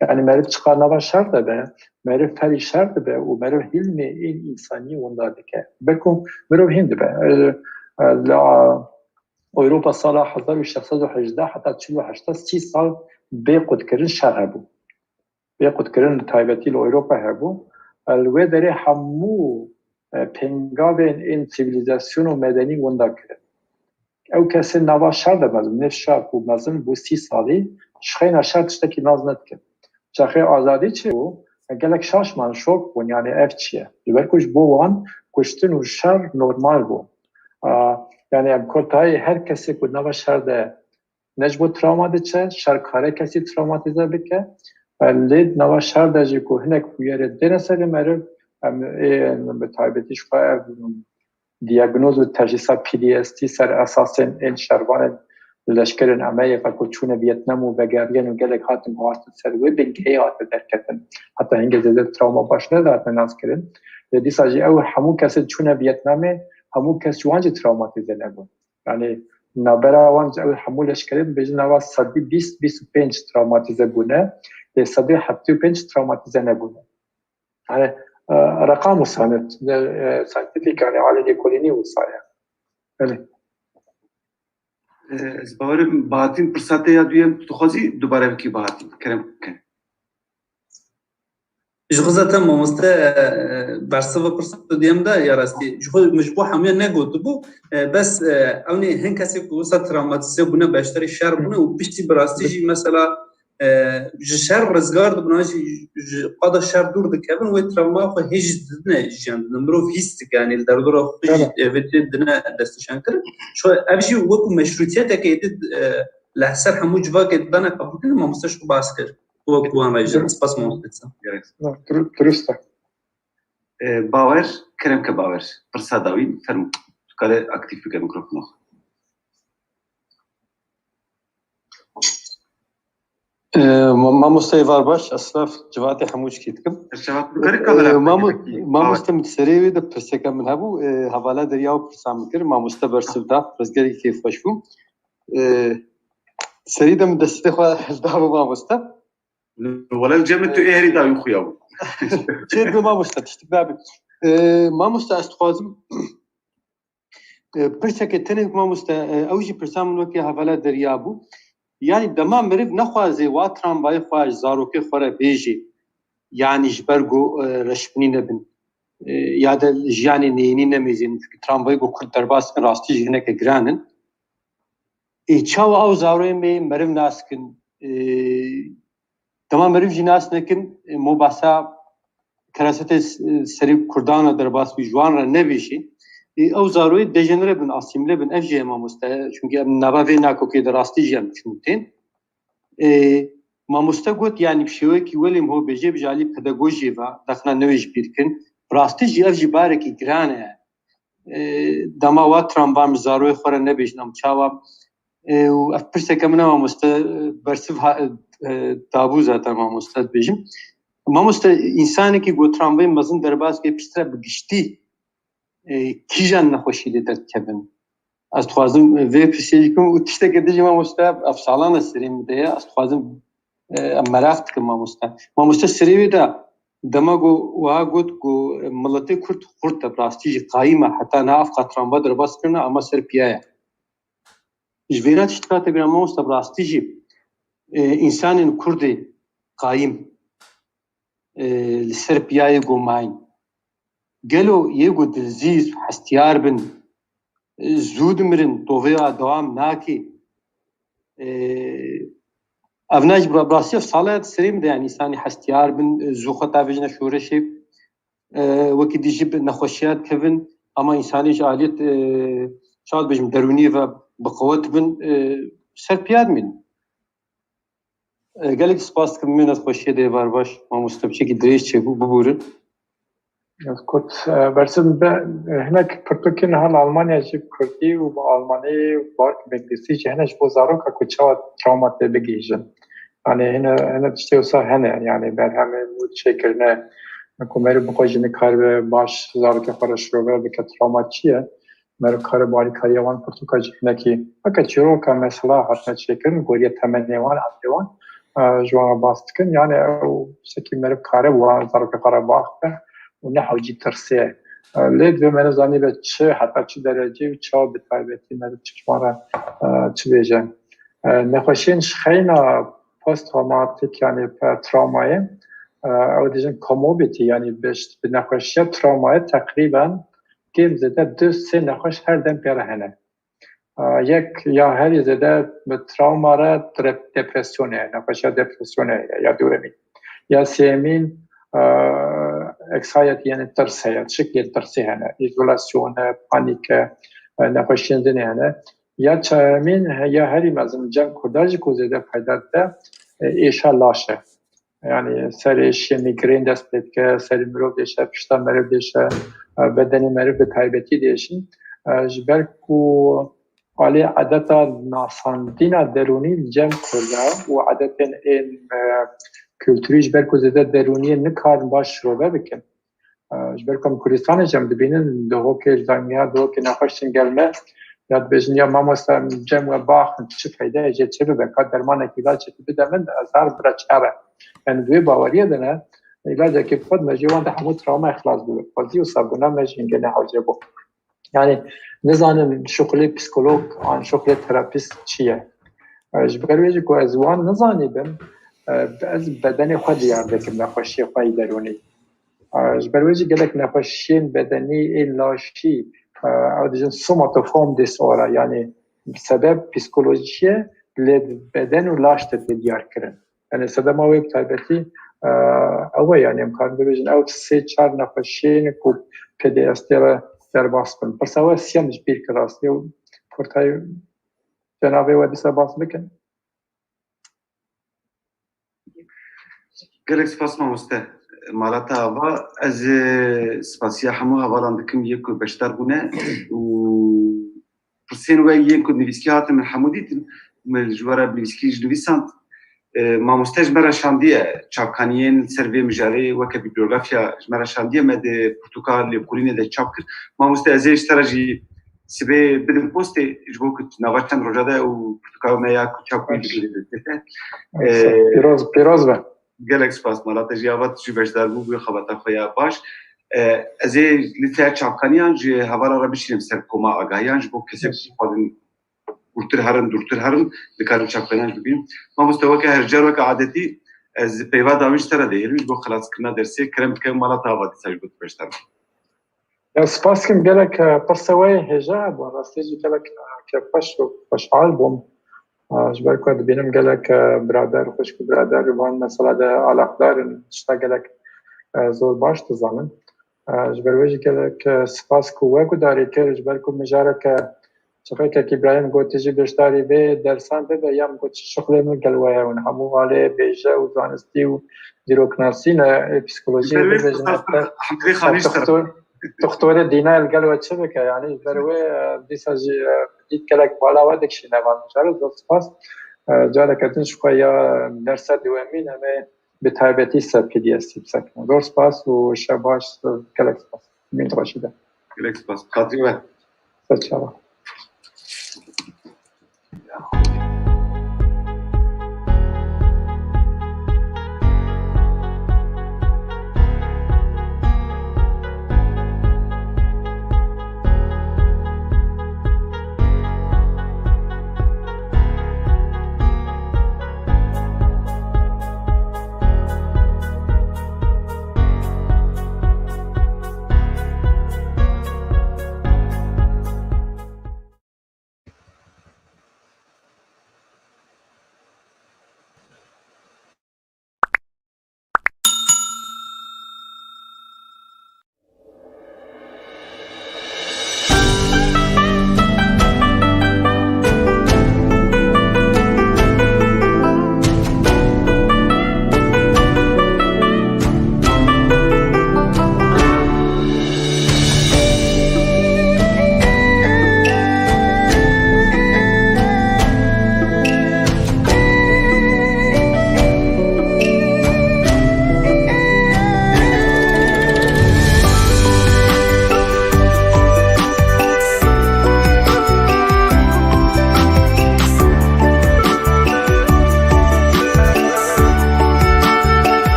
Yani meriv çiqas nava şer de be, meriv ferî şer dibe û meriv hîlmê ên însanî winda dike. Belkû mirov hîn dibe. E, e, la Ewropa sala hezar û şeş sed û hejdeh heta çil û heşt, sî sal bê qutkirin şer hebû. Bê qutkirin li taybetî li Ewropa hebû. Li wê derê hemû, e, pêngavên ên sivîlîzasyon û medenî winda kirin. Ew kesên nava şer de mezin, nêv şer ku mezin bû sî salî, ji xeyna şer tiştekî nas nedikin. Çaxê azadî çêbû, gelek şaş man, şok bûn, yani ev çi ye? Ji ber ku ji bo wan kuştin û şer normal bû. A, yani em kurtayê her kesê ku nava şer de ne ji bo travma diçe, şer kare kesî travmatîze bike. E, lê di nava şer de jî ku hinek bûyerê dêne serê meriv, em ê bi taybetî ji xwe ev diyagnoz û teşhîsa P T S D ser esasên ên şervanên leşkerên Amerîka ku çûne Vietnam û vegeriyên û gelek hatin guhastin ser wê bingehê hate derketin. Heta hingê zêde travma baş nedihatine naskirin. Lê dîsa jî ew hemû kesên çûne Vietnamê, hemû kes ji wan jî travmatîze nebûn. Yani navbera wan ji ew hemû leşkerê bibêjin nava sedî bîst, bîst û pênc travmatîze bûne, lê sedî heftê û pênc travmatîze nebûne. Yani, e, reqam wisa ne, e, scientific, yani alî lêkolînî wisa ye. Belê. E, ez bawerim Bahattin pirsa te ya duyem tu dixwazî dubare bikî Bahattin. Kerem ke. Ji xwe zaten mamoste, e, bersiva pirsa duyem da ya rastî. Ji xwe min ji bo hemiya negotibû. E, bes, e, ew nê hin kesê ku wisa travmatîze bûne, beşdarî şer bûne û piştî bi rastî jî mesela e, ji şer rizgar dibin, an jî ji qada şer dûr dikevin, wê travma xwe hê jî didine jiyan didin. Mirov hîs dike, yanî li derdora xwe jî, e, vê tê dine destnîşankirin. Şu ev jî wekû meşrûtiyetekê êdî, e, li ser hemû civakê dane qebûlkirin, mamoste ji xwe behs kir. Wekû wan re jî. Spas mamoste. Gerek. Na, duru-, durust e. E, Bawer, kerem ke Bawer. Pirsa dawîn, fermo. Tu kare aktîf bike mikrofona xwe. Mamoste êvar baş, ez silav civatê hemû çikî dikim. Serçevat, tu karî kamera Ee, mamo-, pekî, pekî. Mamoste, min serê wê de pirseke min hebû, ee, hevala derya û pirsa min kir, mamoste bersiv da, pirsgerî kêfxweş bû. Ee, serî de min destê xwe da bû mamoste. Wele cem tu êrî da yû xuya bû. Çêdibe mamoste, tiştik nabe. Ee, mamoste, ez dixwazim, ee, pirseke tenê mamoste, ee, ew jî pirsa min weke hevala derya bû. Yanî dema meriv nexwaze wa tramvayê xwe ji zarokê xwe re bêjê, yanî ji ber ku, ee, reşbinî nebin, ee, ya de jiyanê neyînî nemêzînin, çünkü tramvayê ku Kurd derbas dikin rastî jî hineke giran in. Ê, çawa ew zaroyê me meriv nas kin? Ê, dema meriv jî nas nekin, ê, mo basa kerasetê s-, serî Kurdan re derbas bî, ji wan re nebêjî. Ê, ew zaroyê dejenere bin, asîmle bin, ev jî ye mamoste. Çünkü em nava vê nakokê de rastî jî em çûn tên. Ê, mamoste got, yanî bi şêwekî welê min ho bêje, bi jalî pedagojiyê ve, dexna newê ji bîr kin. Bi rastî jî ev jî barekî giran e. Ê, dema wa tramvan ji zaroyê xwe re nebêjin em çawa? Ê, û ev pirseke min e mamoste, bersiv ha-, ê, dabû zaten mamoste dibêjim. Mamoste, însanekî ku tramvayê mezin derbas bike, piştre bi giştî, ê, kîjan nexweşî lê derdikevin? Ez dixwazim, ê, vê pirsê jî bikim û tişteke din jî mamoste, ev salan e serê min de ye, ez dixwazim, ê, em meraq dikim mamoste. Mamoste serê wê de dema ku wiha got ku miletê Kurd xurt e, bi rastî jî qayîm e, heta niha ev qat tramva derbas kirine, ama ser piya ye. Ji vêra tiştika te bira mamoste, bi rastî jî, ê, însanên Kurdê qayîm, ê, li ser piyayê ku mayîn. Gelo yê ku dilzîz, hestiyar bin, ê, zû dimirin, tovê ya dewam nake. Ê, ev ne ji bi rastî ev sala ya di serê min de, yani, însanî hestiyar bin, ê, zû xwe davêjine şoreşê, ê, wekî dî jî bi nexweşiya dikevin, ama însanî ji aliyet, ê, çawa dibêjim, derûnî ve bi qewet bin, ê, ser piya dimînin. Ê, gelek spas dikim, mîna xweşiyê de êvar baş, mamoste, piçekî dirêj çêbû, biborin. Ez got, e, bersiv be, e, hinek pirtûkên niha li Almanya jî bi kurdî û bi almanî û bi Înglîzî jî hene ji bo zaroka ku çawa trawma tê bigihîjin. Yanî hine, hine tiştê wisa hene, yanî berhemên nû çêkirine, ku meriv bi xwe jî nikaribe baş zarokê xwe re şirove bike trawma çi ye. Meriv kare bi alîkariya wan pirtûka jî hinekî weke çîroka mesela hatine çêkirin, goriya temenê wan, emrê wan, e, ji wan re bas dikin. Yanî ew tiştekî meriv kare bi wan zarokê xwe re biaxive û ne hewcî tirsê. E, lê divê meriv zanîbe çi, heta çi dereceyê û çawa bi taybetî meriv çi ji wan re, e, çi bêje. E, nexweşiyên ji xeyna post-traumatik, yanî pe-, trawmayê, e, ew dibêjin comorbidity, yanî bi, bi nexweşiya trawmayê teqrîben kêm zêde du sê nexweş her dem pê re hene. E, yek ya herî zêde bi trawma re dre-, depresyonê ye, nexweşiya depresyonê ye, ya duwemîn. Ya sêyemîn, e, anxiety, yanî tirs heye, şiklên tirsê hene, îzolasyon e, panîk e, e, nexweşiyên din hene. Ya çaremîn, ya herî mezin cem Kurda jî ku zêde fayda dide, e, êşa laş e. Yanî serê êşê, migraine dest pê dike, serê mirov dêşe, pişta meriv dêşe, e, bedenê meriv bi taybetî dêşin. E, ji ber ku alê edeta nasandina derûnî li cem Kurda û edetên ên, e, kulturî ji ber ku zêde derûniyê nikarin baş şirove bikin. E, ji ber ku em Kurdistanê jî em dibînin, dihokê ji dangiya dihokê nexweş tînin gel me, ya dibêjin, ya mamoste, em cem we biaxivin, çi feyde ye, jê çi bibe, ka dermanek, îlacekî bide min, ez her bira çare. Yani di wê baweriyê de ne, îlacekî bixwe dime, jê wan de hemû trawmayê xilas bibe. Xwezî û sabûna me jî hingê ne hewce bû. Yani nizanin şuxulê psîkolog an şuxulê terapîst çi ye. E, ji ber wê jî ku ez wan nizanîbim, e, ez bedenê xwe diyar dikim, nexweşiyê xwe yî derûnî. E, ji ber wê jî gelek nexweşiyên bedenî ên laşî, e, ew dijin somatoform disorder, yani sebeb psîkolojî ye, lê beden û laş de tê diyar kirin. Yani sedema wê bi taybetî, e, ew e, yani em karin bibêjin ew sê çar nexweşiyên ku P D S D re derbas bin. Pirsa we siyem ji bîr kir rastî û kurtayî cenabê we dîsa bas bikin. Gelek spas mamoste. Mala te ava. Ez, e, spasiya hemû hevalan dikim yê ku beşdar bûne û pirsên we yên ku nivîskî hatin min hemû dîtin. Min ji we re nivîskî ji nivîsand. E, mamoste ji me re şandiye çapkaniyên li ser vê mijarê weke bibliografiya ji me re şandiye, me di pirtûka lêkolînê de çap kir. Mamoste, ez ê ji te re jî sibê bidim postê, ji bo ku nava çend roja de û pirtûka me ya ku çap kir bigihîje destê te. E, Pîroz, pîroz be. Gelek spas mala te jî, ava tu jî beşdar bû bû xebata xwe ya baş. E, ez ê li te çapkaniyan ji hevala re bişînim ser koma agahiyan, ji bo kesek ku xwazin hûrtir herin, dûrtir herin, dikarin çapkaniyan jî bibînin. Mamoste, weke her car, weke adetî, ez peyva dawîn ji te re dihêlim, ji bo xelaskirina dersê, kerem bike mala te ava dîsa ji bo tu beşdar bû. Ya, spas kim, gelek, e, pirsa we hêja hebû, rastî jî gelek, e, kêfxweş û xweşhal bûm. E, ji ber ku dibînim gelek, e, birader, xwişk û birader li van mesela de alaqdar in, tişta gelek, e, zor baş dizanin. E, ji ber wê jî gelek, e, spas ku we gudarî kir, ji ber ku mijareke çiqekek Îbrahîm got, tu jî beşdarî vê dersan bibe, ya min got, çi şixulê min gel we ye, hûn hemû alê bêje û zanistî û dîroknasî ne, ê psîkolojiyê bibêjin, Hemdî Xanî ji te re. Doktorê dîna li gel we çi bike? Yanî ji ber wê, e, dîsa jî, e, dît gelek bala we dikişîne van mijarê. Zor spas. E, careke din ji xwe ya dersa dewemîn em ê bi taybetî ser P D S bisekinin. Zor spas û şev baş, gelek spas. Mîn xweşî de. Gelek spas. Xatirî we. Ser çava.